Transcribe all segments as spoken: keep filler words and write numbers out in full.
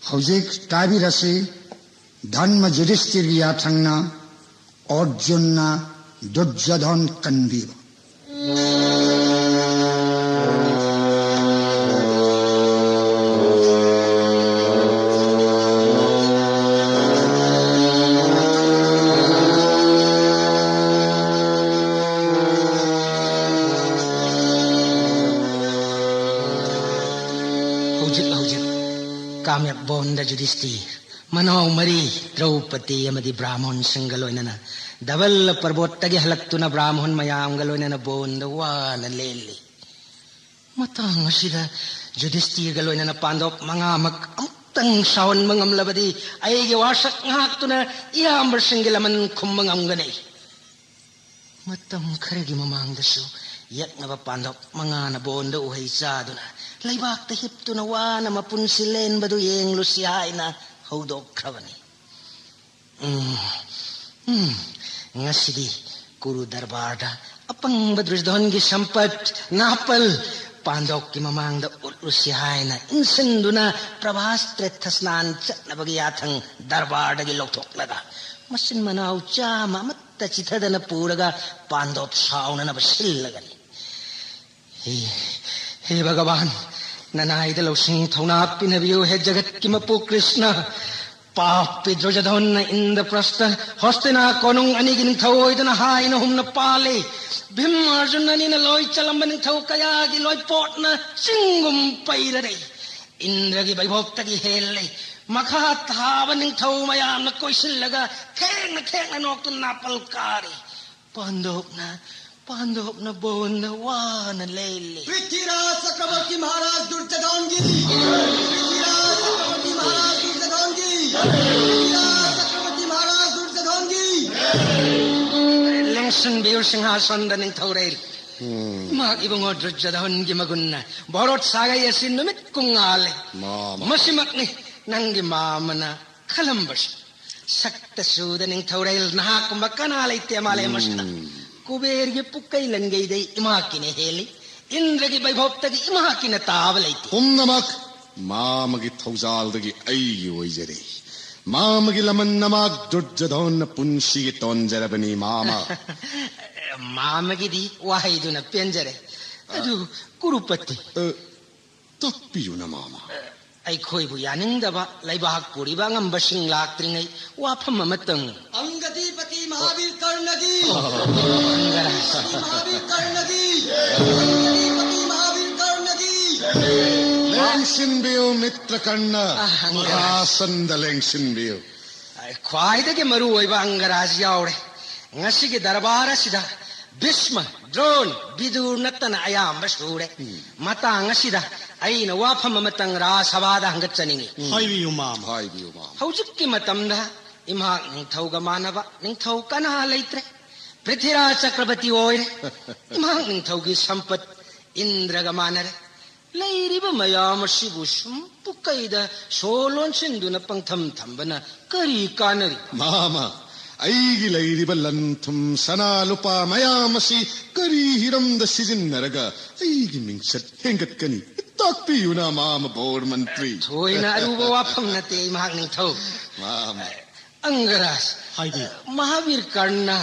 ꯍꯧꯖꯤꯛ ꯇꯥꯕꯤꯔꯁꯤ, ꯙꯔꯃ ꯌꯨꯙꯤꯁꯇꯤꯔꯒꯤ ꯌꯥꯊꯪꯅ ꯑꯔꯖꯨꯟꯅ ꯗꯨꯔꯖꯣꯙꯟ ꯀꯟꯕꯤꯕ꯫ ꯍꯧꯖꯤꯛ ꯍꯧꯖꯤꯛ ꯀꯥꯃ꯭ꯌꯛ ꯕꯣꯟꯗ ꯌꯨꯙꯤꯁꯇꯤꯔ, ꯃꯅꯥꯎ ꯃꯔꯤ ꯗ꯭ꯔꯧꯄꯗꯤ ꯑꯃꯗꯤ ꯕ꯭ꯔꯥꯍꯃꯣꯟꯁꯤꯡꯒ ꯂꯣꯏꯅꯅ ꯙꯕꯜ ꯄꯔꯕꯣꯠꯇꯒꯤ ꯍꯜꯂꯛꯇꯨꯅ ꯕ꯭ꯔꯥꯍꯃꯣꯟ ꯃꯌꯥꯝꯒ ꯂꯣꯏꯅꯅ ꯕꯣꯟꯗ ꯋꯥꯅ ꯂꯦꯜꯂꯤ꯫ ꯃꯇꯥꯡ ꯑꯁꯤꯗ ꯌꯨꯙꯤꯁꯇꯤꯔꯒ ꯂꯣꯏꯅꯅ ꯄꯥꯟꯗꯣꯞ ꯃꯉꯥꯃꯛ ꯑꯃꯨꯛꯇꯪ ꯁꯥꯎꯍꯟꯕ ꯉꯝꯂꯕꯗꯤ ꯑꯩꯒꯤ ꯋꯥꯁꯛ ꯉꯥꯛꯇꯨꯅ ꯏꯌꯥꯝꯕꯁꯤꯡꯒꯤ ꯂꯃꯟ ꯈꯨꯝꯕ ꯉꯝꯒꯅꯤ꯫ ꯃꯇꯝ ꯈꯔꯒꯤ ꯃꯃꯥꯡꯗꯁꯨ ꯌꯦꯛꯅꯕ ꯄꯥꯟꯗꯣꯞ ꯃꯉꯥꯅ ꯕꯣꯟꯗ ꯎꯍꯩ ꯆꯥꯗꯨꯅ ꯂꯩꯕꯥꯛꯇ ꯍꯤꯞꯇꯨꯅ ꯋꯥꯅ ꯃꯄꯨꯟꯁꯤ ꯂꯦꯟꯕꯗꯨ ꯌꯦꯡꯂꯨꯁꯤ ꯍꯥꯏꯅ ꯍꯧꯗꯣꯛꯈ꯭ꯔꯕꯅꯤ꯫ ꯎꯝ, ꯎꯝ, ꯉꯁꯤꯗꯤ ꯀꯨꯔꯨ ꯗꯔꯕꯥꯔꯗ ꯑꯄꯪꯕ ꯗꯨꯔꯖꯣꯙꯟꯒꯤ ꯁꯝꯄꯠ, ꯅꯥꯄꯜ, ꯄꯥꯟꯗꯣꯞꯀꯤ ꯃꯃꯥꯡꯗ ꯎꯠꯂꯨꯁꯤ ꯍꯥꯏꯅ ꯏꯟꯁꯤꯟꯗꯨꯅ ꯄ꯭ꯔꯚꯥꯁ ꯇ꯭ꯔꯦꯊ ꯁ꯭ꯅꯥꯟ ꯆꯠꯅꯕꯒꯤ ꯌꯥꯊꯪ ꯗꯔꯕꯥꯔꯗꯒꯤ ꯂꯧꯊꯣꯛꯂꯒ ꯃꯆꯤꯟ ꯃꯅꯥꯎ ꯆꯥꯝꯃ ꯑꯃꯠꯇ ꯆꯤꯊꯗꯅ ꯄꯨꯔꯒ ꯄꯥꯟꯗꯣꯞ ꯁꯥꯎꯅꯅꯕ ꯁꯤꯜꯂꯒꯅꯤ꯫ ꯍꯦ, ꯍꯦ ꯚꯒꯕꯥꯟ, ꯅꯅꯥꯏꯗ ꯂꯧꯁꯤꯡ ꯊꯧꯅꯥ ꯄꯤꯅꯕꯤꯌꯨ, ꯍꯦ ꯖꯒꯠꯀꯤ ꯃꯄꯨ ꯀ꯭ꯔꯤꯁꯅ꯫ ꯄꯥꯞꯄꯤ ꯗꯨꯔꯖꯣꯙꯟꯅ ꯏꯟꯗ꯭ꯔꯄ꯭ꯔꯁꯇ ꯍꯣꯁꯇꯤꯅꯥ ꯀꯣꯅꯨꯡ ꯑꯅꯤꯒꯤ ꯅꯤꯡꯊꯧ ꯑꯣꯏꯗꯨꯅ ꯍꯥꯏꯅ ꯍꯨꯝꯅ ꯄꯥꯜꯂꯤ꯫ ꯚꯤꯝ ꯑꯔꯖꯨꯟ ꯑꯅꯤꯅ ꯂꯣꯏ ꯆꯜꯂꯝꯕ ꯅꯤꯡꯊꯧ ꯀꯌꯥꯒꯤ ꯂꯣꯏꯄꯣꯠꯅ ꯆꯤꯡꯒꯨꯝ ꯄꯩꯔꯔꯦ꯫ ꯏꯟꯗ꯭ꯔꯒꯤ ꯕꯩꯚꯣꯞꯇꯒꯤ ꯍꯦꯜꯂꯦ꯫ ꯃꯈꯥ ꯊꯥꯕ ꯅꯤꯡꯊꯧ ꯃꯌꯥꯝꯅ ꯀꯣꯏꯁꯤꯜꯂꯒ ꯊꯦꯡꯅ ꯊꯦꯡꯅ ꯅꯣꯛꯇꯨꯅ ꯅꯥꯄꯜ ꯀꯥꯔꯤ꯫ ꯄꯥꯟꯗꯣꯞꯅ, ꯄꯥꯟꯗꯣꯞꯅ ꯕꯣꯟꯗ ꯋꯥꯅ ꯂꯦꯜꯂꯤ꯫ ꯄ꯭ꯔꯤꯊꯤꯔꯥꯖ ꯆꯀ꯭ꯔꯕꯔꯇꯤ ꯃꯍꯥꯔꯥꯖ ꯗꯨꯔꯖꯣꯙꯟꯒꯤ! ꯄ꯭ꯔꯤꯊꯤꯔꯥꯖ ꯆꯀ꯭ꯔꯕꯔꯇꯤ ꯃꯍꯥꯔꯥꯖ ꯗꯨꯔꯖꯣꯙꯟꯒꯤ! ꯄ꯭ꯔꯤꯊꯤꯔꯥꯖ ꯆꯀ꯭ꯔꯕꯔꯇꯤ ꯃꯍꯥꯔꯥꯖ ꯗꯨꯔꯖꯣꯙꯟꯒꯤ! ꯂꯦꯡꯁꯤꯟꯕꯤꯌꯨ ꯁꯤꯡꯍꯥꯁꯟꯗ ꯅꯤꯡꯊꯧꯔꯦꯜ꯫ ꯎꯝ꯫ ꯏꯃꯥ ꯏꯕꯨꯡꯉꯣ ꯗꯨꯔꯖꯣꯙꯟꯒꯤ ꯃꯒꯨꯟꯅ ꯚꯥꯔꯠ ꯁꯥꯒꯩ ꯑꯁꯤ ꯅꯨꯃꯤꯠ ꯀꯨꯡꯉꯥꯜꯂꯦ꯫ ꯃꯥꯃ꯫ ꯃꯁꯤꯃꯛꯅꯤ ꯅꯪꯒꯤ ꯃꯥꯃꯅ ꯈꯜꯂꯝꯕꯁꯨ꯫ ꯁꯛꯇ ꯆꯨꯗ ꯅꯤꯡꯊꯧꯔꯦꯜ ꯅꯍꯥꯛꯀꯨꯝꯕ ꯀꯅꯥ ꯂꯩꯇꯦ ꯃꯥꯂꯦꯝ ꯑꯁꯤꯗ꯫ ꯎꯝ꯫ ꯀꯨꯕꯦꯔꯒꯤ ꯄꯨꯛꯀꯩ ꯂꯟꯒꯩꯗꯩ ꯏꯃꯥꯀꯤꯅ ꯍꯦꯜꯂꯤ꯫ ꯏꯟꯗ꯭ꯔꯒꯤ ꯕꯩꯚꯣꯞꯇꯒꯤ ꯏꯃꯥꯀꯤꯅ ꯇꯥꯕ ꯂꯩꯇꯦ꯫ ꯄꯨꯝꯅꯃꯛ ꯃꯥꯃꯒꯤ ꯊꯧꯖꯥꯜꯗꯒꯤ ꯑꯩꯒꯤ ꯑꯣꯏꯖꯔꯦ꯫ ꯃꯥꯃꯒꯤ ꯂꯃꯟ ꯅꯃꯥꯛ ꯗꯨꯔꯖꯣꯙꯟꯅ ꯄꯨꯟꯁꯤꯒꯤ ꯇꯣꯟꯖꯔꯕꯅꯤ, ꯃꯥꯃ꯫ ꯃꯥꯃꯒꯤꯗꯤ ꯋꯥꯍꯩꯗꯨꯅ ꯄꯦꯟꯖꯔꯦ꯫ ꯑꯗꯨ ꯀꯨꯔꯨꯄꯇꯤ? ꯑ, ꯇꯥꯛꯄꯤꯌꯨꯅ, ꯃꯥꯃ꯫ ꯑꯩꯈꯣꯏꯕꯨ ꯌꯥꯅꯤꯡꯗꯕ ꯂꯩꯕꯥꯛ ꯄꯨꯔꯤꯕ ꯑꯉꯝꯕꯁꯤꯡ ꯂꯥꯛꯇ꯭ꯔꯤꯉꯩ ꯋꯥꯐꯝ ꯑꯃꯇꯪ꯫ ꯑꯪꯒꯗꯤꯄꯇꯤ ꯃꯍꯥꯕꯤꯔ ꯀꯔꯅꯒꯤ! ꯑꯪꯒꯔꯥꯖ꯫ ꯃꯍꯥꯕꯤꯔ ꯀꯔꯅꯒꯤ! ꯑꯪꯒꯗꯤꯄꯇꯤ ꯃꯍꯥꯕꯤꯔ ꯀꯔꯅꯒꯤ! ꯂꯦꯡꯁꯤꯟꯕꯤꯌꯨ, ꯃꯤꯇ꯭ꯔ ꯀꯔꯅ꯫ ꯑ, ꯑꯪꯒꯔꯥꯖ꯫ ꯃꯍꯥꯁꯟꯗ ꯂꯦꯡꯁꯤꯟꯕꯤꯌꯨ꯫ ꯈ꯭ꯋꯥꯏꯗꯒꯤ ꯃꯔꯨ ꯑꯣꯏꯕ ꯑꯪꯒꯔꯥꯖ ꯌꯥꯎꯔꯦ꯫ ꯉꯁꯤꯒꯤ ꯗꯔꯕꯥꯔ ꯑꯁꯤꯗ ꯚꯤꯁꯃ, ꯗ꯭ꯔꯣꯟ, ꯕꯤꯗꯨꯔ ꯅꯠꯇꯅ ꯑꯌꯥꯝꯕ ꯁꯨꯔꯦ꯫ ꯎꯝ꯫ ꯃꯇꯥꯡ ꯑꯁꯤꯗ ꯑꯩꯅ ꯋꯥꯐꯝ ꯑꯃꯇꯪ ꯔꯥꯖ ꯁꯚꯥꯗ ꯍꯪꯒꯠꯆꯅꯤꯡꯏ꯫ ꯎꯝ꯫ ꯍꯥꯏꯕꯤꯌꯨ, ꯃꯥꯝ꯫ ꯍꯥꯏꯕꯤꯌꯨ, ꯃꯥꯝ꯫ ꯍꯧꯖꯤꯛꯀꯤ ꯃꯇꯝꯗ ꯏꯝꯍꯥꯛ ꯅꯤꯡꯊꯧꯒ ꯃꯥꯟꯅꯕ ꯅꯤꯡꯊꯧ ꯀꯅꯥ ꯂꯩꯇ꯭ꯔꯦ꯫ ꯄ꯭ꯔꯤꯊꯤꯔꯥꯖ ꯆꯀ꯭ꯔꯕꯇꯤ ꯑꯣꯏꯔꯦ꯫ ꯏꯝꯍꯥꯛ ꯅꯤꯡꯊꯧꯒꯤ ꯁꯝꯄꯠ ꯏꯟꯗ꯭ꯔꯒ ꯃꯥꯟꯅꯔꯦ꯫ ꯂꯩꯔꯤꯕ ꯃꯌꯥꯝ ꯑꯁꯤꯕꯨ ꯁꯨꯝ ꯄꯨꯀꯩꯗ ꯁꯣ ꯂꯣꯟꯁꯤꯟꯗꯨꯅ ꯄꯪꯊꯝ ꯊꯝꯕꯅ ꯀꯔꯤ ꯀꯥꯟꯅꯔꯤ? ꯃꯥꯃ, ꯑꯩꯒꯤ ꯂꯩꯔꯤꯕ ꯂꯟ ꯊꯨꯝ, ꯁꯅꯥ ꯂꯨꯄꯥ ꯃꯌꯥꯝ ꯑꯁꯤ ꯀꯔꯤ ꯍꯤꯔꯝꯗ ꯁꯤꯖꯤꯟꯅꯔꯒ ꯑꯩꯒꯤ ꯃꯤꯡꯆꯠ ꯍꯦꯟꯒꯠꯀꯅꯤ? ꯇꯥꯛꯄꯤꯌꯨꯅ, ꯃꯥꯃ ꯕꯣꯔ ꯃꯟꯇ꯭ꯔꯤ꯫ ꯊꯣꯏꯅ ꯑꯔꯨꯕ ꯋꯥꯐꯝ ꯅꯠꯇꯦ, ꯏꯃꯥꯛ ꯅꯤꯡꯊꯧ꯫ ꯃꯥꯃ꯫ ꯑꯪꯒꯔꯥꯖ꯫ ꯍꯥꯏꯕꯤꯌꯨ꯫ ꯃꯍꯥꯕꯤꯔ ꯀꯔꯅ꯫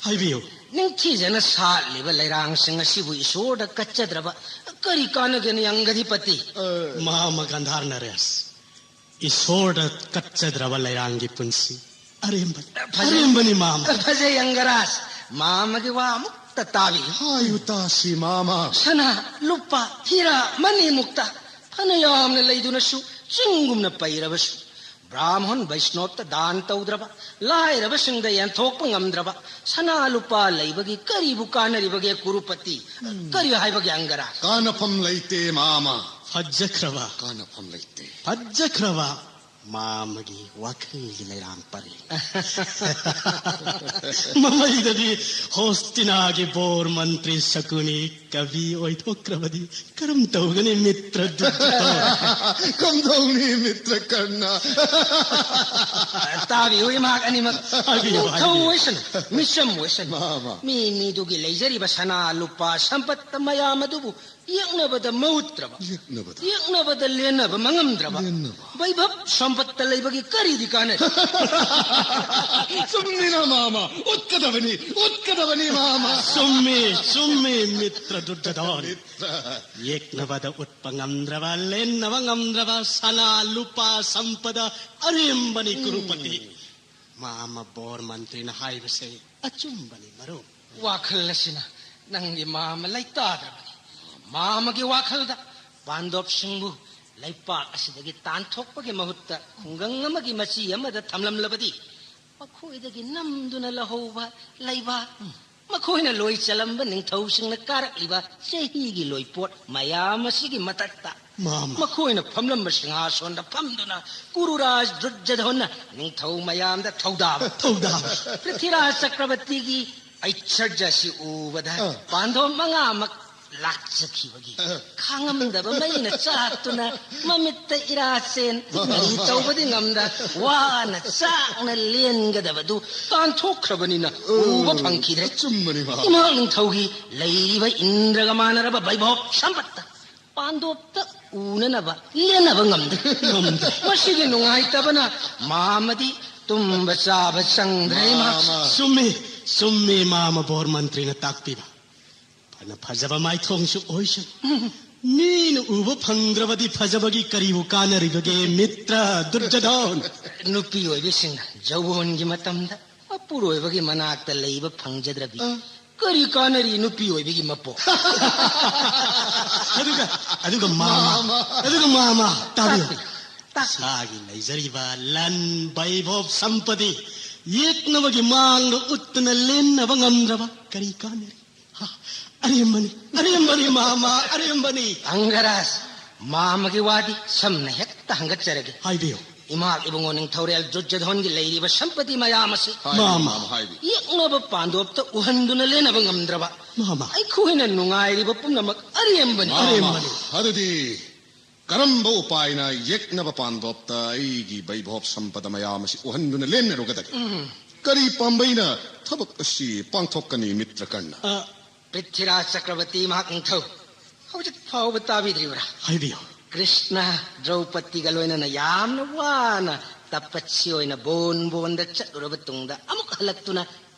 ꯍꯥꯏꯕꯤꯌꯨ꯫ ꯅꯤꯡꯊꯤꯖꯅ ꯁꯥꯠꯂꯤꯕ ꯂꯩꯔꯥꯡꯁꯤꯡ ꯑꯁꯤꯕꯨ ꯏꯁꯣꯔꯗ ꯀꯠꯆꯗ꯭ꯔꯕ ꯀꯔꯤ ꯀꯥꯟꯅꯒꯅꯤ, ꯑꯪꯒꯗꯤꯄꯇꯤ? ꯃꯥꯃ ꯒꯟꯙꯥꯔ ꯅꯔꯦꯁ, ꯏꯁꯣꯔꯗ ꯀꯠꯆꯗ꯭ꯔꯕ ꯂꯩꯔꯥꯡꯒꯤ ꯄꯨꯟꯁꯤ ꯑꯔꯦꯝꯕꯅꯤ꯫ ꯐꯖꯩ꯫ ꯑꯔꯦꯝꯕꯅꯤ, ꯃꯥꯃ꯫ ꯐꯖꯩ, ꯑꯪꯒꯔꯥꯖ꯫ ꯃꯥꯃꯒꯤ ꯋꯥ ꯑꯃꯨꯛꯇ ꯇꯥꯕꯤꯌꯨ꯫ ꯍꯥꯏꯌꯨ ꯇꯥꯁꯤ, ꯃꯥꯃ꯫ ꯁꯅꯥ, ꯂꯨꯄꯥ, ꯍꯤꯔꯥ, ꯃꯅꯤ ꯃꯨꯛꯇ ꯐꯅ ꯌꯥꯝꯅ ꯂꯩꯗꯨꯅꯁꯨ, ꯆꯤꯡꯒꯨꯝꯅ ꯄꯩꯔꯕꯁꯨ, ꯕ꯭ꯔꯥꯍꯃꯟ ꯕꯩꯁꯅꯣꯞꯇ ꯗꯥꯟ ꯇꯧꯗ꯭ꯔꯕ, ꯂꯥꯏꯔꯕꯁꯤꯡꯗ ꯌꯦꯟꯊꯣꯛꯄ ꯉꯝꯗ꯭ꯔꯕ, ꯁꯅꯥ ꯂꯨꯄꯥ ꯂꯩꯕꯒꯤ ꯀꯔꯤꯕꯨ ꯀꯥꯟꯅꯔꯤꯕꯒꯦ, ꯀꯨꯔꯨꯄꯇꯤ? ꯀꯔꯤ ꯍꯥꯏꯕꯒꯦ, ꯑꯪꯒꯔꯥꯖ? ꯀꯥꯟꯅꯐꯝ ꯂꯩꯇꯦ, ꯃꯥꯃ꯫ ꯐꯖꯈ꯭ꯔꯕ꯫ ꯀꯥꯟꯅꯐꯝ ꯂꯩꯇꯦ꯫ ꯐꯖꯈ꯭ꯔꯕ ꯃꯥꯃꯒꯤ ꯋꯥꯈꯜꯒꯤ ꯂꯩꯔꯥꯡ ꯄꯔꯦꯡ꯫ ꯃꯃꯩꯗꯗꯤ ꯍꯣꯁꯇꯤꯅꯥꯒꯤ ꯕꯣꯔ ꯃꯟꯇ꯭ꯔꯤ ꯁꯀꯨꯅꯤ ꯀꯕꯤ ꯑꯣꯏꯊꯣꯛꯈ꯭ꯔꯕꯗꯤ ꯀꯔꯝ ꯇꯧꯒꯅꯤ, ꯃꯤꯇ꯭ꯔ ꯗꯨꯔꯖꯣꯙꯟ? ꯀꯝꯗꯧꯅꯤ, ꯃꯤꯇ꯭ꯔ ꯀꯔꯅ? ꯇꯥꯕꯤꯌꯨ, ꯏꯃꯥꯛ ꯑꯅꯤꯃꯛ꯫ ꯍꯥꯏꯕꯤꯌꯨ, ꯅꯤꯡꯊꯧ ꯍꯥꯏꯕꯤꯌꯨ꯫ ꯑꯣꯏꯁꯅꯨ, ꯃꯤꯆꯝ ꯑꯣꯏꯁꯅꯨ꯫ ꯃꯥ, ꯃꯥ꯫ ꯃꯤ ꯃꯤꯗꯨꯒꯤ ꯂꯩꯖꯔꯤꯕ ꯁꯅꯥ ꯂꯨꯄꯥ ꯁꯝꯄꯠ ꯃꯌꯥꯝ ꯑꯗꯨꯕꯨ ꯌꯦꯛꯅꯕꯗ ꯃꯍꯨꯠꯇ꯭ꯔꯕ, ꯌꯦꯛꯅꯕꯗ ꯌꯦꯛꯅꯕꯗ ꯂꯦꯟꯅꯕ ꯃꯉꯝꯗ꯭ꯔꯕ ꯂꯦꯟꯅꯕ꯫ ꯕꯩꯚꯕ ꯁꯝꯄꯠꯇ ꯂꯩꯕꯒꯤ ꯀꯔꯤꯗꯤ ꯀꯥꯟꯅꯩ? ꯆꯨꯝꯃꯤꯅ ꯃꯥꯃ, ꯎꯠꯀꯗꯕꯅꯤ, ꯎꯠꯀꯗꯕꯅꯤ ꯃꯥꯃ꯫ ꯆꯨꯝꯃꯤ, ꯆꯨꯝꯃꯤ, ꯃꯤꯇ꯭ꯔ ꯗꯨꯔꯖꯣꯙꯟ꯫ ꯌꯦꯛꯅꯕꯗ ꯎꯠꯄ ꯉꯝꯗ꯭ꯔꯕ, ꯂꯦꯟꯅꯕ ꯉꯝꯗ꯭ꯔꯕ ꯁꯅꯥ ꯂꯨꯄꯥ ꯁꯝꯄꯗ ꯑꯔꯦꯝꯕꯅꯤ ꯀꯨꯔꯨꯄꯇꯤ꯫ ꯃꯥꯃ ꯕꯣꯔ ꯃꯟꯇ꯭ꯔꯤꯅ ꯍꯥꯏꯕꯁꯦ ꯑꯆꯨꯝꯕꯅꯤ ꯃꯔꯨꯞ꯫ ꯋꯥꯈꯜ ꯑꯁꯤꯅ ꯅꯪꯒꯤ ꯃꯥꯃ ꯂꯩꯇꯥꯗ꯭ꯔꯕꯅꯤ꯫ ꯃꯥꯃꯒꯤ ꯋꯥꯈꯜꯗ ꯄꯥꯟꯗꯣꯞꯁꯤꯡꯕꯨ ꯂꯩꯄꯥꯛ ꯑꯁꯤꯗꯒꯤ ꯇꯥꯟꯊꯣꯛꯄꯒꯤ ꯃꯍꯨꯠꯇ ꯈꯨꯡꯒꯪ ꯑꯃꯒꯤ ꯃꯆꯤ ꯑꯃꯗ ꯊꯝꯂꯝꯂꯕꯗꯤ, ꯃꯈꯣꯏꯗꯒꯤ ꯅꯝꯗꯨꯅ ꯂꯧꯍꯧꯕ ꯂꯩꯕꯥꯛ, ꯃꯈꯣꯏꯅ ꯂꯣꯏ ꯆꯂꯝꯕ ꯅꯤꯡꯊꯧꯁꯤꯡꯅ ꯀꯥꯔꯛꯂꯤꯕ ꯆꯍꯤꯒꯤ ꯂꯣꯏꯄꯣꯠ ꯃꯌꯥꯝ ꯑꯁꯤꯒꯤ ꯃꯊꯛꯇ, ꯃꯥꯃ꯫ ꯃꯈꯣꯏꯅ ꯐꯝꯂꯝꯕ ꯁꯤꯡꯍꯥꯁꯣꯟꯗ ꯐꯝꯗꯨꯅ ꯀꯨꯔꯨꯔꯥꯖ ꯗꯨꯔꯖꯣꯙꯟꯅ ꯅꯤꯡꯊꯧ ꯃꯌꯥꯝꯗ ꯊꯧꯗꯥꯕ, ꯊꯧꯗꯥꯕ꯫ ꯄ꯭ꯔꯤꯊꯤꯔꯥꯖ ꯆꯀ꯭ꯔꯕꯔꯇꯤꯒꯤ ꯑꯩꯁꯔꯖ ꯑꯁꯤ ꯎꯕꯗ ꯑꯥ꯫ ꯄꯥꯟꯗꯣꯞ ꯃꯉꯥꯃꯛ ꯂꯥꯛꯆꯈꯤꯕꯒꯤ ꯑꯥ꯫ ꯈꯥꯡꯉꯝꯗꯕ ꯃꯩꯅ ꯆꯥꯛꯇꯨꯅ ꯃꯃꯤꯠꯇ ꯏꯔꯥ ꯆꯦꯟ ꯀꯔꯤ ꯇꯧꯕꯗꯤ ꯉꯝꯗ ꯋꯥꯅ ꯆꯥꯛꯅ ꯂꯦꯟꯒꯗꯕꯗꯨ ꯇꯥꯟꯊꯣꯛꯈ꯭ꯔꯕꯅꯤꯅ ꯎꯕ ꯐꯪꯈꯤꯗ꯭ꯔꯦ꯫ ꯑꯆꯨꯝꯕꯅꯤ ꯃꯥꯃ꯫ ꯏꯃꯥ ꯅꯤꯡꯊꯧꯒꯤ ꯂꯩꯔꯤꯕ ꯏꯟꯗ꯭ꯔꯒ ꯃꯥꯟꯅꯔꯕ ꯕꯩꯚꯣꯞ ꯁꯝꯄꯠꯇ ꯄꯥꯟꯗꯣꯞꯇ ꯎꯅꯅꯕ ꯂꯦꯟꯅꯕ ꯉꯝꯗꯦ꯫ ꯃꯁꯤꯒꯤ ꯅꯨꯡꯉꯥꯏꯇꯕꯅ ꯃꯥꯃꯗꯤ ꯇꯨꯝꯕ ꯆꯥꯕ ꯆꯪꯗ꯭ꯔꯦ ꯏꯃꯥ꯫ ꯃꯥꯃ꯫ ꯆꯨꯝꯃꯤ, ꯆꯨꯝꯃꯤ ꯃꯥꯃ ꯕꯣꯔ ꯃꯟꯇ꯭ꯔꯤꯅ ꯇꯥꯛꯄꯤꯕ꯫ ꯐꯅ ꯐꯖꯕ ꯃꯥꯏꯊꯣꯡꯁꯨ ꯑꯣꯏꯁꯅꯨ꯫ ꯃꯤꯅ ꯎꯕ ꯐꯪꯗ꯭ꯔꯕꯗꯤ ꯐꯖꯕꯒꯤ ꯀꯔꯤꯕꯨ ꯀꯥꯟꯅꯔꯤꯕꯒꯦ ꯃꯤꯇ꯭ꯔ ꯗꯨꯔꯖꯣꯙꯟ? ꯅꯨꯄꯤ ꯑꯣꯏꯕꯤꯁꯤꯡꯅ ꯖꯧꯕꯣꯟꯒꯤ ꯃꯇꯝꯗ ꯃꯄꯨꯔꯣꯏꯕꯒꯤ ꯃꯅꯥꯛꯇ ꯂꯩꯕ ꯐꯪꯖꯗ꯭ꯔꯕꯤ ꯀꯔꯤ ꯀꯥꯟꯅꯔꯤ ꯅꯨꯄꯤ ꯑꯣꯏꯕꯒꯤ ꯃꯄꯣꯛ? ꯑꯗꯨꯒ ꯑꯗꯨꯒ ꯃꯥꯃ, ꯑꯗꯨꯒ ꯃꯥꯃ ꯇꯥꯕꯤꯌꯨ꯫ ꯇꯥꯛꯄꯤꯌꯨ, ꯇꯥꯛꯄꯤꯌꯨ꯫ ꯏꯁꯥꯒꯤ ꯂꯩꯖꯔꯤꯕ ꯂꯟ ꯕꯩꯚꯣꯞ ꯁꯝꯄꯗꯤ ꯌꯦꯛꯅꯕꯒꯤ ꯃꯥꯡꯗ ꯎꯠꯇꯨꯅ ꯂꯦꯟꯅꯕ ꯉꯝꯗ꯭ꯔꯕ ꯀꯔꯤ ꯀꯥꯟꯅꯔꯤ? ꯍꯥ, ꯑꯔꯦꯝꯕꯅꯤ, ꯑꯔꯦꯝꯕꯅꯤ ꯃꯥꯃ, ꯑꯔꯦꯝꯕꯅꯤ꯫ ꯑꯪꯒꯔꯥꯖ, ꯃꯥꯃꯒꯤ ꯋꯥꯗꯤ ꯁꯝꯅ ꯍꯦꯛꯇ ꯍꯪꯒꯠꯆꯔꯒꯦ꯫ ꯍꯥꯏꯕꯤꯌꯨ꯫ ꯏꯃꯥ ꯏꯕꯨꯡꯉꯣ ꯅꯤꯡꯊꯧꯔꯦꯜ ꯗꯨꯔꯖꯣꯙꯟꯒꯤ ꯂꯩꯔꯤꯕ ꯁꯝꯄꯇꯤ ꯃꯌꯥꯝ ꯑꯁꯤ ꯍꯥꯏꯕꯤꯌꯨ, ꯃꯥꯃ꯫ ꯃꯥꯃ, ꯍꯥꯏꯕꯤꯌꯨ꯫ ꯌꯦꯛꯅꯕ ꯄꯥꯟꯗꯣꯞꯇ ꯎꯍꯟꯗꯨꯅ ꯂꯦꯟꯅꯕ ꯉꯝꯗ꯭ꯔꯕ ꯃꯥꯃ꯫ ꯑꯩꯈꯣꯏꯅ ꯅꯨꯡꯉꯥꯏꯔꯤꯕ ꯄꯨꯝꯅꯃꯛ ꯑꯔꯦꯝꯕꯅꯤ꯫ ꯃꯥꯃ, ꯑꯔꯦꯝꯕꯅꯤ꯫ ꯑꯗꯨꯗꯤ ꯀꯔꯝꯕ ꯎꯄꯥꯏꯅ ꯌꯦꯛꯅꯕ ꯄꯥꯟꯗꯣꯞꯇ ꯑꯩꯒꯤ ꯕꯩꯚꯣꯞ ꯁꯝꯄꯗ ꯃꯌꯥꯝ ꯑꯁꯤ ꯎꯍꯟꯗꯨꯅ ꯂꯦꯟꯅꯔꯨꯒꯗꯒꯦ? ꯀꯔꯤ ꯄꯥꯝꯕꯩꯅ ꯊꯕꯛ ꯑꯁꯤ ꯄꯥꯡꯊꯣꯛꯀꯅꯤ, ꯃꯤꯇ꯭ꯔ ꯀꯔꯅ? ꯑ, ꯄ꯭ꯔꯤꯊꯤꯔꯥꯖ ꯆꯀ꯭ꯔꯕꯔꯇꯤ ꯃꯍꯥꯛ ꯅꯤꯡꯊꯧ, ꯍꯧꯖꯤꯛ ꯐꯥꯎꯕ ꯇꯥꯕꯤꯗ꯭ꯔꯤꯕ꯭ꯔꯥ? ꯍꯥꯏꯕꯤꯌꯨ꯫ ꯀ꯭ꯔꯤꯁꯅ ꯗ꯭ꯔꯧꯄꯗꯤꯒ ꯂꯣꯏꯅꯅ ꯌꯥꯝꯅ ꯋꯥꯅ ꯇꯄꯠꯁꯤ ꯑꯣꯏꯅ ꯕꯣꯟ ꯕꯣꯟꯗ ꯆꯠꯂꯨꯔꯕ ꯇꯨꯡꯗ ꯑꯃꯨꯛ ꯍꯜꯂꯛꯇꯨꯅ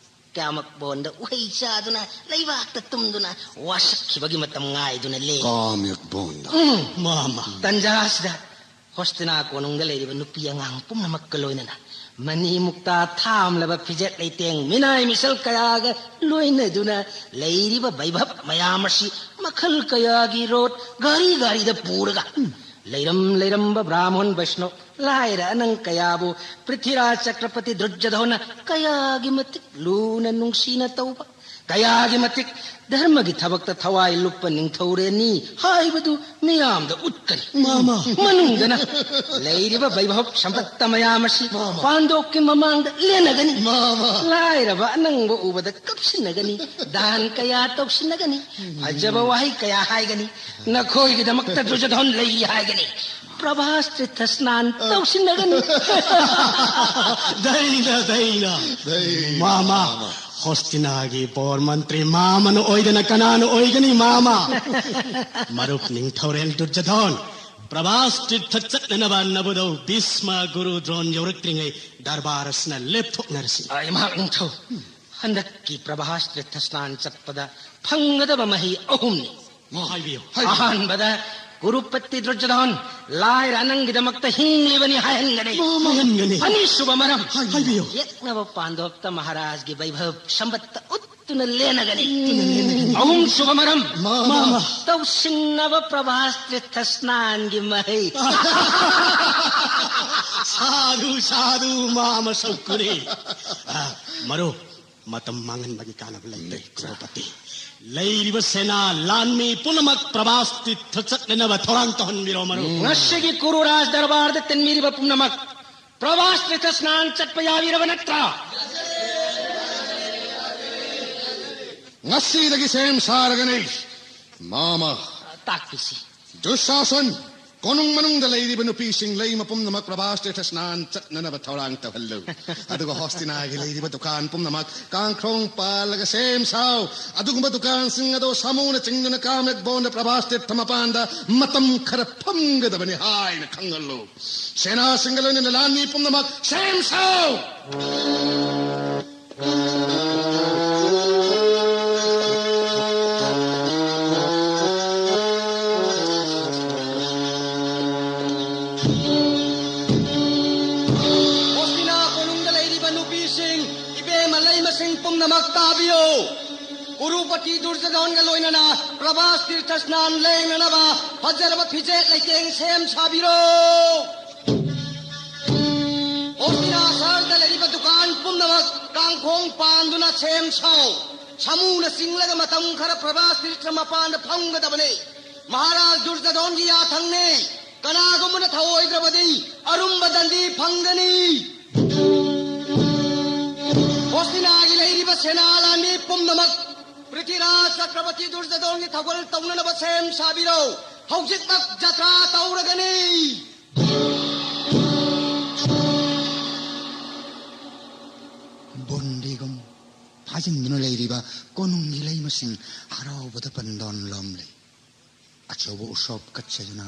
ꯀ꯭ꯌꯥꯃꯛ ꯕꯣꯟꯗ ꯎꯍꯩ ꯆꯥꯗꯨꯅ ꯂꯩꯕꯥꯛꯇ ꯇꯨꯝꯗꯨꯅ ꯋꯥꯁꯛꯈꯤꯕꯒꯤ ꯃꯇꯝ ꯉꯥꯏꯗꯨꯅ ꯂꯦꯜꯂꯤ꯫ ꯀꯥꯃ꯭ꯌꯛ ꯕꯣꯟꯗ꯫ ꯎꯝ꯫ ꯃꯥꯃ꯫ ꯇꯟꯖꯥꯁꯤꯗ ꯍꯣꯁꯇꯤꯅꯥ ꯀꯣꯅꯨꯡꯗ ꯂꯩꯔꯤꯕ ꯅꯨꯄꯤ ꯑꯉꯥꯡ ꯄꯨꯝꯅꯃꯛꯀ ꯂꯣꯏꯅꯅ ꯃꯅꯤ ꯃꯨꯛꯇꯥ ꯊꯥꯝꯂꯕ ꯐꯤꯖꯦꯠ ꯂꯩꯇꯦꯡ ꯃꯤꯅꯥꯏ ꯃꯤꯁꯜ ꯀꯌꯥꯒ ꯂꯣꯏꯅꯗꯨꯅ ꯂꯩꯔꯤꯕ ꯚꯩꯚꯕ ꯃꯌꯥꯝ ꯑꯁꯤ ꯃꯈꯜ ꯀꯌꯥꯒꯤ ꯔꯣꯠ ꯒꯥꯔꯤ ꯒꯥꯔꯤꯗ ꯄꯨꯔꯒ ꯂꯩꯔꯝ ꯂꯩꯔꯝꯕ ꯕ꯭ꯔꯥꯍꯃꯟ ꯕꯩꯁꯅꯣ ꯂꯥꯏꯔ ꯑꯅꯪ ꯀꯌꯥꯕꯨ ꯄ꯭ꯔꯤꯊꯤꯔꯥꯖ ꯆꯀ꯭ꯔꯄꯇꯤ ꯗꯨꯔꯖꯙꯣꯟꯅ ꯀꯌꯥꯒꯤ ꯃꯇꯤꯛ ꯂꯨꯅ ꯅꯨꯡꯁꯤꯅ ꯇꯧꯕ, ꯀꯌꯥꯒꯤ ꯃꯇꯤꯛ ꯙꯔꯃꯒꯤ ꯊꯕꯛꯇ ꯊꯋꯥꯏ ꯂꯨꯞꯄ ꯅꯤꯡꯊꯧꯔꯦꯟꯅꯤ ꯍꯥꯏꯕꯗꯨ ꯃꯤꯌꯥꯝꯗ ꯎꯠꯀꯅꯤ꯫ ꯃꯥꯃ꯫ ꯃꯅꯨꯡꯗꯅ ꯂꯩꯔꯤꯕ ꯚꯩꯚꯕ ꯁꯝꯄꯠꯇ ꯃꯌꯥꯝ ꯑꯁꯤ ꯃꯥꯃ꯫ ꯄꯥꯟꯗꯣꯞꯀꯤ ꯃꯃꯥꯡꯗ ꯂꯦꯟꯅꯒꯅꯤ꯫ ꯃꯥꯃ꯫ ꯂꯥꯏꯔꯕ ꯑꯅꯪꯕ ꯎꯕꯗ ꯀꯞꯁꯤꯟꯅꯒꯅꯤ꯫ ꯗꯥꯟ ꯀꯌꯥ ꯇꯧꯁꯤꯟꯅꯒꯅꯤ꯫ ꯐꯖꯕ ꯋꯥꯍꯩ ꯀꯌꯥ ꯍꯥꯏꯒꯅꯤ꯫ ꯅꯈꯣꯏꯒꯤꯗꯃꯛꯇ ꯗꯨꯔꯖꯣꯙꯟ ꯂꯩꯔꯤ ꯍꯥꯏꯒꯅꯤ꯫ ꯄ꯭ꯔꯚꯥꯁ ꯇꯤꯔꯊ ꯁ꯭ꯅꯥꯟ ꯇꯧꯁꯤꯟꯅꯒꯅꯤ꯫ ꯗꯩꯅ ꯗꯩꯅ꯫ ꯗꯩꯅ꯫ ꯃꯥꯃ꯫ ꯍꯣꯁꯇꯤꯅꯥꯒꯤ ꯕꯣꯔ ꯃꯟꯇ꯭ꯔꯤ ꯃꯥꯃꯅ ꯑꯣꯏꯗꯅ ꯀꯅꯥꯅ ꯑꯣꯏꯒꯅꯤ ꯃꯥꯃ? ꯃꯔꯨꯞ ꯅꯤꯡꯊꯧꯔꯦꯜ ꯗꯨꯔꯖꯣꯙꯟ, ꯄ꯭ꯔꯚꯥꯁ ꯇꯤꯔꯊ ꯆꯠꯅꯅꯕ ꯅꯕꯨꯙꯧ ꯚꯤꯁꯃ ꯒꯨꯔꯨ ꯗ꯭ꯔꯣꯟ ꯌꯧꯔꯛꯇ꯭ꯔꯤꯉꯩ ꯗꯔꯕꯥꯔ ꯑꯁꯤꯅ ꯂꯦꯞꯊꯣꯛꯅꯔꯁꯤ꯫ ꯑ, ꯏꯃꯥ ꯅꯤꯡꯊꯧ, ꯍꯟꯗꯛꯀꯤ ꯄ꯭ꯔꯚꯥꯁ ꯇꯤꯔꯊ ꯁ꯭ꯅꯥꯟ ꯆꯠꯄꯗ ꯐꯪꯒꯗꯕ ꯃꯍꯩ ꯑꯍꯨꯝꯅꯤ꯫ ꯍꯥꯏꯕꯤꯌꯨ꯫ ꯑꯍꯥꯟꯕꯗ ꯀꯨꯔꯨꯄꯇꯤ ꯗꯨꯔꯖꯣꯙꯟ ꯂꯥꯏꯔ ꯅꯪꯒꯤꯗꯃꯛꯇ ꯍꯤꯡꯂꯤꯕꯅꯤ ꯍꯥꯏꯍꯟꯒꯅꯤ꯫ ꯍꯥꯏꯍꯟꯒꯅꯤ꯫ ꯑꯅꯤꯁꯨꯕ ꯃꯔꯝ, ꯍꯥꯏꯕꯤꯌꯨ꯫ ꯌꯦꯛꯅꯕ ꯄꯥꯟꯗꯣꯞꯇ ꯃꯍꯥꯔꯥꯖꯒꯤ ꯚꯩꯚꯕ ꯁꯝꯕꯠꯇ ꯎꯠꯇꯨꯅ ꯂꯦꯟꯅꯒꯅꯤ꯫ ꯑꯍꯨꯝꯁꯨꯕ ꯃꯔꯝ, ꯃꯥꯃ꯫ ꯇꯧꯁꯤꯟꯅꯕ ꯄ꯭ꯔꯚꯥꯁ ꯇꯤꯔꯊ ꯁ꯭ꯅꯥꯟꯒꯤ ꯃꯍꯩ꯫ ꯁꯥꯗꯨ ꯁꯥꯗꯨ ꯃꯥꯃ ꯁꯧꯀꯨꯔꯤ꯫ ꯑ, ꯃꯔꯨꯞ, ꯃꯇꯝ ꯃꯥꯡꯍꯟꯕꯒꯤ ꯀꯥꯟꯅꯕ ꯂꯩꯇꯦ꯫ ꯀ꯭ꯔꯣꯄꯇꯤ, ꯂꯩꯔꯤꯕ ꯁꯦꯅꯥ ꯂꯥꯟꯃꯤ ꯄꯨꯝꯅꯃꯛ ꯄ꯭ꯔꯚꯥꯁ ꯇꯤꯔꯊ ꯆꯠꯅꯅꯕ ꯊꯧꯔꯥꯡ ꯇꯧꯍꯟꯕꯤꯔꯣ ꯃꯔꯨꯞ꯫ ꯉꯁꯤꯒꯤ ꯀꯨꯔꯨ ꯔꯥꯖ ꯗꯔꯕꯥꯔꯗ ꯇꯤꯟꯕꯤꯔꯤꯕ ꯄꯨꯝꯅꯃꯛ ꯄ꯭ꯔꯚꯥꯁ ꯇꯤꯔꯊ ꯁ꯭ꯅꯥꯟ ꯆꯠꯄ ꯌꯥꯕꯤꯔꯕ ꯅꯠꯇ꯭ꯔꯥ? ꯉꯁꯤꯗꯒꯤ ꯁꯦꯝ ꯁꯥꯔꯒꯅꯤ꯫ ꯃꯥꯃ꯫ ꯇꯥꯛꯄꯤꯁꯤ꯫ ꯗꯨꯁꯥꯁꯟ, ꯀꯣꯅꯨꯡ ꯃꯅꯨꯡꯗ ꯂꯩꯔꯤꯕ ꯅꯨꯄꯤꯁꯤꯡ ꯂꯩꯃ ꯄꯨꯝꯅꯃꯛ ꯄ꯭ꯔꯚꯥꯁ ꯇꯤꯔꯊ ꯁ꯭ꯅꯥꯟ ꯆꯠꯅꯅꯕ ꯊꯧꯔꯥꯡ ꯇꯧꯍꯜꯂꯨ꯫ ꯑꯗꯨꯒ ꯍꯣꯁꯇꯤꯅꯥꯒꯤ ꯂꯩꯔꯤꯕ ꯗꯨꯀꯥꯟ ꯄꯨꯝꯅꯃꯛ ꯀꯥꯡꯈ꯭ꯔꯣꯡ ꯄꯥꯜꯂꯒ ꯁꯦꯝ ꯁꯥꯎ꯫ ꯑꯗꯨꯒꯨꯝꯕ ꯗꯨꯀꯥꯟꯁꯤꯡ ꯑꯗꯣ ꯁꯥꯃꯨꯅ ꯆꯤꯡꯗꯨꯅ ꯀꯥꯃꯦꯠ ꯕꯣꯟꯗ ꯄ꯭ꯔꯚꯥꯁ ꯇꯤꯔꯊ ꯃꯄꯥꯟꯗ ꯃꯇꯝ ꯈꯔ ꯐꯝꯒꯗꯕꯅꯤ ꯍꯥꯏꯅ ꯈꯪꯍꯜꯂꯨ꯫ ꯁꯦꯅꯥꯁꯤꯡꯒ ꯂꯣꯏꯅꯅ ꯂꯥꯟꯃꯤ ꯄꯨꯝꯅꯃꯛ ꯁꯦꯝ ꯁꯥꯎ꯫ ꯍꯣꯁꯇꯤꯅꯥ ꯀꯣꯅꯨꯡꯗ ꯂꯩꯔꯤꯕ ꯅꯨꯄꯤꯁꯤꯡ, ꯏꯕꯦꯝꯃ ꯂꯩꯃꯁꯤꯡ ꯄꯨꯝꯅꯃꯛ ꯇꯥꯕꯤꯌꯨ꯫ ꯀꯨꯔꯨꯄꯇꯤ ꯗꯨꯔꯖꯣꯙꯟꯒ ꯂꯣꯏꯅꯅ ꯄ꯭ꯔꯚꯥꯁ ꯇꯤꯔꯊ ꯁ꯭ꯅꯥꯟ ꯂꯦꯡꯅꯅꯕ ꯐꯖꯔꯕ ꯐꯤꯖꯦꯠ ꯂꯩꯇꯦꯡ ꯁꯦꯝ ꯁꯥꯕꯤꯔꯣ꯫ ꯍꯣꯁꯇꯤꯅꯥ ꯁꯍꯔꯗ ꯂꯩꯔꯤꯕ ꯗꯨꯀꯥꯟ ꯄꯨꯝꯅꯃꯛ ꯀꯥꯡꯈꯣꯡ ꯄꯥꯟꯗꯨꯅ ꯁꯦꯝ ꯁꯥꯎ꯫ ꯁꯥꯃꯨꯅ ꯆꯤꯡꯂꯒ ꯃꯇꯝ ꯈꯔ ꯄ꯭ꯔꯚꯥꯁ ꯇꯤꯔꯊ ꯃꯄꯥꯟꯗ ꯐꯝꯒꯗꯕꯅꯤ꯫ ꯃꯍꯥꯔꯥꯖ ꯗꯨꯔꯖꯣꯙꯟꯒꯤ ꯌꯥꯊꯪꯅꯤ꯫ ꯀꯅꯥꯒꯨꯝꯕꯅ ꯊꯧꯑꯣꯏꯗ꯭ꯔꯕꯗꯤ ꯑꯔꯨꯝꯕ ꯗꯟꯗꯤ ꯐꯪꯒꯅꯤ꯫ ꯍꯣꯁꯇꯤꯅꯥꯒꯤ ꯂꯩꯔꯤꯕ ꯁꯦꯅꯥ ꯂꯥꯟꯃꯤ ꯄꯨꯝꯅꯃꯛ ꯄ꯭ꯔꯤꯊꯤꯔꯥꯖ ꯆꯀ꯭ꯔꯕꯔꯇꯤ ꯗꯨꯔꯖꯣꯙꯟꯒꯤ ꯊꯧꯒꯜ ꯇꯧꯅꯅꯕ ꯁꯦꯝ ꯁꯥꯕꯤꯔꯣ꯫ ꯍꯧꯖꯤꯛꯃꯛ ꯖꯇ꯭ꯔꯥ ꯇꯧꯔꯒꯅꯤ꯫ ꯕꯣꯟꯗꯤꯒꯨꯝ ꯐꯥꯖꯤꯟꯗꯨꯅ ꯂꯩꯔꯤꯕ ꯀꯣꯅꯨꯡꯒꯤ ꯂꯩꯃꯁꯤꯡ ꯍꯔꯥꯎꯕꯗ ꯄꯟꯗꯣꯟ ꯂꯣꯝꯂꯤ꯫ ꯑꯆꯧꯕ ꯎꯁꯣꯞ ꯀꯠꯆꯗꯨꯅ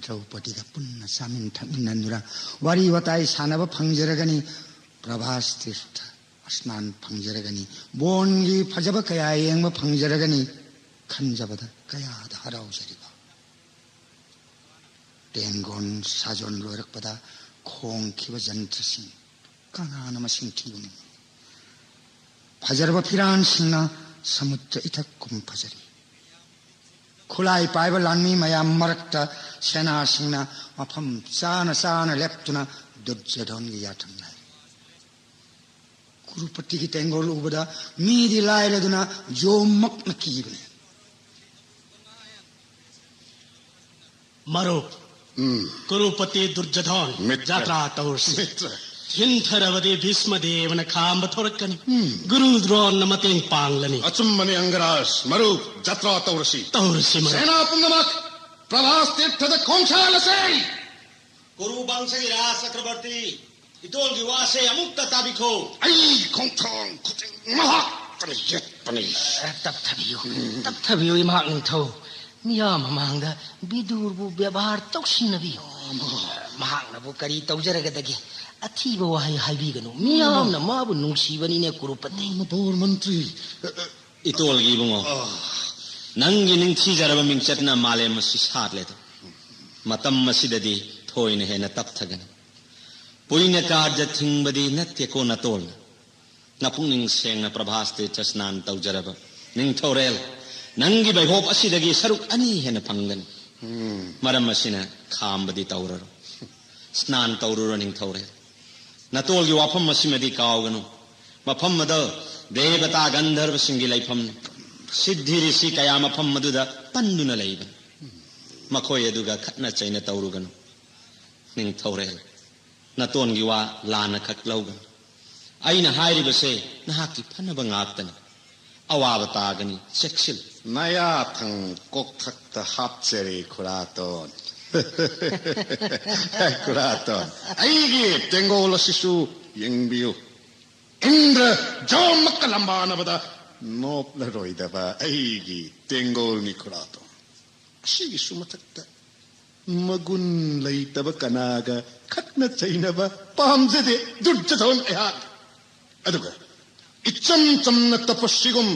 ꯗ꯭ꯔꯧꯄꯗꯤꯒ ꯄꯨꯟꯅ ꯆꯥꯃꯤꯟ ꯊꯛꯃꯤꯟꯅꯗꯨꯅ ꯋꯥꯔꯤ ꯋꯥꯇꯥꯏ ꯁꯥꯟꯅꯕ ꯐꯪꯖꯔꯒꯅꯤ꯫ ꯄ꯭ꯔꯚꯥꯁ ꯇꯤꯔꯊ ꯁ꯭ꯅꯥꯟ ꯐꯪꯖꯔꯒꯅꯤ꯫ ꯕꯣꯟꯒꯤ ꯐꯖꯕ ꯀꯌꯥ ꯌꯦꯡꯕ ꯐꯪꯖꯔꯒꯅꯤ ꯈꯟꯖꯕꯗ ꯀꯌꯥꯗ ꯍꯔꯥꯎꯖꯔꯤꯕ꯫ ꯇꯦꯡꯒꯣꯟ ꯁꯥꯖꯣꯟ ꯂꯣꯏꯔꯛꯄꯗ ꯈꯣꯡꯈꯤꯕ ꯖꯟꯇ꯭ꯔꯁꯤꯡ ꯀꯅꯥꯅ ꯃꯁꯤꯡ ꯊꯤꯕ ꯉꯝꯒꯅꯤ? ꯐꯖꯔꯕ ꯐꯤꯔꯥꯟꯁꯤꯡꯅ ꯁꯃꯨꯗ꯭ꯔ ꯏꯊꯛ ꯀꯨꯝ ꯐꯖꯔꯤ꯫ ꯈꯨꯠꯂꯥꯏ ꯄꯥꯏꯕ ꯂꯥꯟꯃꯤ ꯃꯌꯥꯝ ꯃꯔꯛꯇ ꯁꯦꯅꯥꯁꯤꯡꯅ ꯃꯐꯝ ꯆꯥꯅ ꯆꯥꯅ ꯂꯦꯞꯇꯨꯅ ꯗꯨꯔꯖꯣꯙꯟꯒꯤ ꯌꯥꯊꯪ ꯉꯥꯏꯔꯤ꯫ ꯀꯨꯔꯨꯄꯇꯤꯒꯤ ꯇꯦꯡꯒꯣꯜ ꯎꯕꯗ ꯃꯤꯗꯤ ꯂꯥꯏꯔꯗꯨꯅ ꯌꯣꯝꯃꯛꯅ ꯀꯤꯕꯅꯤ꯫ ꯃꯔꯨꯞ, ꯎꯝ꯫ ꯀꯨꯔꯨꯄꯇꯤ ꯗꯨꯔꯖꯣꯙꯟ, ꯃꯤꯇ꯭ꯔ꯫ ꯖꯇ꯭ꯔꯥ ꯇꯧꯔꯁꯤ꯫ ꯃꯤꯇ꯭ꯔ꯫ ꯊꯤꯟꯊꯔꯕꯗꯤ ꯚꯤꯁꯃ ꯗꯦꯕꯅ ꯈꯥꯝꯕ ꯊꯣꯔꯛꯀꯅꯤ꯫ ꯎꯝ꯫ ꯒꯨꯔꯨ ꯗ꯭ꯔꯣꯟꯅ ꯃꯇꯦꯡ ꯄꯥꯡꯂꯅꯤ꯫ ꯑꯆꯨꯝꯕꯅꯤ ꯑꯪꯒꯔꯥꯖ꯫ ꯃꯔꯨꯞ, ꯖꯇ꯭ꯔꯥ ꯇꯧꯔꯁꯤ꯫ ꯇꯧꯔꯁꯤ, ꯃꯔꯨꯞ꯫ ꯁꯦꯅꯥ ꯄꯨꯝꯅꯃꯛ ꯄ꯭ꯔꯚꯥꯁ ꯇꯤꯔꯊꯗ ꯈꯣꯡꯁꯥꯜ ꯑꯁꯤ꯫ ꯀꯨꯔꯨ ꯕꯪꯁꯒꯤ ꯔꯥꯖ ꯆꯀ꯭ꯔꯕꯔꯇꯤ, ꯏꯇꯣꯜꯒꯤ ꯋꯥꯁꯦ ꯑꯃꯨꯛꯇ ꯇꯥꯕꯤꯈꯣ꯫ ꯑꯩ ꯈꯣꯡꯊꯥꯡ ꯈꯨꯗꯤꯡ ꯃꯍꯥꯛꯇꯅ ꯌꯦꯠꯄꯅꯤ꯫ ꯑ, ꯇꯞꯊꯕꯤꯌꯨ, ꯇꯞꯊꯕꯤꯌꯨ, ꯏꯃꯥ ꯅꯤꯡꯊꯧ꯫ ꯃꯤꯌꯥꯝ ꯃꯃꯥꯡꯗ ꯕꯤꯗꯨꯔꯕꯨ ꯕꯦꯕꯥꯔ ꯇꯧꯁꯤꯟꯅꯕꯤꯌꯨ꯫ ꯃꯍꯥꯛꯅꯕꯨ ꯀꯔꯤ ꯇꯧꯖꯔꯒꯗꯒꯦ? ꯑꯊꯤꯕ ꯋꯥꯍꯩ ꯍꯥꯏꯕꯤꯒꯅꯨ꯫ ꯃꯤꯌꯥꯝꯅ ꯃꯥꯕꯨ ꯅꯨꯡꯁꯤꯕꯅꯤꯅꯦ, ꯀꯨꯔꯨꯄꯇꯤ꯫ ꯃꯗꯣꯔ ꯃꯟꯇ꯭ꯔꯤ꯫ ꯏꯇꯣꯜꯒꯤ ꯏꯕꯨꯡꯉꯣ, ꯅꯪꯒꯤ ꯅꯤꯡꯊꯤꯖꯔꯕ ꯃꯤꯡꯆꯠꯅ ꯃꯥꯂꯦꯝ ꯑꯁꯤ ꯁꯥꯠꯂꯦꯗꯣ꯫ ꯃꯇꯝ ꯑꯁꯤꯗꯗꯤ ꯊꯣꯏꯅ ꯍꯦꯟꯅ ꯇꯞꯊꯒꯅꯤ꯫ ꯄꯨꯏꯅ ꯀꯥꯔꯖ ꯊꯤꯡꯕꯗꯤ ꯅꯠꯇꯦꯀꯣ ꯅꯇꯣꯜꯅ꯫ ꯅꯄꯨꯛꯅꯤꯡ ꯁꯦꯡꯅ ꯄ꯭ꯔꯚꯥꯁ ꯇꯤꯔꯊ ꯁ꯭ꯅꯥꯟ ꯇꯧꯖꯔꯕ ꯅꯤꯡꯊꯧꯔꯦꯜ, ꯅꯪꯒꯤ ꯕꯩꯍꯣꯞ ꯑꯁꯤꯗꯒꯤ ꯁꯔꯨꯛ ꯑꯅꯤ ꯍꯦꯟꯅ ꯐꯪꯒꯅꯤ꯫ ꯃꯔꯝ ꯑꯁꯤꯅ ꯈꯥꯝꯕꯗꯤ ꯇꯧꯔꯔꯣ꯫ ꯁ꯭ꯅꯥꯟ ꯇꯧꯔꯨꯔꯣ ꯅꯤꯡꯊꯧꯔꯦꯜ꯫ ꯅꯇꯣꯜꯒꯤ ꯋꯥꯐꯝ ꯑꯁꯤꯃꯗꯤ ꯀꯥꯎꯒꯅꯨ꯫ ꯃꯐꯝ ꯑꯗꯨ ꯗꯦꯕꯇꯥ ꯒꯟꯙꯔꯕꯁꯤꯡꯒꯤ ꯂꯩꯐꯝꯅꯤ꯫ ꯁꯤꯗ꯭ꯙꯤ ꯔꯤꯁꯤ ꯀꯌꯥ ꯃꯐꯝ ꯑꯗꯨꯗ ꯄꯟꯗꯨꯅ ꯂꯩꯕꯅꯤ꯫ ꯃꯈꯣꯏ ꯑꯗꯨꯒ ꯈꯠꯅ ꯆꯩꯅ ꯇꯧꯔꯨꯒꯅꯨ꯫ ꯅꯤꯡꯊꯧꯔꯦꯜ, ꯅꯇꯣꯟꯒꯤ ꯋꯥ ꯂꯥꯟꯅ ꯈꯛ ꯂꯧꯒꯅꯨ꯫ ꯑꯩꯅ ꯍꯥꯏꯔꯤꯕꯁꯦ ꯅꯍꯥꯛꯀꯤ ꯐꯅꯕ ꯉꯥꯛꯇꯅꯤ꯫ ꯑꯋꯥꯕ ꯇꯥꯒꯅꯤ, ꯆꯦꯛꯁꯤꯜꯂꯨ꯫ ꯅꯌꯥꯊꯪ ꯀꯣꯛꯊꯛꯇ ꯍꯥꯞꯆꯔꯦ, ꯈꯨꯔꯥꯇꯣꯟ꯫ ꯈꯨꯔꯥꯇꯣꯟ, ꯑꯩꯒꯤ ꯇꯦꯡꯒꯣꯜ ꯑꯁꯤꯁꯨ ꯌꯦꯡꯕꯤꯌꯨ꯫ ꯏꯟꯗ꯭ꯔ ꯖꯣꯝꯃꯛꯀ ꯂꯝꯕꯥꯅꯕꯗ ꯅꯣꯞꯂꯔꯣꯏꯗꯕ ꯑꯩꯒꯤ ꯇꯦꯡꯒꯣꯜꯅꯤ, ꯈꯨꯔꯥꯇꯣꯟ꯫ ꯑꯁꯤꯒꯤꯁꯨ ꯃꯊꯛꯇ ꯃꯒꯨꯟ ꯂꯩꯇꯕ ꯀꯅꯥꯒ ꯈꯠꯅ ꯆꯩꯅꯕ ꯄꯥꯝꯖꯗꯦ ꯗꯨꯔꯖꯣꯙꯟ ꯑꯩꯍꯥꯛ꯫ ꯑꯗꯨꯒ ꯏꯆꯝ ꯆꯝꯅ ꯇꯄꯁꯤꯒꯨꯝ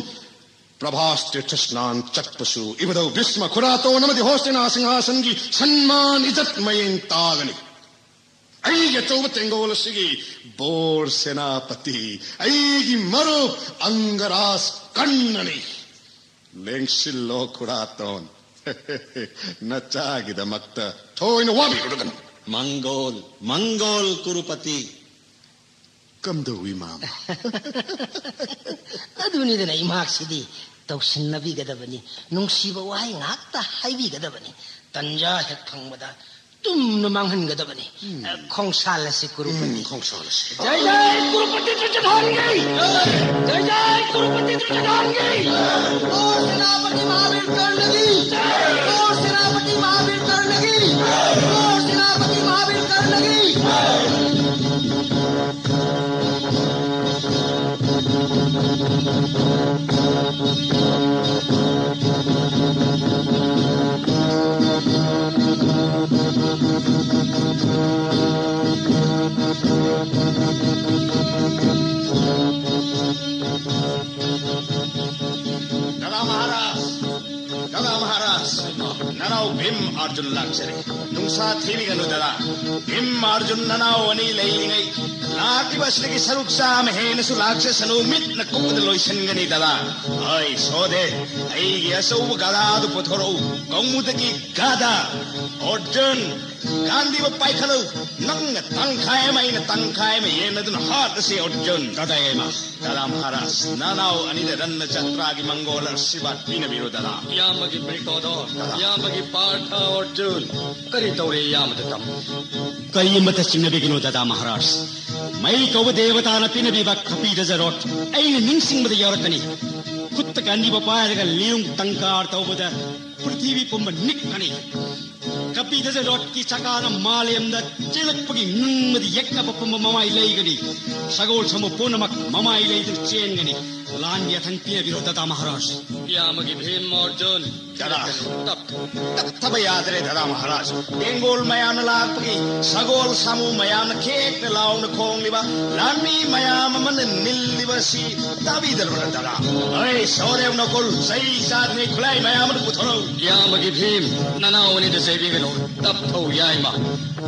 ꯄ꯭ꯔꯚꯥꯁ ꯇꯤꯔꯊ ꯁ꯭ꯅꯥꯟ ꯆꯠꯄꯁꯨ ꯏꯕꯨꯙꯧ ꯚꯤꯁꯃ, ꯈꯨꯔꯥꯇꯣꯟ ꯑꯃꯗꯤ ꯍꯣꯁꯇꯤꯅꯥ ꯁꯤꯡꯍꯥꯁꯟꯒꯤ ꯁꯟꯃꯥꯟ ꯏꯖꯠ ꯃꯌꯦꯡ ꯇꯥꯒꯅꯤ꯫ ꯑꯩꯒꯤ ꯑꯆꯧꯕ ꯇꯦꯡꯒꯣꯜ ꯑꯁꯤꯒꯤ ꯕꯣꯔ ꯁꯦꯅꯥꯄꯇꯤ ꯑꯩꯒꯤ ꯃꯔꯨꯞ ꯑꯪꯒꯔꯥꯖ ꯀꯔꯅꯅꯤ꯫ ꯂꯦꯡꯁꯤꯜꯂꯣ ꯈꯨꯔꯥꯇꯣꯟ꯫ ꯅꯆꯥꯒꯤꯗꯃꯛꯇ ꯊꯣꯏꯅ ꯋꯥꯕꯤꯔꯨꯔꯒꯅꯨ꯫ ꯃꯪꯒꯣꯜ, ꯃꯪꯒꯣꯜ ꯀꯨꯔꯨꯄꯇꯤ꯫ ꯀꯝꯗꯧꯏ, ꯃꯥꯃ? ꯑꯗꯨꯅꯤꯗꯅ, ꯏꯃꯥꯛꯁꯤꯗꯤ ꯇꯧꯁꯤꯟꯅꯕꯤꯒꯗꯕꯅꯤ, ꯅꯨꯡꯁꯤꯕ ꯋꯥꯍꯩ ꯉꯥꯛꯇ ꯍꯥꯏꯕꯤꯒꯗꯕꯅꯤ꯫ ꯇꯟꯖꯥ ꯍꯦꯛ ꯐꯪꯕꯗ ꯇꯨꯝꯅ ꯃꯥꯡꯍꯟꯒꯗꯕꯅꯤ꯫ ꯎꯝ꯫ ꯑ, ꯈꯣꯡꯁꯥꯜ ꯑꯁꯤ ꯀꯨꯔꯨꯄꯇꯤ꯫ ꯎꯝ, ꯈꯣꯡꯁꯥꯜ ꯑꯁꯤ꯫ ꯖꯩ ꯖꯩ ꯀꯨꯔꯨꯄꯇꯤ ꯗ꯭ꯔꯤꯖꯗꯥꯟꯒꯤ! ꯖꯩ ꯖꯩ ꯀꯨꯔꯨꯄꯇꯤ ꯗ꯭ꯔꯤꯖꯗꯥꯟꯒꯤ! ꯀꯣꯔ ꯁꯦꯅꯥꯄꯇꯤ ꯃꯍꯥꯕꯤꯔ ꯀꯔꯅꯒꯤ! ꯀꯣꯔ ꯁꯦꯅꯥꯄꯇꯤ ꯃꯍꯥꯕꯤꯔ ꯀꯔꯅꯒꯤ! ꯀꯣꯔ ꯁꯦꯅꯥꯄꯇꯤ ꯃꯍꯥꯕꯤꯔ ꯀꯔꯅꯒꯤ! ꯗꯥꯗꯥ ꯃꯍꯥꯔꯥꯖ, ꯗꯥꯗꯥ ꯃꯍꯥꯔꯥꯖ, ꯅꯅꯥꯎ ꯚꯤꯝ ꯑꯔꯖꯨꯟ ꯂꯥꯛꯆꯔꯦ꯫ ꯅꯨꯡꯁꯥ ꯊꯤꯕꯤꯒꯅꯨ ꯗꯥꯗꯥ꯫ ꯚꯤꯝ ꯑꯔꯖꯨꯟ ꯅꯅꯥꯎ ꯑꯅꯤ ꯂꯩꯔꯤꯉꯩ ꯂꯥꯛꯂꯤꯕ ꯑꯁꯤꯗꯒꯤ ꯁꯔꯨꯛ ꯆꯥꯝꯃ ꯍꯦꯟꯅꯁꯨ ꯂꯥꯛꯆꯁꯅꯨ, ꯃꯤꯠꯅ ꯀꯨꯞꯄꯗ ꯂꯣꯏꯁꯤꯟꯒꯅꯤ ꯗꯥꯗꯥ꯫ ꯑꯩ ꯁꯣꯗꯦ, ꯑꯩꯒꯤ ꯑꯆꯧꯕ ꯒꯗꯥꯗꯨ ꯄꯨꯊꯣꯔꯛꯎ꯫ ꯀꯧꯃꯨꯗꯒꯤ ꯒꯗꯥ꯫ ꯑꯔꯖꯨꯟ, ꯒꯥꯟꯗꯤꯕ ꯄꯥꯏꯈꯠꯂꯨ꯫ ꯅꯪꯅ ꯇꯪꯈꯥꯏ ꯑꯃ, ꯑꯩꯅ ꯇꯪꯈꯥꯏ ꯑꯃ ꯌꯦꯟꯅꯗꯨꯅ ꯍꯥꯠꯂꯁꯤ ꯑꯔꯖꯨꯟ꯫ ꯗꯥꯗꯥ ꯌꯥꯏꯃ꯫ ꯗꯥꯗꯥ ꯃꯍꯥꯔꯥꯖ, ꯅꯅꯥꯎ ꯑꯅꯤꯗ ꯔꯠꯅ ꯆꯇ꯭ꯔꯥꯒꯤ ꯃꯪꯒꯣꯜ ꯑꯁꯤꯔꯕꯥꯗ ꯄꯤꯅꯕꯤꯔꯣ ꯗꯥꯗꯥ꯫ ꯏꯌꯥꯝꯕꯒꯤ ꯕ꯭ꯔꯤꯀꯣꯗꯣꯔ, ꯏꯌꯥꯝꯕꯒꯤ ꯄꯥꯔꯊ ꯑꯔꯖꯨꯟ꯫ ꯀꯔꯤ ꯇꯧꯔꯦ ꯏꯌꯥꯝꯕꯗ ꯇꯝꯃꯨ? ꯀꯔꯤꯃꯠꯇ ꯆꯤꯡꯅꯕꯤꯒꯅꯨ ꯗꯥꯗꯥ ꯃꯍꯥꯔꯥꯖ꯫ ꯃꯩ ꯀꯧꯕ ꯗꯦꯕꯇꯥꯅ ꯄꯤꯅꯕꯤꯕ ꯀꯄꯤꯗꯖ ꯔꯣꯠ ꯑꯩꯅ ꯅꯤꯡꯁꯤꯡꯕꯗ ꯌꯥꯎꯔꯛꯀꯅꯤ꯫ ꯈꯨꯠꯇ ꯀꯟꯕꯤꯕ ꯄꯥꯏꯔꯒ ꯂꯤꯌꯨꯡ ꯇꯪꯀꯥꯔ ꯇꯧꯕꯗ ꯄ꯭ꯔꯤꯊꯤꯕꯤ ꯄꯨꯝꯕ ꯅꯤꯛꯀꯅꯤ꯫ ꯀꯄꯤꯗꯖ ꯔꯣꯠꯀꯤ ꯆꯀꯥꯅ ꯃꯥꯂꯦꯝꯗ ꯆꯦꯜꯂꯛꯄꯒꯤ ꯉꯪꯕꯗ ꯌꯦꯛꯅꯕ ꯄꯨꯝꯕ ꯃꯃꯥꯏ ꯂꯩꯒꯅꯤ꯫ ꯁꯒꯣꯜ ꯁꯃꯨ ꯄꯨꯝꯅꯃꯛ ꯃꯃꯥꯏ ꯂꯩꯗꯨꯅ ꯆꯦꯟꯒꯅꯤ꯫ ꯂꯥꯟꯒꯤ ꯑꯊꯪ ꯄꯤꯅꯕꯤꯔꯣ ꯗꯥꯗꯥ ꯃꯍꯥꯔꯥꯖ꯫ ꯏꯌꯥꯝꯕꯒꯤ ꯚꯤꯝ ꯑꯔꯖꯨꯟ꯫ ꯗꯥꯗꯥ꯫ ꯇꯞ-, ꯇꯞꯊꯕ ꯌꯥꯗ꯭ꯔꯦ ꯗꯥꯗꯥ ꯃꯍꯥꯔꯥꯖ꯫ ꯇꯦꯡꯒꯣꯜ ꯃꯌꯥꯝꯅ ꯂꯥꯛꯄꯒꯤ ꯁꯒꯣꯜ ꯁꯥꯃꯨ ꯃꯌꯥꯝꯅ ꯈꯦꯛꯅ ꯂꯥꯎꯅ ꯈꯣꯡꯂꯤꯕ ꯂꯥꯟꯃꯤ ꯃꯌꯥꯝ ꯑꯃꯅ ꯅꯤꯜꯂꯤꯕ ꯑꯁꯤ ꯇꯥꯕꯤꯗ꯭ꯔꯕ꯭ꯔꯥ ꯗꯥꯗꯥ? ꯑꯩ ꯁꯍꯗꯦꯕ ꯅꯀꯨꯜ, ꯆꯩ ꯆꯥꯗ꯭ꯔꯤꯉꯩ ꯈꯨꯠꯂꯥꯏ ꯃꯌꯥꯝ ꯑꯗꯨ ꯄꯨꯊꯣꯔꯛꯎ꯫ ꯏꯌꯥꯝꯕꯒꯤ ꯚꯤꯝ, ꯅꯅꯥꯎ ꯑꯅꯤꯗ ꯆꯩꯕꯤꯒꯅꯨ꯫ ꯇꯞꯊꯧ ꯌꯥꯏꯃ꯫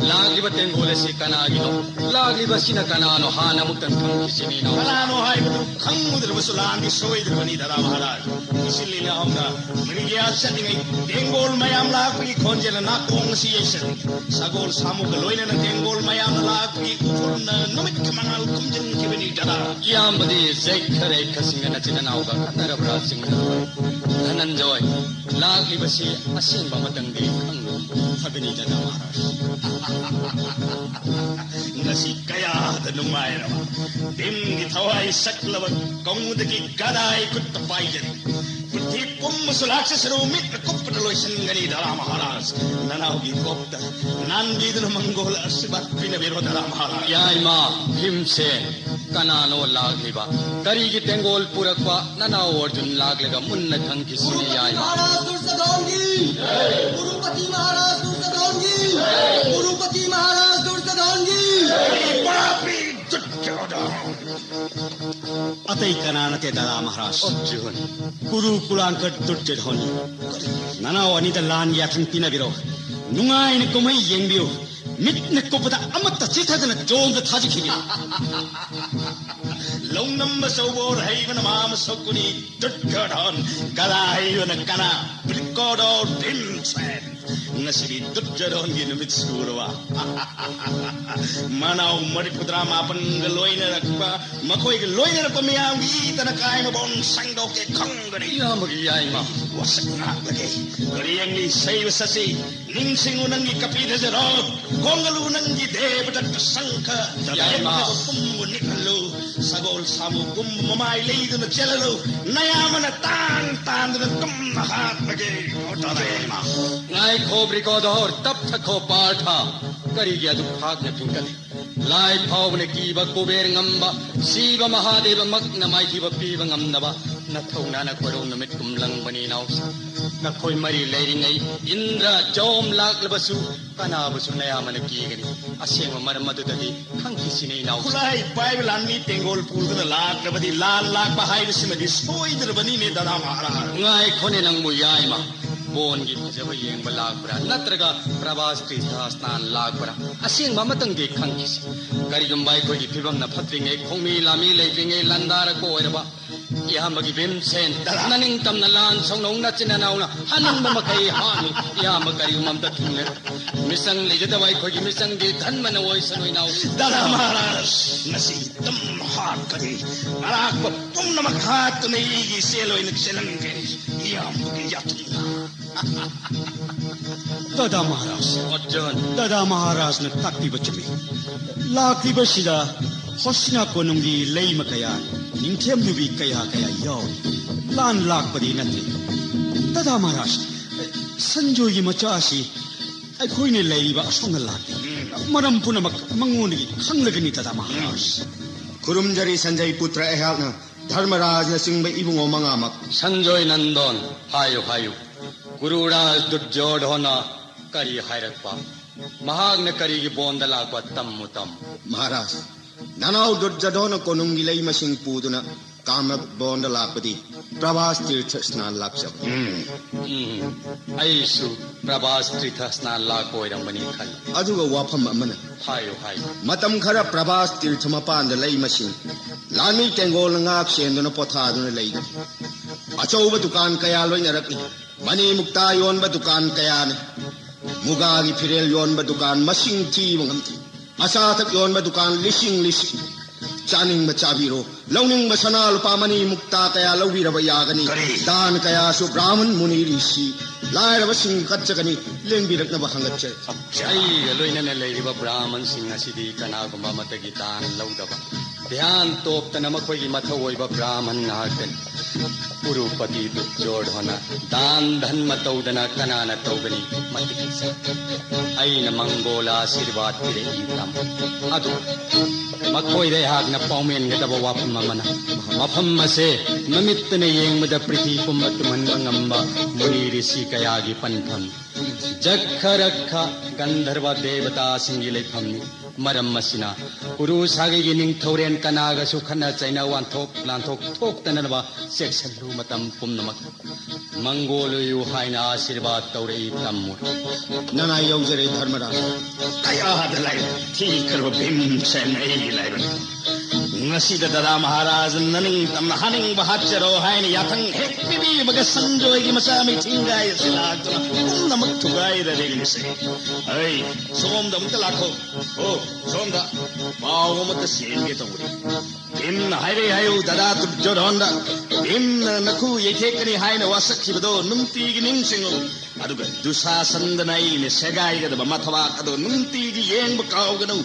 ꯂꯥꯛꯂꯤꯕ ꯇꯦꯡꯒꯣꯜ ꯑꯁꯤ ꯀꯅꯥꯒꯤꯅꯣ? ꯂꯥꯛꯂꯤꯕ ꯑꯁꯤꯅ ꯀꯅꯥꯅꯣ? ꯍꯥꯟꯅ ꯑꯃꯨꯛꯇꯪ ꯈꯪꯈꯤꯁꯤ ꯃꯤꯅꯣ꯫ ꯀꯅꯥꯅꯣ ꯍꯥꯏꯕꯗꯨ ꯈꯪꯉꯨꯗ꯭ꯔꯕꯁꯨ ꯂꯥꯟꯗꯤ ꯁꯣꯏꯗ꯭ꯔꯕꯅꯤ ꯗꯥꯗꯥ ꯃꯍꯥꯔꯥꯖ꯫ ꯏꯁꯤꯜꯂꯤ ꯂꯩꯍꯥꯎꯗ ꯃꯤꯔꯤꯒꯤꯌꯥ ꯆꯠꯂꯤꯉꯩ ꯇꯦꯡꯒꯣꯜ ꯃꯌꯥꯝ ꯂꯥꯛꯄꯒꯤ ꯈꯣꯟꯖꯦꯜꯅ ꯅꯥꯀꯣꯡ ꯑꯁꯤ ꯌꯩꯁꯜꯂꯤ꯫ ꯁꯒꯣꯜ ꯁꯥꯃꯨꯒ ꯂꯣꯏꯅꯅ ꯇꯦꯡꯒꯣꯜ ꯃꯌꯥꯝꯅ ꯂꯥꯛꯄꯒꯤ ꯎꯐꯨꯜꯅ ꯅꯨꯃꯤꯠꯀꯤ ꯃꯉꯥꯜ ꯈꯨꯝꯖꯤꯟꯈꯤꯕꯅꯤ ꯗꯥꯗꯥ꯫ ꯏꯌꯥꯝꯕꯗꯤ ꯖꯩꯈꯔ ꯔꯩꯈꯁꯤꯡꯒ ꯅꯆꯤꯟ ꯅꯅꯥꯎꯒ ꯈꯠꯅꯔꯕ꯭ꯔꯥ ꯆꯤꯡꯅꯔꯕ꯭ꯔꯥ? ꯙꯅꯟꯖꯣꯏ, ꯂꯥꯛꯂꯤꯕꯁꯤ ꯑꯁꯦꯡꯕ ꯑꯃꯇꯪꯗꯤ ꯈꯪꯂꯨ꯫ ꯐꯕꯅꯤ ꯗꯗꯥ ꯃꯍꯥꯔꯥꯖ꯫ ꯉꯁꯤ ꯀꯌꯥꯗ ꯅꯨꯡꯉꯥꯏꯔꯕ! ꯚꯤꯝꯒꯤ ꯊꯋꯥꯏ ꯁꯛꯂꯕ ꯀꯧꯗꯒꯤ ꯒꯗꯥꯏ ꯈꯨꯠꯇ ꯄꯥꯏꯖꯔꯤ꯫ ꯄ꯭ꯔꯤꯊꯤ ꯄꯨꯝꯕꯁꯨ ꯂꯥꯛꯆꯁꯅꯨ, ꯃꯤꯠꯅ ꯀꯨꯞꯄꯗ ꯂꯣꯏꯁꯤꯟꯒꯅꯤ ꯗꯗꯥ ꯃꯍꯥꯔꯥꯖ꯫ ꯅꯅꯥꯎꯒꯤ ꯀꯣꯛꯇ ꯅꯥꯟꯕꯤꯗꯨꯅ ꯃꯪꯒꯣꯜ ꯑꯁꯤꯕ ꯄꯤꯅꯕꯤꯔꯣ ꯗꯗꯥ ꯃꯍꯥꯔꯥꯖ꯫ ꯌꯥꯏꯃ ꯚꯤꯝꯁꯦꯟ, ꯀꯅꯥꯅꯣ ꯂꯥꯛꯂꯤꯕ? ꯀꯔꯤꯒꯤ ꯇꯦꯡꯒꯣꯜ ꯄꯨꯔꯛꯄ? ꯅꯅꯥꯎ ꯑꯔꯖꯨꯟ ꯂꯥꯛꯂꯒ ꯃꯨꯟꯅ ꯈꯪꯈꯤꯁꯤꯅꯤ ꯌꯥꯏꯃ꯫ महाराज दुर्योधन की, कुरुपति महाराज दुर्योधन की, कुरुपति महाराज दुर्योधन की। ꯄꯥꯄꯤ ꯗꯨꯔꯖꯣꯙꯟ꯫ ꯑꯇꯩ ꯀꯅꯥ ꯅꯠꯇꯦ ꯗꯗꯥ ꯃꯍꯥꯔꯥꯖ꯫ ꯑꯔꯖꯨꯟ꯫ ꯀꯨꯔꯨ ꯀꯨꯂꯥꯡꯀ ꯗꯨꯔꯖꯣꯙꯟ꯫ ꯅꯅꯥꯎ ꯑꯅꯤꯗ ꯂꯥꯟꯒꯤ ꯌꯥꯊꯪ ꯄꯤꯅꯕꯤꯔꯣ꯫ ꯅꯨꯡꯉꯥꯏꯅ ꯀꯨꯝꯍꯩ ꯌꯦꯡꯕꯤꯌꯨ꯫ ꯃꯤꯠꯅ ꯀꯨꯞꯄꯗ ꯑꯃꯠꯇ ꯆꯤꯊꯗꯅ ꯖꯣꯝꯗ ꯊꯥꯖꯈꯤꯕꯤ꯫ ꯂꯧꯅꯝꯕ ꯆꯧꯕꯣꯔ ꯍꯩꯕꯅ ꯃꯥ ꯃꯁꯛ ꯀꯨꯅꯤ ꯗꯨꯔꯖꯣꯙꯟ꯫ ꯀꯂꯥ ꯍꯩꯕꯅ ꯀꯅꯥ? ꯕ꯭ꯔꯤꯀꯣꯗꯣ ꯚꯤꯝꯁꯦꯟ꯫ ꯉꯁꯤꯗꯤ ꯗꯨꯔꯖꯣꯙꯟꯒꯤ ꯅꯨꯃꯤꯠ ꯁꯨꯔꯕ꯫ ꯃꯅꯥꯎ ꯃꯔꯤꯐꯨꯇꯔꯥ ꯃꯥꯄꯟꯒ ꯂꯣꯏꯅꯔꯛꯄ, ꯃꯈꯣꯏꯒ ꯂꯣꯏꯅꯔꯛꯄ ꯃꯤꯌꯥꯝꯒꯤ ꯏ ꯇꯅ ꯀꯥꯏ ꯃꯕꯣꯟ ꯁꯦꯡꯗꯣꯛꯀꯦ ꯈꯪꯒꯅꯤ꯫ ꯏꯌꯥꯝꯕꯒꯤ ꯌꯥꯏꯃ꯫ ꯋꯥꯁꯛ ꯉꯥꯛꯂꯒꯦ꯫ ꯀꯔꯤꯌꯦꯡꯂꯤ ꯁꯩꯕ ꯁꯠꯁꯤ꯫ ꯅꯤꯡꯁꯤꯡꯉꯨ ꯅꯪꯒꯤ ꯀꯄꯤꯗꯖꯔꯣ꯫ ꯈꯣꯡꯒꯜꯂꯨ ꯅꯪꯒꯤ ꯗꯦꯕꯗꯠꯇ ꯁꯪꯈ꯫ ꯌꯥꯏꯃ꯫ ꯌꯥꯏꯃ ꯄꯨꯝꯕ ꯅꯤꯛꯍꯜꯂꯨ꯫ ꯁꯒꯣꯜ ꯁꯥꯃꯨꯒꯨꯝꯕ ꯃꯃꯥꯏ ꯂꯩꯗꯨꯅ ꯆꯦꯜꯍꯜꯂꯨ꯫ ꯅꯌꯥꯝꯕꯅ ꯇꯥꯡ ꯇꯥꯡꯗꯨꯅ ꯇꯨꯝꯅ ꯍꯥꯠꯂꯒꯦ꯫ ꯌꯥꯏꯃ꯫ ꯉꯥꯏꯈꯣ ꯕ꯭ꯔꯤꯀꯣꯗꯣꯔ, ꯇꯞꯊꯈꯣ ꯄꯥꯔꯊ꯫ ꯀꯔꯤꯒꯤ ꯑꯗꯨꯛ ꯐꯥꯛꯅ ꯊꯤꯡꯀꯠꯂꯤ? ꯂꯥꯏ ꯐꯥꯎꯕꯅ ꯀꯤꯕ ꯀꯨꯕꯦꯔ ꯉꯝꯕ, ꯁꯤꯕ ꯃꯍꯥꯗꯦꯕꯃꯛꯅ ꯃꯥꯏꯊꯤꯕ ꯄꯤꯕ ꯉꯝꯅꯕ ꯅꯊꯧꯅꯥꯅ ꯈꯣꯏꯔꯧ ꯅꯨꯃꯤꯠ ꯀꯨꯝ ꯂꯪꯕꯅꯤ ꯏꯅꯥꯎꯁꯥ꯫ ꯅꯈꯣꯏ ꯃꯔꯤ ꯂꯩꯔꯤꯉꯩ ꯏꯟꯗ꯭ꯔ ꯖꯣꯝ ꯂꯥꯛꯂꯕꯁꯨ ꯀꯅꯥꯕꯨꯁꯨ ꯅꯌꯥꯝꯕꯅ ꯀꯤꯒꯅꯤ꯫ ꯑꯁꯦꯡꯕ ꯃꯔꯝ ꯑꯗꯨꯗꯗꯤ ꯈꯪꯈꯤꯁꯤꯅꯦ ꯏꯅꯥꯎꯁꯥ꯫ ꯈꯨꯠꯂꯥꯏ ꯄꯥꯏꯕ ꯂꯥꯟꯃꯤ ꯇꯦꯡꯒꯣꯜ ꯄꯨꯗꯨꯅ ꯂꯥꯛꯂꯕꯗꯤ ꯂꯥꯟ ꯂꯥꯛꯄ ꯍꯥꯏꯕꯁꯤꯃꯗꯤ ꯁꯣꯏꯗ꯭ꯔꯕꯅꯤꯅꯦ ꯗꯗꯥ ꯃꯍꯥꯔꯥꯖ꯫ ꯉꯥꯏꯈꯣꯅꯦ ꯅꯪꯕꯨ ꯌꯥꯏꯃ꯫ ꯕꯣꯟꯒꯤ ꯐꯖꯕ ꯌꯦꯡꯕ ꯂꯥꯛꯄ꯭ꯔꯥ, ꯅꯠꯇ꯭ꯔꯒ ꯄ꯭ꯔꯚꯥꯁ ꯇꯤꯔꯊ ꯁ꯭ꯅꯥꯟ ꯂꯥꯛꯄ꯭ꯔꯥ? ꯑꯁꯦꯡꯕ ꯑꯃꯇꯪꯗꯤ ꯈꯪꯈꯤꯁꯤ꯫ ꯀꯔꯤꯒꯨꯝꯕ ꯑꯩꯈꯣꯏꯒꯤ ꯐꯤꯕꯝꯅ ꯐꯠꯇ꯭ꯔꯤꯉꯩ, ꯈꯣꯡꯃꯤ ꯂꯥꯃꯤ ꯂꯩꯇ꯭ꯔꯤꯉꯩ, ꯂꯥꯟꯗꯥꯔꯛꯄ ꯑꯣꯏꯔꯕ, ꯏꯌꯥꯝꯕꯒꯤ ꯚꯤꯝꯁꯦꯟ, ꯅꯅꯤꯡꯇꯝꯅ ꯂꯥꯟ ꯁꯣꯛꯅꯧ, ꯅꯆꯤꯟ ꯅꯅꯥꯎꯅ ꯍꯥꯅꯤꯡꯕ ꯃꯈꯩ ꯍꯥꯠꯂꯨ꯫ ꯏꯌꯥꯝꯕ ꯀꯔꯤꯒꯨꯝꯕ ꯑꯝꯇ ꯊꯨꯡꯂꯦ꯫ ꯃꯤꯆꯪ ꯂꯩꯖꯗꯕ ꯑꯩꯈꯣꯏꯒꯤ ꯃꯤꯆꯪꯗꯤ ꯙꯟꯕꯅ ꯑꯣꯏꯁꯅꯨ ꯏꯅꯥꯎ꯫ ꯗꯥꯗꯥ ꯃꯍꯥꯔꯥꯖ, ꯉꯁꯤ ꯑꯗꯨꯝ ꯍꯥꯠꯀꯅꯤ꯫ ꯑꯔꯥꯛꯄ ꯄꯨꯝꯅꯃꯛ ꯍꯥꯠꯇꯨꯅ ꯑꯩꯒꯤ ꯏꯆꯦꯜ ꯑꯣꯏꯅ ꯆꯦꯜꯍꯟꯒꯦ꯫ ꯏꯌꯥꯝꯕꯒꯤ ꯌꯥꯊꯪꯅ꯫ ꯗꯥꯗꯥ ꯃꯍꯥꯔꯥꯖ꯫ ꯑꯔꯖꯨꯟ꯫ ꯗꯥꯗꯥ ꯃꯍꯥꯔꯥꯖꯅ ꯇꯥꯛꯄꯤꯕ ꯆꯨꯝꯃꯤ꯫ ꯂꯥꯛꯂꯤꯕꯁꯤꯗ ꯍꯣꯁꯅꯥ ꯀꯣꯅꯨꯡꯒꯤ ꯂꯩꯃ ꯀꯌꯥ, ꯅꯤꯡꯊꯦꯝ ꯅꯨꯄꯤ ꯀꯌꯥ ꯀꯌꯥ ꯌꯥꯎꯔꯤ꯫ ꯂꯥꯟ ꯂꯥꯛꯄꯗꯤ ꯅꯠꯇꯦ꯫ ꯗꯥꯗꯥ ꯃꯍꯥꯔꯥꯖ, ꯁꯟꯖꯣꯏꯒꯤ ꯃꯆꯥ ꯑꯁꯤ ꯑꯩꯈꯣꯏꯅ ꯂꯩꯔꯤꯕ ꯑꯁꯣꯝꯗ ꯂꯥꯛꯂꯤ꯫ ꯃꯔꯝ ꯄꯨꯝꯅꯃꯛ ꯃꯉꯣꯟꯗꯒꯤ ꯈꯪꯂꯒꯅꯤ ꯗꯥꯗꯥ ꯃꯍꯥꯔꯥꯖ꯫ ꯈꯨꯔꯨꯝꯖꯔꯤ ꯁꯟꯖꯩ ꯄꯨꯇ꯭ꯔ ꯑꯩꯍꯥꯛꯅ ꯙꯔꯃꯔꯥꯖꯅꯆꯤꯡꯕ ꯏꯕꯨꯡꯉꯣ ꯃꯉꯥꯃꯛ꯫ ꯁꯟꯖꯣꯏ ꯅꯟꯗꯣꯟ, ꯍꯥꯏꯌꯨ, ꯍꯥꯏꯌꯨ꯫ ꯒꯨꯔꯨꯔꯥꯖ ꯗꯨꯔꯖꯣꯙꯅ ꯀꯔꯤ ꯍꯥꯏꯔꯛꯄ? ꯃꯍꯥꯛꯅ ꯀꯔꯤꯒꯤ ꯕꯣꯟꯗ ꯂꯥꯛꯄ? ꯇꯝꯃꯨ, ꯇꯝꯃꯨ꯫ ꯃꯍꯥꯔꯥꯖ, ꯅꯅꯥꯎ ꯗꯨꯔꯖꯣꯙꯅ ꯀꯣꯅꯨꯡꯒꯤ ꯂꯩꯃꯁꯤꯡ ꯄꯨꯗꯨꯅ ꯀꯥꯝꯔꯛ ꯕꯣꯟꯗ ꯂꯥꯛꯄꯗꯤ ꯄ꯭ꯔꯚꯥꯁ ꯇꯤꯔꯊ ꯁ꯭ꯅꯥꯟ ꯂꯥꯛꯆꯕ꯫ ꯎꯝ, ꯑꯩꯁꯨ ꯄ꯭ꯔꯚꯥꯁ ꯇꯤꯔꯊ ꯁ꯭ꯅꯥꯟ ꯂꯥꯛꯄ ꯑꯣꯏꯔꯝꯕꯅꯤ ꯈꯜꯂꯤ꯫ ꯑꯗꯨꯒ ꯋꯥꯐꯝ ꯑꯃꯅ, ꯍꯥꯏꯌꯨ, ꯍꯥꯏꯌꯨ꯫ ꯃꯇꯝ ꯈꯔ ꯄ꯭ꯔꯚꯥꯁ ꯇꯤꯔꯊ ꯃꯄꯥꯟꯗ ꯂꯩꯃꯁꯤꯡ ꯂꯥꯟꯃꯤ ꯇꯦꯡꯒꯣꯜꯅ ꯉꯥꯛ ꯁꯦꯟꯗꯨꯅ ꯄꯣꯊꯥꯗꯨꯅ ꯂꯩꯒꯅꯤ꯫ ꯑꯆꯧꯕ ꯗꯨꯀꯥꯟ ꯀꯌꯥ ꯂꯣꯏꯅꯔꯛꯂꯤ꯫ ꯃꯅꯤ ꯃꯨꯛꯇꯥ ꯌꯣꯟꯕ ꯗꯨꯀꯥꯟ ꯀꯌꯥꯅꯤ꯫ ꯃꯨꯒꯥꯒꯤ ꯐꯤꯔꯦꯜ ꯌꯣꯟꯕ ꯗꯨꯀꯥꯟ ꯃꯁꯤꯡ ꯊꯤꯕ ꯉꯝꯗꯦ꯫ ꯑꯆꯥ ꯑꯊꯛ ꯌꯣꯟꯕ ꯗꯨꯀꯥꯟ ꯂꯤꯁꯤꯡ ꯂꯤꯁꯤꯡ꯫ ꯆꯥꯅꯤꯡꯕ ꯆꯥꯕꯤꯔꯣ, ꯂꯧꯅꯤꯡꯕ ꯁꯅꯥ ꯂꯨꯄꯥ ꯃꯅꯤ ꯃꯨꯛꯇꯥ ꯀꯌꯥ ꯂꯧꯕꯤꯔꯕ ꯌꯥꯒꯅꯤ꯫ ꯀꯔꯤ? ꯗꯥꯟ ꯀꯌꯥꯁꯨ ꯕ꯭ꯔꯥꯍꯃꯟ ꯃꯨꯅꯤ ꯔꯤꯁꯤ ꯂꯥꯏꯔꯕꯁꯤꯡ ꯀꯠꯆꯒꯅꯤ꯫ ꯂꯦꯡꯕꯤꯔꯛꯅꯕ ꯍꯪꯒꯠꯆꯔꯤ꯫ ꯑꯩꯒ ꯂꯣꯏꯅꯅ ꯂꯩꯔꯤꯕ ꯕ꯭ꯔꯥꯍꯃꯟꯁꯤꯡ ꯑꯁꯤꯗꯤ ꯀꯅꯥꯒꯨꯝꯕ ꯑꯃꯠꯇꯒꯤ ꯗꯥꯟ ꯂꯧꯗꯕ, ꯙ꯭ꯌꯥꯟ ꯇꯣꯞꯇꯅ ꯃꯈꯣꯏꯒꯤ ꯃꯊꯧ ꯑꯣꯏꯕ ꯕ꯭ꯔꯥꯍꯃꯟ ꯉꯥꯛꯇꯅꯤ꯫ ꯀꯨꯔꯨꯄꯇꯤ ꯗꯨꯔꯖꯣꯙꯅ ꯗꯥꯟ ꯙꯟꯃ ꯇꯧꯗꯅ ꯀꯅꯥꯅ ꯇꯧꯒꯅꯤ? ꯃꯇꯤꯛ ꯆꯥꯏ꯫ ꯑꯩꯅ ꯃꯪꯒꯣꯜ ꯑꯥꯁꯤꯔꯕꯥꯗ ꯄꯤꯔꯛꯏ ꯇꯥꯃꯣ꯫ ꯑꯗꯨ ꯃꯈꯣꯏꯗ ꯑꯩꯍꯥꯛꯅ ꯄꯥꯎꯃꯦꯟꯒꯗꯕ ꯋꯥꯐꯝ ꯑꯃꯅ, ꯃꯐꯝ ꯑꯁꯦ ꯃꯃꯤꯠꯇꯅ ꯌꯦꯡꯕꯗ ꯄ꯭ꯔꯤꯊꯤ ꯄꯨꯝꯕ ꯇꯨꯝꯍꯟꯕ ꯉꯝꯕ ꯃꯨꯅꯤ ꯔꯤꯁꯤ ꯀꯌꯥꯒꯤ ꯄꯟꯐꯝ, ꯖꯛꯈ ꯔꯛꯈ ꯒꯟꯙꯔꯕ ꯗꯦꯕꯇꯥꯁꯤꯡꯒꯤ ꯂꯩꯐꯝꯅꯤ꯫ ꯃꯔꯝ ꯑꯁꯤꯅ ꯀꯨꯔꯨ ꯁꯥꯒꯩꯒꯤ ꯅꯤꯡꯊꯧꯔꯦꯟ ꯀꯅꯥꯒꯁꯨ ꯈꯠꯅ ꯆꯩꯅ ꯋꯥꯟꯊꯣꯛ ꯂꯥꯟꯊꯣꯛ ꯊꯣꯛꯇꯅꯕ ꯆꯦꯛꯁꯤꯜꯂꯨ꯫ ꯃꯇꯝ ꯄꯨꯝꯅꯃꯛ ꯃꯪꯒꯣꯜ ꯑꯣꯏꯌꯨ ꯍꯥꯏꯅ ꯑꯥꯁꯤꯔꯕꯥꯗ ꯇꯧꯔꯛꯏ ꯇꯝꯃꯨ꯫ ꯅꯅꯥꯏ ꯌꯧꯖꯔꯦ ꯙꯔꯃꯔꯥꯖ꯫ ꯀꯌꯥꯗ ꯂꯥꯏꯕꯛ ꯊꯤꯈ꯭ꯔꯕ ꯚꯤꯝꯁꯦꯟ ꯑꯩꯒꯤ ꯂꯥꯏꯕꯛ꯫ ꯉꯁꯤꯗ ꯗꯗꯥ ꯃꯍꯥꯔꯥꯖ ꯅꯅꯤꯡ ꯇꯝꯅ ꯍꯥꯅꯤꯡꯕ ꯍꯥꯠꯆꯔꯣ ꯍꯥꯏꯅ ꯌꯥꯊꯪ ꯍꯦꯛ ꯄꯤꯕꯤꯕꯒ ꯁꯟꯖꯣꯏꯒꯤ ꯃꯆꯥ ꯃꯤꯊꯤꯡꯒꯥꯏ ꯑꯁꯤ ꯂꯥꯛꯇꯨꯅ ꯄꯨꯝꯅꯃꯛ ꯊꯨꯒꯥꯏꯔꯔꯤꯕꯅꯤꯁꯦ꯫ ꯑꯩ ꯁꯣꯝꯗ ꯑꯃꯨꯛꯇ ꯂꯥꯛꯈꯣ꯫ ꯑꯣ, ꯁꯣꯝꯗ ꯄꯥꯎ ꯑꯃꯠꯇ ꯆꯦꯟꯒꯦ ꯇꯧꯕꯅꯤ꯫ ꯚꯤꯝꯅ ꯍꯥꯏꯔꯦ ꯍꯥꯏꯌꯨ ꯗꯗꯥ ꯗꯨꯔꯖꯣꯙꯟꯗ꯫ ꯚꯤꯝꯅ ꯅꯈꯨ ꯌꯩꯊꯦꯛꯀꯅꯤ ꯍꯥꯏꯅ ꯋꯥꯁꯛꯈꯤꯕꯗꯣ ꯅꯨꯡꯇꯤꯒꯤ ꯅꯤꯡꯁꯤꯡꯉꯨ꯫ ꯑꯗꯨꯒ ꯗꯨꯁꯥꯁꯟꯗꯅ ꯑꯩꯅ ꯁꯦꯒꯥꯏꯒꯗꯕ ꯃꯊꯕꯥꯛ ꯑꯗꯣ ꯅꯨꯡꯇꯤꯒꯤ ꯌꯦꯡꯕ ꯀꯥꯎꯒꯅꯨ꯫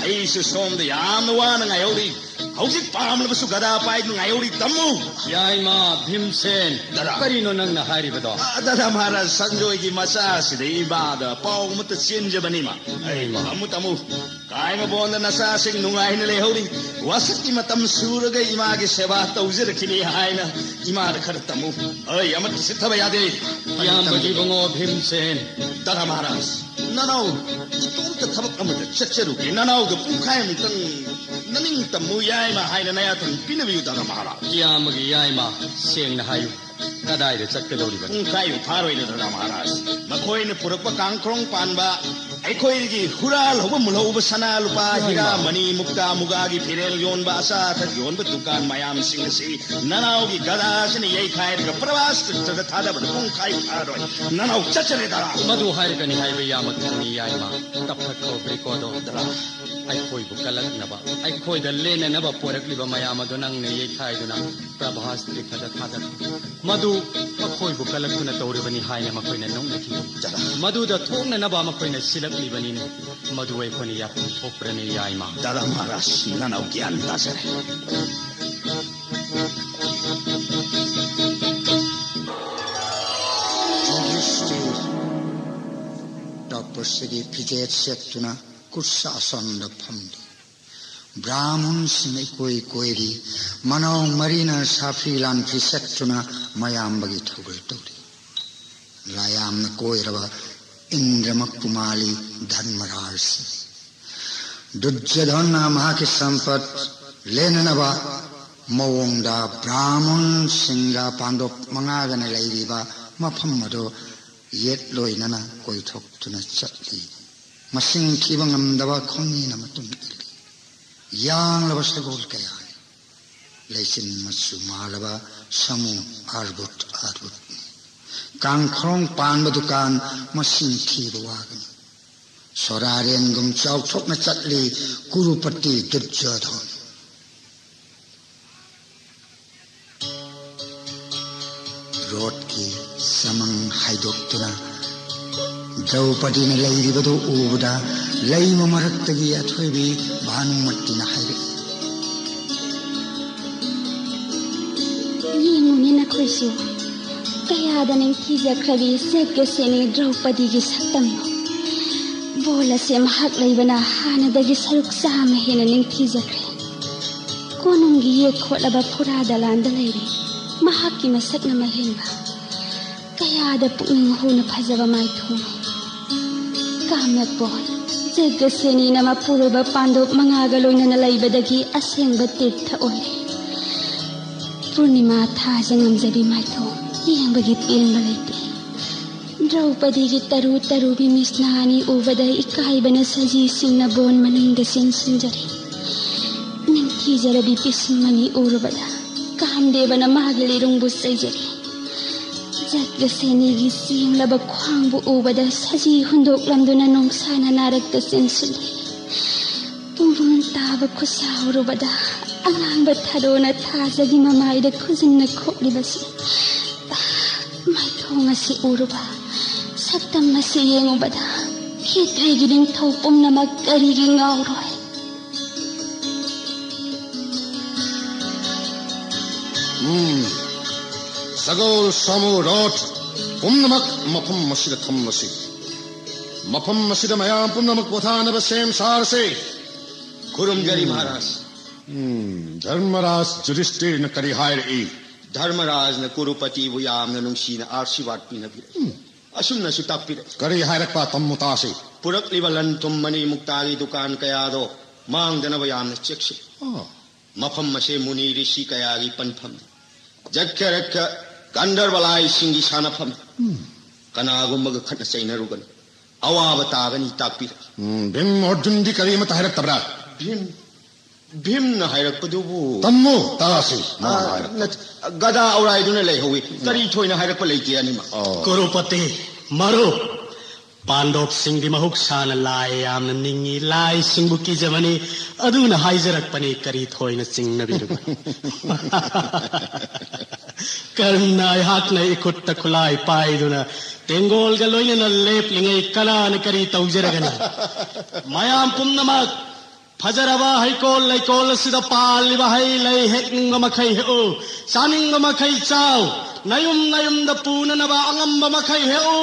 ꯑꯩꯁꯨ ꯁꯣꯝꯗ ꯌꯥꯝꯅ ꯋꯥꯅ ꯉꯥꯏꯍꯧꯔꯤ꯫ ꯍꯧꯖꯤꯛ ꯄꯥꯝꯂꯕꯁꯨ ꯒꯗꯥ ꯄꯥꯏꯗꯨꯅ ꯉꯥꯏꯍꯧꯔꯤ꯫ ꯇꯝꯃꯨ꯫ ꯌꯥꯏꯃ ꯚꯤꯝꯁꯦꯟ, ꯗꯗꯥ꯫ ꯀꯔꯤꯅꯣ ꯅꯪꯅ ꯍꯥꯏꯔꯤꯕꯗꯣ? ꯑ, ꯗꯗꯥ ꯃꯍꯥꯔꯥꯖ, ꯁꯟꯖꯣꯏꯒꯤ ꯃꯆꯥꯁꯤꯗ ꯏꯃꯥꯗ ꯄꯥꯎ ꯑꯃꯠꯇ ꯆꯦꯟꯖꯕꯅꯤ ꯏꯃꯥ꯫ ꯏꯃꯥ꯫ ꯇꯝꯃꯨ, ꯇꯝꯃꯨ꯫ ꯀꯥꯏꯃꯕꯣꯟꯗ ꯅꯆꯥꯁꯤꯡ ꯅꯨꯡꯉꯥꯏꯅ ꯂꯩꯍꯧꯔꯤ꯫ ꯋꯥꯁꯛꯀꯤ ꯃꯇꯝ ꯁꯨꯔꯒ ꯏꯃꯥꯒꯤ ꯁꯦꯕꯥ ꯇꯧꯖꯔꯛꯈꯤꯅꯤ ꯍꯥꯏꯅ ꯏꯃꯥꯗ ꯈꯔ ꯇꯝꯃꯨ꯫ ꯑꯩ ꯑꯃꯠꯇ ꯆꯤꯠꯊꯕ ꯌꯥꯗꯦ꯫ ꯏꯌꯥꯝꯕꯒꯤ ꯏꯕꯨꯡꯉꯣ ꯚꯤꯝꯁꯦꯟ꯫ ꯗꯗꯥ ꯃꯍꯥꯔꯥꯖ, ꯅꯅꯥꯎ ꯏꯇꯣꯝꯇ ꯊꯕꯛ ꯑꯃꯗ ꯆꯠꯆꯔꯨꯒꯦ꯫ ꯅꯅꯥꯎꯗ ꯄꯨꯡꯈꯥꯏꯃꯨꯛꯇꯪ ꯅꯅꯤꯡ ꯇꯝꯃꯨ ꯌꯥꯏꯃ ꯍꯥꯏꯅ ꯅꯌꯥꯊꯪ ꯄꯤꯅꯕꯤꯌꯨ ꯗꯗꯥ ꯃꯍꯥꯔꯥꯖ꯫ ꯏꯌꯥꯝꯕꯒꯤ ꯌꯥꯏꯃ, ꯁꯦꯡꯅ ꯍꯥꯏꯌꯨ, ꯀꯗꯥꯏꯗ ꯆꯠꯀꯗꯧꯔꯤꯕꯅꯣ? ꯄꯨꯡꯈꯥꯏꯃꯨꯛ ꯐꯥꯔꯣꯏꯗ ꯗꯗꯥ ꯃꯍꯥꯔꯥꯖ꯫ ꯃꯈꯣꯏꯅ ꯄꯨꯔꯛꯄ ꯀꯥꯡꯈ꯭ꯔꯣꯡ ꯄꯥꯟꯕ ꯑꯩꯈꯣꯏꯗꯒꯤ ꯍꯨꯔꯥꯜꯍꯧꯕ ꯃꯨꯜꯍꯧꯕ ꯁꯅꯥ ꯂꯨꯄꯥ ꯍꯤꯔꯥ ꯃꯅꯤ ꯃꯨꯛꯇꯥ ꯃꯨꯒꯥꯒꯤ ꯐꯤꯔꯦꯜ ꯌꯣꯟꯕ ꯑꯆꯥ ꯑꯊꯛ ꯌꯣꯟꯕ ꯗꯨꯀꯥꯟ ꯃꯌꯥꯝꯁꯤꯡ ꯑꯁꯤ ꯅꯅꯥꯎꯒꯤ ꯒꯗꯥꯁꯤꯅ ꯌꯩꯈꯥꯏꯔꯒ ꯄ꯭ꯔꯚꯥꯁ ꯀ꯭ꯔꯤꯁꯇꯗ ꯊꯥꯗꯕꯗ ꯄꯨꯡꯈꯥꯏ ꯐꯥꯔꯣꯏ꯫ ꯅꯅꯥꯎ ꯆꯠꯆꯔꯦ ꯗꯗꯥ꯫ ꯃꯗꯨ ꯍꯥꯏꯔꯒꯅꯤ ꯍꯥꯏꯕ ꯏꯌꯥꯝꯕ ꯈꯪꯉꯤ ꯌꯥꯏꯃ꯫ ꯇꯞꯊꯈꯣ ꯕ꯭ꯔꯤꯀꯣꯗꯣ꯫ ꯗꯗꯥ꯫ ꯑꯩꯈꯣꯏꯕꯨ ꯀꯜꯂꯛꯅꯕ, ꯑꯩꯈꯣꯏꯗ ꯂꯦꯟꯅꯅꯕ ꯄꯣꯔꯛꯂꯤꯕ ꯃꯌꯥꯝ ꯑꯗꯨ ꯅꯪꯅ ꯌꯩꯈꯥꯏꯗꯨꯅ ꯄ꯭ꯔꯚꯥꯁ ꯇ꯭ꯔꯤꯐꯗ ꯊꯥꯗꯈꯣ꯫ ꯃꯗꯨ ꯃꯈꯣꯏꯕꯨ ꯀꯜꯂꯛꯇꯨꯅ ꯇꯧꯔꯤꯕꯅꯤ ꯍꯥꯏꯅ ꯃꯈꯣꯏꯅ ꯅꯣꯛꯅꯈꯤ꯫ ꯗꯗꯥ꯫ ꯃꯗꯨꯗ ꯊꯣꯛꯅꯅꯕ ꯃꯈꯣꯏꯅ ꯁꯤꯜꯂꯛꯂꯤꯕꯅꯤꯅꯦ꯫ ꯃꯗꯨ ꯑꯩꯈꯣꯏꯅ ꯌꯥꯐꯝ ꯊꯣꯛꯄ꯭ꯔꯅꯦ ꯌꯥꯏꯃ? ꯗꯗꯥ ꯃꯍꯥꯔꯥꯖ, ꯅꯅꯥꯎ ꯒ꯭ꯌꯥꯟ ꯇꯥꯖꯔꯦ꯫ ꯌꯨꯙꯤꯁꯇꯤꯔ ꯇꯞꯄꯁꯤꯒꯤ ꯐꯤꯖꯦꯠ ꯁꯦꯠꯇꯨꯅ ꯀꯨꯁꯥꯁꯟꯗ ꯐꯝꯂꯤ꯫ ꯕ꯭ꯔꯥꯍꯃꯟꯁꯤꯡꯅ ꯏꯀꯣꯏ ꯀꯣꯏꯔꯤ꯫ ꯃꯅꯥꯎ ꯃꯔꯤꯅ ꯁꯥꯐꯤ ꯂꯥꯟꯐꯤ ꯁꯦꯠꯇꯨꯅ ꯃꯌꯥꯝꯕꯒꯤ ꯊꯧꯒꯜ ꯇꯧꯔꯤ꯫ ꯂꯥꯌꯥꯝꯅ ꯀꯣꯏꯔꯕ ꯏꯟꯗ꯭ꯔꯃꯛꯄꯨ ꯃꯥꯜꯂꯤ ꯙꯔꯃꯔꯥꯖꯁꯤ꯫ ꯗꯨꯔꯖꯣꯙꯟꯅ ꯃꯍꯥꯛꯀꯤ ꯁꯝꯄꯠ ꯂꯦꯟꯅꯅꯕ ꯃꯑꯣꯡꯗ ꯕ꯭ꯔꯥꯍꯃꯟꯁꯤꯡꯒ ꯄꯥꯟꯗꯣꯞ ꯃꯉꯥꯒꯅ ꯂꯩꯔꯤꯕ ꯃꯐꯝ ꯑꯗꯨ ꯌꯦꯠ ꯂꯣꯏꯅꯅ ꯀꯣꯏꯊꯣꯛꯇꯨꯅ ꯆꯠꯂꯤ꯫ ꯃꯁꯤꯡ ꯊꯤꯕ ꯉꯝꯗꯕ ꯈꯣꯡꯃꯤꯅ ꯃꯇꯨꯡ ꯏꯜꯂꯤ꯫ ꯌꯥꯡꯂꯕ ꯁꯒꯣꯜ ꯀꯌꯥꯅꯤ꯫ ꯂꯩꯆꯤꯟ ꯃꯆꯨ ꯃꯥꯜꯂꯕ ꯁꯥꯃꯨ ꯑꯥꯔꯕꯨꯠ ꯑꯥꯔꯕꯨꯠꯅꯤ꯫ ꯀꯥꯡꯈ꯭ꯔꯣꯡ ꯄꯥꯟꯕ ꯗꯨꯀꯥꯟ ꯃꯁꯤꯡ ꯊꯤꯕ ꯋꯥꯒꯅꯤ꯫ ꯁꯣꯔꯥꯔꯦꯟꯒꯨꯝ ꯆꯥꯎꯊꯣꯛꯅ ꯆꯠꯂꯤ ꯀꯨꯔꯨꯄꯇꯤ ꯗꯨꯔꯖꯣꯙꯣꯟ꯫ ꯔꯣꯠꯀꯤ ꯆꯃꯪ ꯍꯥꯏꯗꯣꯛꯇꯨꯅ ꯗ꯭ꯔꯧꯄꯗꯤꯅ ꯂꯩꯔꯤꯕꯗꯨ ꯎꯕꯗ ꯂꯩꯃ ꯃꯔꯛꯇꯒꯤ ꯑꯊꯣꯏꯕꯤ ꯚꯥꯅꯨꯃꯇꯤꯅ ꯍꯥꯏꯔꯛꯏ꯫ ꯌꯦꯡꯉꯨꯅꯦ ꯅꯈꯣꯏꯁꯨ, ꯀꯌꯥꯗ ꯅꯤꯡꯊꯤꯖꯈ꯭ꯔꯕꯤ ꯆꯠꯀꯁꯤꯅꯤ ꯗ꯭ꯔꯧꯄꯗꯤꯒꯤ ꯁꯛꯇꯝꯗꯣ꯫ ꯕꯣꯜ ꯑꯁꯦ ꯃꯍꯥꯛ ꯂꯩꯕꯅ ꯍꯥꯟꯅꯗꯒꯤ ꯁꯔꯨꯛ ꯆꯥꯝꯃ ꯍꯦꯟꯅ ꯅꯤꯡꯊꯤꯖꯈ꯭ꯔꯦ꯫ ꯀꯣꯅꯨꯡꯒꯤ ꯌꯦꯛ ꯈꯣꯠꯂꯕ ꯐꯨꯔꯥ ꯗꯂꯥꯟꯗ ꯂꯩꯔꯦ ꯃꯍꯥꯛꯀꯤ ꯃꯁꯛꯅ ꯃꯍꯦꯟꯕ꯫ ꯀꯌꯥꯗ ꯄꯨꯛꯅꯤꯡ ꯍꯨꯅ ꯐꯖꯕ ꯃꯥꯏꯊꯣꯡ꯫ ꯀꯥꯝꯂꯛꯄꯣꯟ ꯖꯒꯁꯦꯅꯤꯅ ꯃꯄꯨꯔꯣꯏꯕ ꯄꯥꯟꯗꯣꯞ ꯃꯉꯥꯒ ꯂꯣꯏꯅꯅ ꯂꯩꯕꯗꯒꯤ ꯑꯁꯦꯡꯕ ꯇꯤꯔꯊ ꯑꯣꯏꯔꯦ꯫ ꯄꯨꯔꯅꯤꯃꯥ ꯊꯥꯖ ꯉꯝꯖꯕꯤ ꯃꯥꯏꯊꯣꯡ ꯌꯦꯡꯕꯒꯤ ꯄꯦꯟꯕ ꯂꯩꯇꯦ꯫ ꯗ꯭ꯔꯧꯄꯗꯤꯒꯤ ꯇꯔꯨ ꯇꯔꯨꯕꯤ ꯃꯤꯁꯅꯥ ꯑꯅꯤ ꯎꯕꯗ ꯏꯀꯥꯏꯕꯅ ꯁꯖꯤꯁꯤꯡꯅ ꯕꯣꯟ ꯃꯅꯤꯡꯗ ꯆꯦꯟꯁꯤꯟꯖꯔꯦ꯫ ꯅꯤꯡꯊꯤꯖꯔꯕꯤ ꯄꯤꯁꯨꯝ ꯑꯅꯤ ꯎꯔꯨꯕꯗ ꯀꯥꯝꯗꯦꯕꯅ ꯃꯥꯒꯤ ꯂꯤꯔꯨꯡꯕꯨ ꯆꯩꯖꯔꯦ꯫ ꯖꯒꯁꯦꯅꯤꯒꯤ ꯆꯦꯡꯂꯕ ꯈ꯭ꯋꯥꯡꯕꯨ ꯎꯕꯗ ꯁꯖꯤ ꯍꯨꯟꯗꯣꯛꯂꯝꯗꯨꯅ ꯅꯣꯡꯁꯥꯅ ꯅꯥꯔꯛꯇ ꯆꯦꯟꯁꯤꯜꯂꯤ꯫ ꯄꯨꯡꯂꯣꯟ ꯇꯥꯕ ꯈꯨꯠꯁꯥ ꯎꯔꯨꯕꯗ ꯑꯉꯥꯡꯕ ꯊꯔꯣꯅ ꯊꯥꯖꯒꯤ ꯃꯃꯥꯏꯗ ꯈꯨꯖꯤꯟꯅ ꯈꯣꯠꯂꯤꯕꯁꯤ꯫ ꯃꯥꯏꯊꯣꯡ ꯑꯁꯤ ꯎꯔꯨꯕ, ꯁꯛꯇꯝ ꯑꯁꯤ ꯌꯦꯡꯉꯨꯕꯗ ꯈꯦꯇ꯭ꯔꯤꯒꯤ ꯅꯤꯡꯊꯧ ꯄꯨꯝꯅꯃꯛ ꯀꯔꯤꯒꯤ ꯉꯥꯎꯔꯣꯏ? ꯎꯝ꯫ ꯁꯒꯣꯜ, ꯁꯥꯃꯨ, ꯔꯣꯠ ꯄꯨꯝꯅꯃꯛ ꯃꯐꯝ ꯑꯁꯤꯗ ꯊꯝꯂꯁꯤ꯫ ꯃꯐꯝ ꯑꯁꯤꯗ ꯃꯌꯥꯝ ꯄꯨꯝꯅꯃꯛ ꯄꯣꯊꯥꯅꯕ ꯁꯦꯝ ꯁꯥꯔꯁꯤ꯫ ꯈꯨꯔꯨꯝꯖꯔꯤ ꯃꯍꯥꯔꯥꯖ꯫ ꯎꯝ, ꯙꯔꯃꯔꯥꯖ ꯌꯨꯙꯤꯁꯇꯤꯔꯅ ꯀꯔꯤ ꯍꯥꯏꯔꯛꯏ? ꯙꯔꯃꯔꯥꯖꯅ ꯀꯨꯔꯨꯄꯇꯤꯕꯨ ꯌꯥꯝꯅ ꯅꯨꯡꯁꯤꯅ ꯑꯥꯔꯁꯤꯕꯥꯗ ꯄꯤꯅꯕꯤꯔꯛꯏ꯫ ꯑꯁꯨꯝꯅꯁꯨ ꯇꯥꯛꯄꯤꯔꯛꯏ꯫ ꯀꯔꯤ ꯍꯥꯏꯔꯛꯄ ꯇꯝꯃꯨ ꯇꯥꯁꯤ꯫ ꯄꯨꯔꯛꯂꯤꯕ ꯂꯟ ꯊꯨꯝ ꯃꯅꯤ ꯃꯨꯛꯇꯥꯒꯤ ꯗꯨꯀꯥꯟ ꯀꯌꯥꯗꯣ ꯃꯥꯡꯗꯅꯕ ꯌꯥꯝꯅ ꯆꯦꯛꯁꯤꯜꯂꯨ꯫ ꯑꯣ꯫ ꯃꯐꯝ ꯑꯁꯦ ꯃꯨꯅꯤ ꯔꯤꯁꯤ ꯀꯌꯥꯒꯤ ꯄꯟꯐꯝꯅꯤ꯫ ꯖꯠꯈ꯭ꯌꯔꯛꯈ ꯒꯟꯙꯔꯕ ꯂꯥꯏꯁꯤꯡꯒꯤ ꯁꯥꯟꯅꯐꯝ꯫ ꯀꯅꯥꯒꯨꯝꯕꯒ ꯈꯠꯅ ꯆꯩꯅꯔꯨꯒꯅꯨ꯫ ꯑꯋꯥꯕ ꯇꯥꯒꯅꯤ ꯇꯥꯛꯄꯤꯔꯛꯏ꯫ ꯎꯝ, ꯚꯤꯝ ꯑꯔꯖꯨꯟꯗꯤ ꯀꯔꯤꯃꯠꯇ ꯍꯥꯏꯔꯛꯇꯕ꯭ꯔꯥ? ꯚꯤꯝ ꯚꯤꯝꯅ ꯍꯥꯏꯔꯛꯄꯗꯨꯕꯨ? ꯇꯝꯃꯨ ꯇꯥꯁꯤ, ꯃꯥꯅ ꯍꯥꯏꯔꯛꯄ꯫ ꯅꯠ-, ꯒꯗꯥ ꯑꯧꯔꯥꯏꯗꯨꯅ ꯂꯩꯍꯧꯏ꯫ ꯀꯔꯤ ꯊꯣꯏꯅ ꯍꯥꯏꯔꯛꯄ ꯂꯩꯇꯦ ꯑꯅꯤꯃꯛ꯫ ꯑꯣ꯫ ꯀꯨꯔꯨꯄꯇꯤ, ꯃꯔꯨꯞ, ꯄꯥꯟꯗꯣꯞꯁꯤꯡꯗꯤ ꯃꯍꯧꯁꯥꯅ ꯂꯥꯏ ꯌꯥꯝꯅ ꯅꯤꯡꯉꯤ, ꯂꯥꯏꯁꯤꯡꯕꯨ ꯀꯤꯖꯕꯅꯤ, ꯑꯗꯨꯅ ꯍꯥꯏꯖꯔꯛꯄꯅꯤ, ꯀꯔꯤ ꯊꯣꯏꯅ ꯆꯤꯡꯅꯕꯤꯔꯨꯕ? ꯀꯔꯝꯅ ꯑꯩꯍꯥꯛꯅ ꯏꯈꯨꯠꯇ ꯈꯨꯠꯂꯥꯏ ꯄꯥꯏꯗꯨꯅ ꯇꯦꯡꯒꯣꯜꯒ ꯂꯣꯏꯅꯅ ꯂꯦꯞꯂꯤꯉꯩ ꯀꯅꯥꯅ ꯀꯔꯤ ꯇꯧꯖꯔꯒꯅꯤ? ꯃꯌꯥꯝ ꯄꯨꯝꯅꯃꯛ ꯐꯖꯔꯕ ꯍꯩꯀꯣꯜ ꯂꯩꯀꯣꯜ ꯑꯁꯤꯗ ꯄꯥꯜꯂꯤꯕ ꯍꯩ ꯂꯩ ꯍꯦꯛꯅꯤꯡꯕ ꯃꯈꯩ ꯍꯦꯛꯎ, ꯆꯥꯅꯤꯡꯕ ꯃꯈꯩ ꯆꯥꯎ, ꯅꯌꯨꯝ ꯅꯌꯨꯝꯗ ꯄꯨꯅꯅꯕ ꯑꯉꯝꯕ ꯃꯈꯩ ꯍꯦꯛꯎ꯫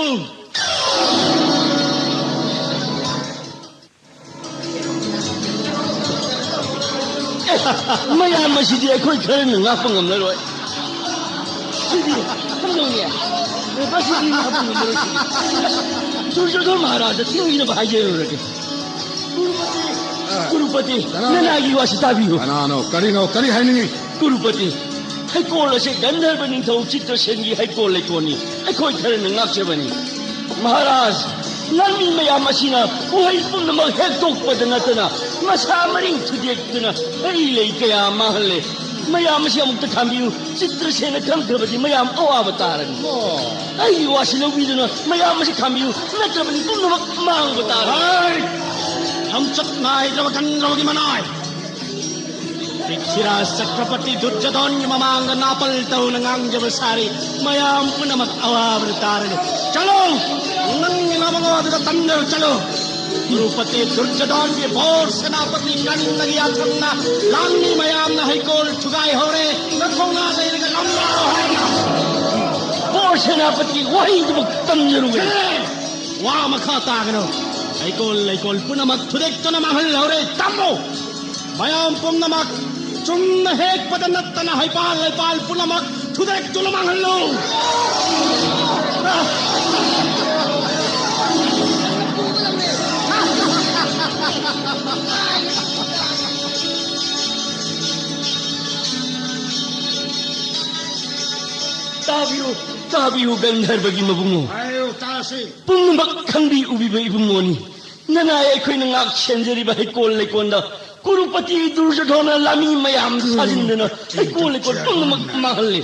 ꯃꯌꯥꯝ ꯑꯁꯤꯗꯤ ꯑꯩꯈꯣꯏ ꯈꯔꯅ ꯉꯥꯛꯄ ꯉꯝꯂꯔꯣꯏ꯫ ꯁꯤꯗꯤ ꯀꯝꯗꯧꯅꯤ? ꯃꯁꯤꯗꯤ ꯉꯥꯛꯄ ꯉꯝꯂꯔꯣꯏ꯫ ꯁꯤꯗꯤ ꯗꯨꯔꯖꯣꯙꯟ ꯃꯍꯥꯔꯥꯖꯗ ꯊꯤꯡꯕꯤꯅꯕ ꯍꯥꯏꯖꯔꯨꯔꯒꯦ꯫ ꯀꯨꯔꯨꯄꯇꯤ, ꯀꯨꯔꯨꯄꯇꯤ, ꯀꯅꯥꯅꯣ? ꯅꯅꯥꯏꯒꯤ ꯋꯥꯁꯤ ꯇꯥꯕꯤꯌꯨ꯫ ꯀꯅꯥꯅꯣ? ꯀꯔꯤꯅꯣ? ꯀꯔꯤ ꯍꯥꯏꯅꯤꯡꯉꯤ? ꯀꯨꯔꯨꯄꯇꯤ, ꯍꯩꯀꯣꯜ ꯑꯁꯤ ꯒꯟꯙꯔꯕ ꯅꯤꯡꯊꯧ ꯆꯤꯇ꯭ꯔꯁꯦꯟꯒꯤ ꯍꯩꯀꯣꯜ ꯂꯩꯀꯣꯜꯅꯤ꯫ ꯑꯩꯈꯣꯏ ꯈꯔꯅ ꯉꯥꯛꯆꯕꯅꯤ꯫ ꯃꯍꯥꯔꯥꯖ, ꯅꯪꯒꯤ ꯃꯌꯥꯝ ꯑꯁꯤꯅ ꯎꯍꯩ ꯄꯨꯝꯅꯃꯛ ꯍꯦꯛꯇꯣꯛꯄꯗ ꯅꯠꯇꯅ ꯃꯁꯥ ꯃꯔꯤꯡ ꯊꯨꯗꯦꯛꯇꯨꯅ ꯍꯩ ꯂꯩ ꯀꯌꯥ ꯃꯥꯡꯍꯜꯂꯦ꯫ ꯃꯌꯥꯝ ꯑꯁꯤ ꯑꯃꯨꯛꯇ ꯈꯥꯝꯕꯤꯌꯨ꯫ ꯆꯤꯇ꯭ꯔꯁꯦꯟꯅ ꯈꯪꯈ꯭ꯔꯕꯗꯤ ꯃꯌꯥꯝ ꯑꯋꯥꯕ ꯇꯥꯔꯅꯤ꯫ ꯑꯩꯒꯤ ꯋꯥꯁꯤ ꯂꯧꯕꯤꯗꯨꯅ ꯃꯌꯥꯝ ꯑꯁꯤ ꯈꯥꯝꯕꯤꯌꯨ, ꯅꯠꯇ꯭ꯔꯕꯗꯤ ꯄꯨꯝꯅꯃꯛ ꯃꯥꯡꯕ ꯇꯥꯔꯅꯤ꯫ ꯍꯩ! ꯈꯝꯆꯠ ꯅꯥꯏꯗ꯭ꯔꯕ ꯒꯟꯙꯔꯕꯒꯤ ꯃꯅꯥꯏ! ꯄ꯭ꯔꯤꯊꯤꯔꯥꯖ ꯆꯀ꯭ꯔꯄꯇꯤ ꯗꯨꯔꯖꯣꯙꯟꯒꯤ ꯃꯃꯥꯡꯗ ꯅꯥꯄꯜ ꯇꯧꯅ ꯉꯥꯡꯖꯕ ꯁꯥꯔꯤ꯫ ꯃꯌꯥꯝ ꯄꯨꯝꯅꯃꯛ ꯑꯋꯥꯕꯗ ꯇꯥꯔꯅꯤ꯫ ꯆꯠꯂꯣ! ꯅꯪꯒꯤ ꯂꯥꯃꯒꯣ ꯑꯗꯨꯗ ꯇꯝꯖꯔꯨ ꯆꯠꯂꯣ꯫ ꯀꯨꯔꯨꯄꯇꯤ ꯗꯨꯔꯖꯣꯙꯟꯒꯤ ꯕꯣꯔ ꯁꯦꯅꯥꯄꯇꯤ ꯀꯔꯤꯡꯅꯒꯤ ꯌꯥꯊꯪꯅ ꯂꯥꯟꯃꯤ ꯃꯌꯥꯝꯅ ꯍꯩꯀꯣꯜ ꯊꯨꯒꯥꯏꯍꯧꯔꯦ꯫ ꯅꯊꯧꯅꯥ ꯂꯩꯔꯒ ꯂꯝꯂꯥꯎ ꯍꯥꯏꯅ꯫ ꯕꯣꯔ ꯁꯦꯅꯥꯄꯇꯤ ꯋꯥꯍꯩꯗꯨꯃꯛ ꯇꯝꯖꯔꯨꯒꯦ꯫ ꯋꯥ ꯃꯈꯥ ꯇꯥꯒꯅꯨ꯫ ꯍꯩꯀꯣꯜ ꯂꯩꯀꯣꯜ ꯄꯨꯝꯅꯃꯛ ꯊꯨꯗꯦꯛꯇꯨꯅ ꯃꯥꯡꯍꯜꯍꯧꯔꯦ꯫ ꯇꯝꯃꯨ! ꯃꯌꯥꯝ ꯄꯨꯝꯅꯃꯛ ꯆꯨꯝꯅ ꯍꯦꯛꯄꯗ ꯅꯠꯇꯅ ꯍꯩꯄꯥꯜ ꯂꯩꯄꯥꯜ ꯄꯨꯝꯅꯃꯛ ꯊꯨꯗꯦꯛꯇꯨꯅ ꯃꯥꯡꯍꯜꯂꯨ! ꯇꯥꯕꯤꯌꯨ, ꯇꯥꯕꯤꯌꯨ, ꯒꯟꯙꯔꯕꯒꯤ ꯃꯕꯨꯡꯉꯣ꯫ ꯍꯥꯏꯌꯨ ꯇꯥꯁꯤ꯫ ꯄꯨꯝꯅꯃꯛ ꯈꯪꯕꯤ ꯎꯕꯤꯕ ꯏꯕꯨꯡꯉꯣꯅꯤ꯫ ꯅꯅꯥꯏ ꯑꯩꯈꯣꯏꯅ ꯉꯥꯛ ꯁꯦꯟꯖꯔꯤꯕ ꯍꯩꯀꯣꯜ ꯂꯩꯀꯣꯜꯗ ꯀꯨꯔꯨꯄꯇꯤ ꯗꯨꯔꯖꯣꯙꯣꯟꯅ ꯂꯥꯟꯃꯤ ꯃꯌꯥꯝ ꯁꯥꯖꯤꯟꯗꯨꯅ ꯍꯩꯀꯣꯜ ꯂꯩꯀꯣꯜ ꯄꯨꯝꯅꯃꯛ ꯃꯥꯡꯍꯜꯂꯤ꯫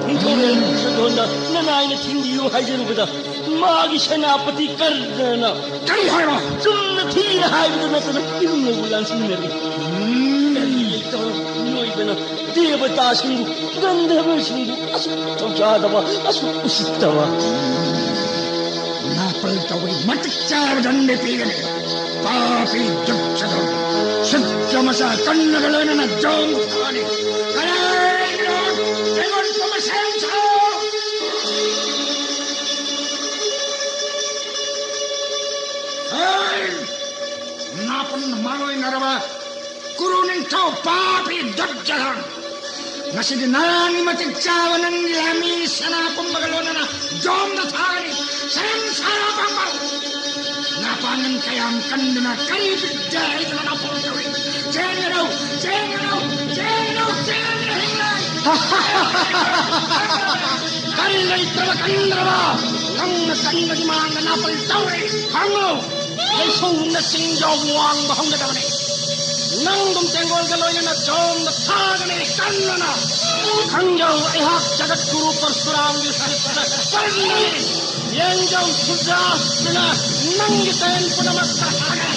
ꯅꯤꯡꯊꯧꯔꯦꯜ ꯗꯨꯔꯖꯣꯙꯣꯟꯗ ꯅꯅꯥꯏꯅ ꯊꯤꯡꯕꯤꯌꯨ ꯍꯥꯏꯖꯔꯨꯕꯗ ꯃꯥꯒꯤ ꯁꯦꯅꯥꯄꯇꯤ ꯀꯔꯅꯅ ꯀꯔꯤ ꯍꯥꯏꯕ? ꯆꯨꯝꯅ ꯊꯤꯅ ꯍꯥꯏꯕꯗ ꯅꯠꯇꯅ ꯏꯕꯨꯡꯉꯣꯕꯨ ꯂꯥꯟꯁꯤꯟꯅꯔꯤ꯫ ꯎꯝ꯫ ꯀꯔꯤ ꯂꯩꯇꯕ ꯃꯤꯑꯣꯏꯕꯅ ꯗꯦꯕꯇꯥꯁꯤꯡꯕꯨ, ꯒꯟꯙꯔꯕꯁꯤꯡꯕꯨ ꯑꯁꯨꯛ ꯊꯧꯁꯥꯗꯕ, ꯑꯁꯨꯛ ꯎꯁꯤꯠꯇꯕ꯫ ꯅꯥꯄꯜ ꯇꯧꯕꯒꯤ ꯃꯇꯤꯛ ꯆꯥꯕ ꯗꯟꯗꯤ ꯄꯤꯒꯅꯤ꯫ ꯄꯥꯄꯤ ꯗꯨꯠꯆꯗꯣꯟ, ꯁꯨꯗ꯭ꯔ ꯃꯆꯥ ꯀꯟꯅꯒ ꯂꯣꯏꯅꯅ ꯖꯣꯝ ꯊꯥꯅꯤ꯫ ꯀꯅꯥꯒꯤꯅꯣ? ꯑꯩꯉꯣꯟꯗ ꯃꯁꯦꯟ ꯁꯥꯎ! ꯍꯩ! ꯅꯥꯄꯜ ꯃꯔꯣꯏꯅꯔꯕ ꯀꯨꯔꯨ ꯅꯤꯡꯊꯧ ꯄꯥꯄꯤ ꯗꯨꯠꯆꯗꯣꯟ! ꯉꯁꯤꯗꯤ ꯅꯔꯥꯡꯒꯤ ꯃꯇꯤꯛ ꯆꯥꯕ ꯅꯪꯒꯤ ꯂꯥꯟꯃꯤ ꯁꯦꯅꯥ ꯄꯨꯝꯕꯒ ꯂꯣꯏꯅꯅ ꯖꯣꯝꯗ ꯊꯥꯒꯅꯤ꯫ ꯁꯦꯝ ꯁꯥꯔ ꯄꯥꯡꯕ! ꯅꯄꯥꯡꯒꯜ ꯀꯌꯥꯝ ꯀꯟꯗꯨꯅ ꯀꯔꯤ ꯕꯤꯠꯇ ꯑꯩꯗꯨꯅ ꯅꯥꯄꯜ ꯇꯧꯔꯤ? ꯆꯦꯟꯒꯅꯨ! ꯆꯦꯟꯒꯅꯨ! ꯆꯦꯟꯒꯅꯨ! ꯆꯦꯟꯒꯅꯨ! ꯍꯤꯡꯂꯩ! ꯀꯔꯤ ꯂꯩꯇ꯭ꯔꯕ ꯀꯟꯗ꯭ꯔꯕ? ꯅꯪꯅ ꯀꯟꯕꯒꯤ ꯃꯥꯡꯗ ꯅꯥꯄꯜ ꯇꯧꯔꯤ! ꯈꯪꯉꯨ! ꯂꯩꯁꯧꯅ ꯆꯤꯡꯖꯥꯎ ꯋꯥꯡꯕ ꯍꯧꯅꯗꯕꯅꯤ꯫ ꯅꯪꯒꯨꯝ ꯇꯦꯡꯒꯣꯜꯒ ꯂꯣꯏꯅꯅ ꯖꯣꯝꯗ ꯊꯥꯒꯅꯤ ꯀꯟꯅꯅ꯫ ꯈꯪꯖꯧ, ꯑꯩꯍꯥꯛ ꯖꯒꯠ ꯒꯨꯔꯨ ꯄꯔꯁꯨꯔꯥꯝꯒꯤ ꯁꯤꯁꯇ ꯀꯔꯅꯅꯤ꯫ ꯌꯦꯡꯖꯧ, ꯁꯨꯗ꯭ꯔꯥꯁꯇ꯭ꯔꯅ ꯅꯪꯒꯤ ꯇꯦꯟ ꯄꯨꯝꯅꯃꯛꯇ ꯍꯥꯏ꯫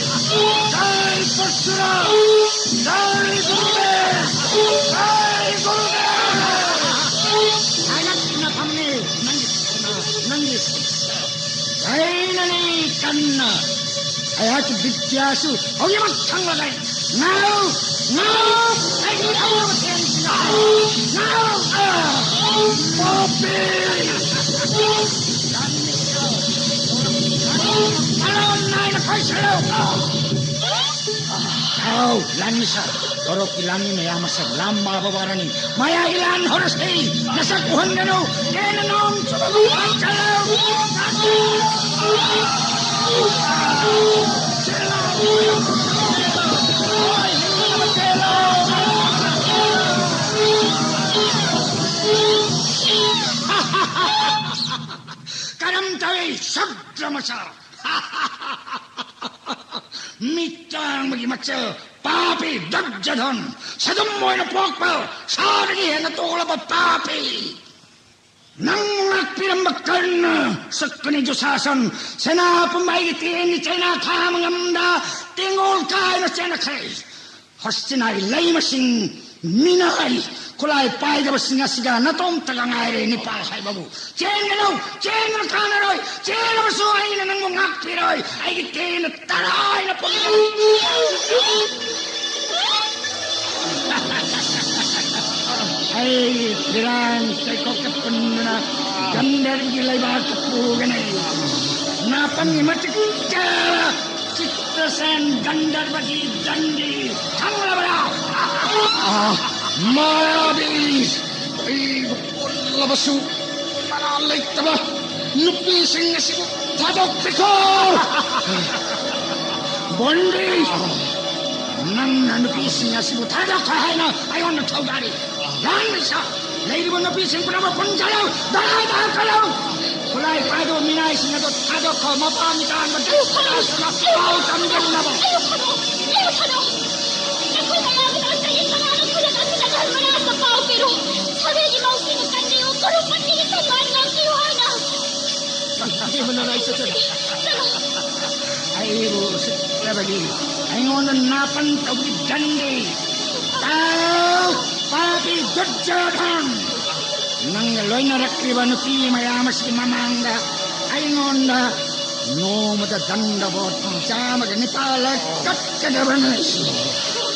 ꯖꯥꯏ ꯄꯔꯁꯨꯔꯥꯝ! ꯖꯥꯏ ꯒꯨꯔꯨꯗꯦꯕ! ꯖꯥꯏ ꯒꯨꯔꯨꯗꯦꯕ! ꯍꯥꯏꯔꯛꯇꯨꯅ ꯐꯝꯃꯤ ꯅꯪꯒꯤ, ꯅꯪꯒꯤ ꯀꯩꯅꯅꯤ ꯀꯟꯅ ꯑꯩꯍꯥꯛꯀꯤ ꯕꯤꯗ꯭ꯌꯥꯁꯨ ꯍꯧꯖꯤꯛꯃꯛ ꯈꯪꯂꯒ ꯉꯥꯎ! ꯉꯥꯎ! ꯑꯩꯒꯤ ꯑꯋꯥꯕ ꯊꯦꯡꯁꯤꯅ ꯉꯥꯎ! ꯑꯥ! ꯄꯥꯄꯤ! ꯃꯔꯣꯟ ꯅꯥꯏꯅ ꯄꯥꯏꯁꯤꯜꯂꯨ! ꯑꯥꯎ! ꯂꯥꯟꯃꯤ ꯁꯥꯔ! ꯀꯣꯔꯣꯛꯀꯤ ꯂꯥꯟꯃꯤ ꯃꯌꯥꯝ ꯑꯁꯦ ꯂꯥꯝ ꯃꯥꯕ ꯋꯥꯔꯅꯤ꯫ ꯃꯌꯥꯒꯤ ꯂꯥꯟ ꯍꯧꯔꯁꯤ! ꯅꯁꯛ ꯎꯍꯟꯒꯅꯨ! ꯍꯦꯟꯅ ꯅꯣꯡ ꯆꯨꯕꯕꯨ ꯄꯥꯏꯁꯤꯜꯂꯨ! ꯀꯔꯝ ꯇꯧꯏ, ꯁꯨꯗ꯭ꯔ ꯃꯆꯥ? ꯃꯤꯠ ꯇꯥꯡꯕꯒꯤ ꯃꯆꯜ ꯄꯥꯄꯤ ꯗꯨꯔꯖꯣꯙꯟ, ꯁꯗꯨꯝ ꯑꯣꯏꯅ ꯄꯣꯛꯄ, ꯁꯥꯗꯒꯤ ꯍꯦꯟꯅ ꯇꯣꯜꯂꯕ ꯄꯥꯄꯤ꯫ ꯅꯪ ꯉꯥꯛꯄꯤꯔꯝꯕ ꯀꯔꯅ, ꯁꯛꯀꯅꯤ ꯗꯨꯁꯥꯁꯟ, ꯁꯦꯅꯥ ꯄꯨꯝꯕ ꯑꯩꯒꯤ ꯇꯦꯟꯒꯤ ꯆꯩꯅꯥ ꯈꯥꯝꯕ ꯉꯝꯗ ꯇꯦꯡꯒꯣꯜ ꯀꯥꯏꯅ ꯆꯦꯟꯈ꯭ꯔꯦ꯫ ꯍꯁꯇꯤꯅꯥꯒꯤ ꯂꯩꯃꯁꯤꯡ, ꯃꯤꯅꯥꯏ, ꯈꯨꯠꯂꯥꯏ ꯄꯥꯏꯗꯕꯁꯤꯡ ꯑꯁꯤꯒ ꯅꯇꯣꯝꯇꯒ ꯉꯥꯏꯔꯦ ꯅꯤꯄꯥ ꯍꯥꯏꯕꯕꯨ꯫ ꯆꯦꯟꯒꯅꯨ, ꯆꯦꯟꯒꯅꯨ ꯀꯥꯟꯅꯔꯣꯏ, ꯆꯦꯜꯂꯕꯁꯨ ꯑꯩꯅ ꯅꯪꯕꯨ ꯉꯥꯛꯄꯤꯔꯣꯏ, ꯑꯩꯒꯤ ꯇꯦꯟꯅ ꯇꯔꯥꯏꯅ ꯄꯨꯝꯅꯃꯛ꯫ ꯑꯩ ꯐꯤꯔꯥꯟ ꯆꯩꯀꯣꯛꯇ ꯄꯨꯟꯗꯨꯅ ꯒꯟꯙꯔꯕꯒꯤ ꯂꯩꯕꯥꯛꯇ ꯄꯨꯒꯅꯤ꯫ ꯅꯥꯄꯟꯒꯤ ꯃꯇꯤꯛ ꯆꯥꯕ ꯆꯤꯇ꯭ꯔꯁꯦꯟ ꯒꯟꯙꯔꯕꯒꯤ ꯗꯟꯗꯤ ꯈꯪꯂꯕ꯭ꯔꯥ? ꯑꯥ, ꯃꯥꯌꯥꯕꯤ, ꯑꯩꯕꯨ ꯄꯨꯜꯂꯕꯁꯨ ꯃꯔꯥꯜ ꯂꯩꯇꯕ ꯅꯨꯄꯤꯁꯤꯡ ꯑꯁꯤꯕꯨ ꯊꯥꯗꯣꯛꯄꯤꯈꯣ꯫ ꯕꯣꯟꯗꯤ, ꯅꯪꯅ ꯅꯨꯄꯤꯁꯤꯡ ꯑꯁꯤꯕꯨ ꯊꯥꯗꯣꯛꯈꯣ ꯍꯥꯏꯅ ꯑꯩꯉꯣꯟꯗ ꯊꯧꯗꯥꯔꯤ꯫ ꯂꯥꯡꯂꯤꯁ ꯂꯩꯔꯤꯕ ꯅꯨꯄꯤꯁꯤꯡ ꯄꯨꯝꯅꯃꯛ ꯄꯨꯟꯁꯤꯜꯂꯨ, ꯗꯔꯀꯥꯔ ꯇꯥꯔꯛꯀꯅꯨ꯫ ꯈꯨꯠꯂꯥꯏ ꯄꯥꯏꯗꯕ ꯃꯤꯅꯥꯏꯁꯤꯡ ꯑꯗꯨ ꯊꯥꯗꯣꯛꯈꯣ, ꯃꯄꯥ ꯃꯤꯇꯥꯟꯕ ꯑꯌꯨꯛ ꯈꯨꯗꯣꯡ, ꯄꯥꯎ ꯇꯝꯖꯅꯕ꯫ ꯑꯌꯨꯛ ꯈꯨꯗꯣꯡ, ꯑꯌꯨꯛ ꯈꯨꯗꯣꯡ꯫ ꯑꯩꯈꯣꯏ ꯃꯌꯥꯝꯒꯤ ꯃꯔꯛꯇꯒꯤ ꯀꯅꯥꯅꯣ ꯈꯨꯗꯛ ꯑꯁꯤꯗ ꯙꯔꯃꯔꯥꯖ ꯄꯥꯎ ꯄꯤꯔꯨ꯫ ꯁꯥꯕꯦꯒꯤ ꯃꯧꯁꯤꯡꯕꯨ ꯀꯟꯕꯤꯌꯨ, ꯀꯨꯔꯨꯝꯕꯟꯒꯤ ꯁꯪꯒꯥꯟ ꯉꯥꯛꯄꯤꯌꯨ ꯍꯥꯏꯅ꯫ ꯏꯕꯦꯝꯃ, ꯅꯪ ꯑꯩ ꯆꯠꯆꯒꯦ꯫ ꯆꯠꯂꯣ꯫ ꯑꯩꯕꯨ ꯎꯁꯤꯠꯇꯕꯒꯤ ꯑꯩꯉꯣꯟꯗ ꯅꯥꯄꯟ ꯇꯧꯕꯒꯤ ꯗꯟꯗꯤ꯫ ꯇꯥꯎ, ꯄꯥꯄꯤ ꯗꯨꯔꯖꯣꯙꯟ! ꯅꯪꯒ ꯂꯣꯏꯅꯔꯛꯂꯤꯕ ꯅꯨꯄꯤ ꯃꯌꯥꯝ ꯑꯁꯤꯒꯤ ꯃꯃꯥꯡꯗ ꯑꯩꯉꯣꯟꯗ ꯅꯣꯡꯃꯗ ꯗꯟꯗꯕꯣꯠ ꯆꯥꯝꯃꯒ ꯅꯤꯄꯥꯜ ꯂꯛ ꯀꯠꯀꯗꯕꯅꯤ꯫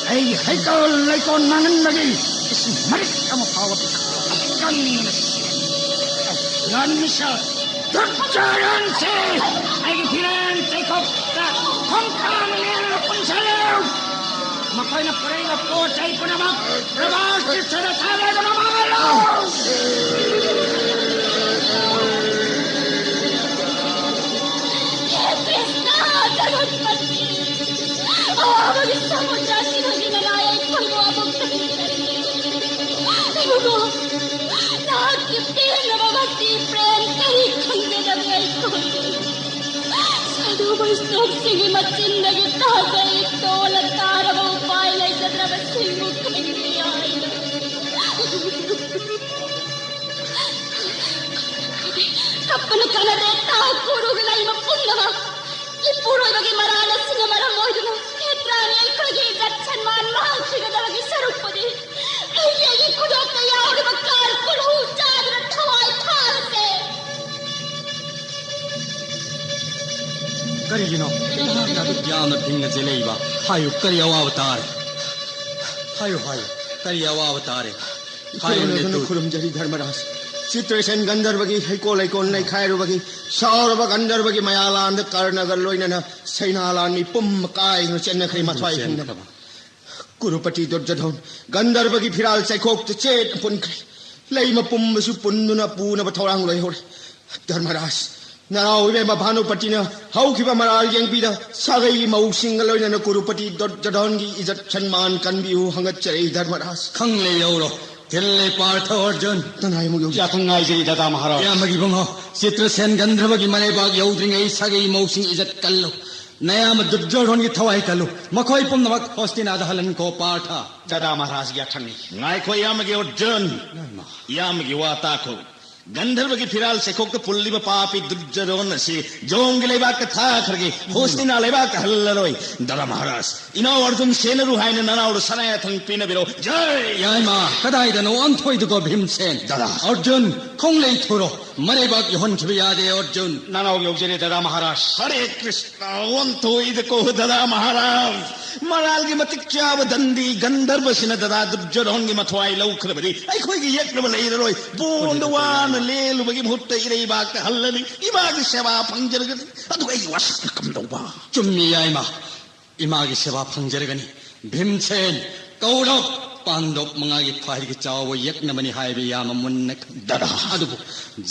ꯑꯩꯒꯤ ꯍꯩꯀꯣꯜ ꯂꯩꯀꯣꯜ ꯃꯥꯡꯍꯟꯕꯒꯤ ꯏꯁꯤꯡ ꯃꯔꯤꯛ ꯑꯃ ꯐꯥꯎꯕ ꯄꯤꯊꯛꯂꯣꯏ꯫ ꯀꯟꯕꯅ ꯁꯤ ꯂꯥꯟꯃꯤꯁꯛ ꯗꯨꯔꯖꯣꯙꯟꯁꯤ ꯑꯩꯒꯤ ꯐꯤꯔꯥꯟ ꯆꯩꯈꯣꯛꯇ ꯈꯣꯡꯊꯥꯡ ꯂꯦꯡꯂꯒ ꯄꯨꯟꯁꯤꯜꯂꯨ꯫ ꯃꯈꯣꯏꯅ ꯄꯨꯔꯛꯏꯕ ꯄꯣꯠ ꯆꯩ ꯄꯨꯝꯅꯃꯛ ꯄ꯭ꯔꯚꯥꯁ ꯆꯤꯠꯁꯗ ꯊꯥꯗꯗꯨꯅ ꯃꯥꯡꯍꯜꯂꯨ꯫ ꯍꯦ ꯀ꯭ꯔꯤꯁꯅ, ꯖꯒꯠꯄꯇꯤ, ꯑꯋꯥꯕꯒꯤ ꯁꯃꯨꯗ꯭ꯔ ꯑꯁꯤꯗꯒꯤ ꯅꯅꯥꯏ ꯑꯩꯈꯣꯏꯕꯨ ꯑꯃꯨꯛꯇ ꯀꯟꯕꯤꯌꯨ꯫ ꯏꯕꯨꯡꯉꯣ, ꯅꯍꯥꯛꯀꯤ ꯄꯦꯟꯅꯕ ꯃꯁꯤ ꯄ꯭ꯔꯦꯝ ꯀꯔꯤ ꯈꯪꯖꯗꯕ ꯑꯩꯈꯣꯏ꯫ ꯁꯥꯙꯨ ꯕꯩꯁꯅꯕꯁꯤꯡꯒꯤ ꯃꯆꯤꯟꯗꯒꯤ ꯇꯥꯖꯩ, ꯇꯣꯜꯂ ꯇꯥꯔꯕ ꯀꯞꯄꯅ ꯀꯥꯟꯅꯗꯦ꯫ ꯇꯥꯎ ꯀꯨꯔꯨꯒꯤ ꯂꯩꯃ ꯄꯨꯝꯅꯃꯛ꯫ ꯏꯄꯨꯔꯣꯏꯕꯒꯤ ꯃꯔꯥꯜ ꯑꯁꯤꯅ ꯃꯔꯝ ꯑꯣꯏꯗꯨꯅ ꯈꯦꯇ꯭ꯔꯥꯅꯤ ꯑꯩꯈꯣꯏꯒꯤ ꯏꯖꯠ ꯁꯟꯃꯥꯟ ꯃꯥꯡꯈꯤꯒꯗꯕꯒꯤ ꯁꯔꯨꯛꯄꯨꯗꯤ ꯑꯩꯒꯤ ꯑꯩꯒꯤ ꯈꯨꯗꯣꯞꯇ ꯌꯥꯎꯔꯤꯕ ꯀꯥꯔ ꯀꯨꯔꯨ ꯆꯥꯗꯨꯅ ꯊꯋꯥꯏ ꯊꯥꯔꯁꯦ꯫ ꯀꯔꯤꯒꯤꯅꯣ ꯃꯍꯥꯛꯅ ꯑꯗꯨꯛ ꯌꯥꯝꯅ ꯐꯤꯡꯅ ꯆꯦꯜꯂꯛꯏꯕ? ꯍꯥꯏꯌꯨ, ꯀꯔꯤ ꯑꯋꯥꯕ ꯇꯥꯔꯦ? ꯍꯥꯏꯌꯨ, ꯍꯥꯏꯌꯨ, ꯀꯔꯤ ꯑꯋꯥꯕ ꯇꯥꯔꯦ? ꯍꯥꯏꯌꯨꯅꯦ, ꯈꯨꯔꯨꯝꯖꯔꯤ, ꯈꯨꯔꯨꯝꯖꯔꯤ ꯙꯔꯃꯔꯥꯖ꯫ ꯆꯤꯇ꯭ꯔꯁꯦꯟ ꯒꯟꯙꯔꯕꯒꯤ ꯍꯩꯀꯣꯜ ꯂꯩꯀꯣꯜ ꯅꯩꯈꯥꯏꯔꯨꯕꯒꯤ, ꯁꯥꯎꯔꯕ ꯒꯟꯙꯔꯕꯒꯤ ꯃꯌꯥꯂꯥꯟꯗ ꯀꯔꯅꯒ ꯂꯣꯏꯅꯅ ꯁꯩꯅꯥꯂꯥꯟ ꯃꯤꯄꯨꯝ ꯀꯥꯏꯗꯨꯅ ꯆꯦꯟꯅꯈ꯭ꯔꯦ, ꯃꯊ꯭ꯋꯥꯏ ꯍꯤꯡꯅꯕ꯫ ꯆꯦꯟꯈ꯭ꯔꯕ꯫ ꯀꯨꯔꯨꯄꯇꯤ ꯗꯨꯔꯖꯣꯙꯣꯟ, ꯒꯟꯙꯔꯕꯒꯤ ꯐꯤꯔꯥꯜ ꯆꯩꯈꯣꯛꯇ ꯆꯦꯠꯅ ꯄꯨꯟꯈ꯭ꯔꯦ꯫ ꯂꯩꯃ ꯄꯨꯝꯕꯁꯨ ꯄꯨꯟꯗꯨꯅ ꯄꯨꯅꯕ ꯊꯧꯔꯥꯡ ꯂꯣꯏꯍꯧꯔꯦ꯫ ꯙꯔꯃꯔꯥꯖ, ꯅꯅꯥꯎ ꯏꯕꯦꯝꯃ ꯚꯥꯅꯨꯄꯇꯤꯅ ꯍꯧꯈꯤꯕ ꯃꯔꯥꯜ ꯌꯦꯡꯕꯤꯗ ꯁꯥꯒꯩ ꯃꯧꯁꯤꯡꯒ ꯂꯣꯏꯅꯅ ꯀꯨꯔꯨꯄꯇꯤ ꯗꯨꯔꯖꯣꯙꯣꯟꯒꯤ ꯏꯖꯠ ꯁꯟꯃꯥꯟ ꯀꯟꯕꯤꯌꯨ ꯍꯪꯒꯠꯆꯔꯤ ꯙꯔꯃꯔꯥꯖ꯫ ꯈꯪꯂꯦ ꯌꯧꯔꯣ, ꯊꯤꯜꯂꯦ ꯄꯥꯔꯊ ꯑꯔꯖꯨꯟ꯫ ꯇꯅꯥꯏ ꯑꯃꯨꯛ ꯌꯧꯖ- ꯌꯥꯊꯪ ꯉꯥꯏꯖꯔꯤ ꯗꯥꯗꯥ ꯃꯍꯥꯔꯥꯖ꯫ ꯏꯌꯥꯝꯕꯒꯤ ꯏꯕꯨꯡꯉꯣ, ꯆꯤꯇ꯭ꯔꯁꯦꯟ ꯒꯟꯙꯔꯕꯒꯤ ꯃꯔꯩꯕꯥꯛ ꯌꯧꯗ꯭ꯔꯤꯉꯩ ꯁꯥꯒꯩ ꯃꯧꯁꯤꯡ ꯏꯖꯠ ꯀꯜꯂꯨ꯫ ꯅꯌꯥꯝꯕ ꯗꯨꯔꯖꯣꯙꯣꯟꯒꯤ ꯊꯋꯥꯏ ꯀꯜꯂꯨ꯫ ꯃꯈꯣꯏ ꯄꯨꯝꯅꯃꯛ ꯍꯣꯁꯇꯤꯅꯥꯗ ꯍꯜꯍꯟꯈꯣ ꯄꯥꯔꯊ꯫ ꯗꯥꯗꯥ ꯃꯍꯥꯔꯥꯖꯒꯤ ꯌꯥꯊꯪꯅꯤ꯫ ꯉꯥꯏꯈꯣ ꯏꯌꯥꯝꯕꯒꯤ ꯑꯔꯖꯨꯟ꯫ ꯏꯃꯥ꯫ ꯏꯌꯥꯝꯕꯒꯤ ꯋꯥ ꯇꯥꯈꯣ꯫ ꯒꯟꯙꯔꯕꯒꯤ ꯐꯤꯔꯥꯜ ꯆꯩꯈꯣꯛꯇ ꯄꯨꯜꯂꯤꯕ ꯄꯥꯄꯤ ꯗꯨꯔꯖꯣꯙꯣꯟ ꯑꯁꯤ ꯖꯣꯝꯒꯤ ꯂꯩꯕꯥꯛꯇ ꯊꯥꯈ꯭ꯔꯒꯦ꯫ ꯍꯣꯁꯇꯤꯅꯥ ꯂꯩꯕꯥꯛꯇ ꯍꯜꯂꯔꯣꯏ꯫ ꯗꯥꯗꯥ ꯃꯍꯥꯔꯥꯖ, ꯏꯅꯥꯎ ꯑꯔꯖꯨꯟ ꯁꯦꯟꯅꯔꯨ ꯍꯥꯏꯅ ꯅꯅꯥꯎꯗ ꯁꯅꯥ ꯌꯥꯊꯪ ꯄꯤꯅꯕꯤꯔꯣ꯫ ꯖꯥꯏ! ꯌꯥꯏꯃ, ꯀꯗꯥꯏꯗꯅꯣ ꯑꯣꯟꯊꯣꯏꯗꯨꯀꯣ ꯚꯤꯝꯁꯦꯟ? ꯗꯥꯗꯥ꯫ ꯑꯔꯖꯨꯟ, ꯈꯣꯡꯂꯩ ꯊꯨꯔꯣ꯫ ꯃꯔꯩꯕꯥꯛ ꯌꯧꯍꯟꯈꯤꯕ ꯌꯥꯗꯦ ꯑꯔꯖꯨꯟ꯫ ꯅꯅꯥꯎ ꯌꯧꯖꯔꯦ ꯗꯥꯗꯥ ꯃꯍꯥꯔꯥꯖ꯫ ꯍꯔꯦ ꯀ꯭ꯔꯤꯁꯅ, ꯑꯣꯟꯊꯣꯏꯗꯀꯣ ꯗꯥꯗꯥ ꯃꯍꯥꯔꯥꯖ꯫ ꯃꯔꯥꯜꯒꯤ ꯃꯇꯤꯛ ꯆꯥꯕ ꯗꯟꯗꯤ ꯒꯟꯙꯔꯕꯁꯤꯅ ꯗꯥꯗꯥ ꯗꯨꯔꯖꯣꯙꯣꯟꯒꯤ ꯃꯊ꯭ꯋꯥꯏ ꯂꯧꯈ꯭ꯔꯕꯗꯤ ꯑꯩꯈꯣꯏꯒꯤ ꯌꯦꯛꯅꯕ ꯂꯩꯔꯔꯣꯏ꯫ ꯕꯣꯟꯗ ꯋꯥꯅ ꯂꯦꯜꯂꯨꯕꯒꯤ ꯃꯍꯨꯠꯇ ꯏꯔꯩꯕꯥꯛꯇ ꯍꯜꯂꯅꯤ꯫ ꯏꯃꯥꯒꯤ ꯁꯦꯕꯥ ꯐꯪꯖꯔꯒꯅꯤ꯫ ꯑꯗꯨꯒ ꯑꯩꯒꯤ ꯋꯥꯁꯛꯅ ꯀꯝꯗꯧꯕ? ꯆꯨꯝꯃꯤ ꯌꯥꯏꯃ꯫ ꯏꯃꯥꯒꯤ ꯁꯦꯕꯥ ꯐꯪꯖꯔꯒꯅꯤ꯫ ꯚꯤꯝꯁꯦꯟ, ꯀꯧꯔꯕ ꯄꯥꯟꯗꯣꯞ ꯃꯉꯥꯒꯤ ꯈ꯭ꯋꯥꯏꯗꯒꯤ ꯆꯥꯎꯕ ꯌꯦꯛꯅꯕꯅꯤ ꯍꯥꯏꯕ ꯌꯥꯝꯅ ꯃꯨꯟꯅ ꯈꯪ-, ꯗꯥꯗꯥ꯫ ꯑꯗꯨꯕꯨ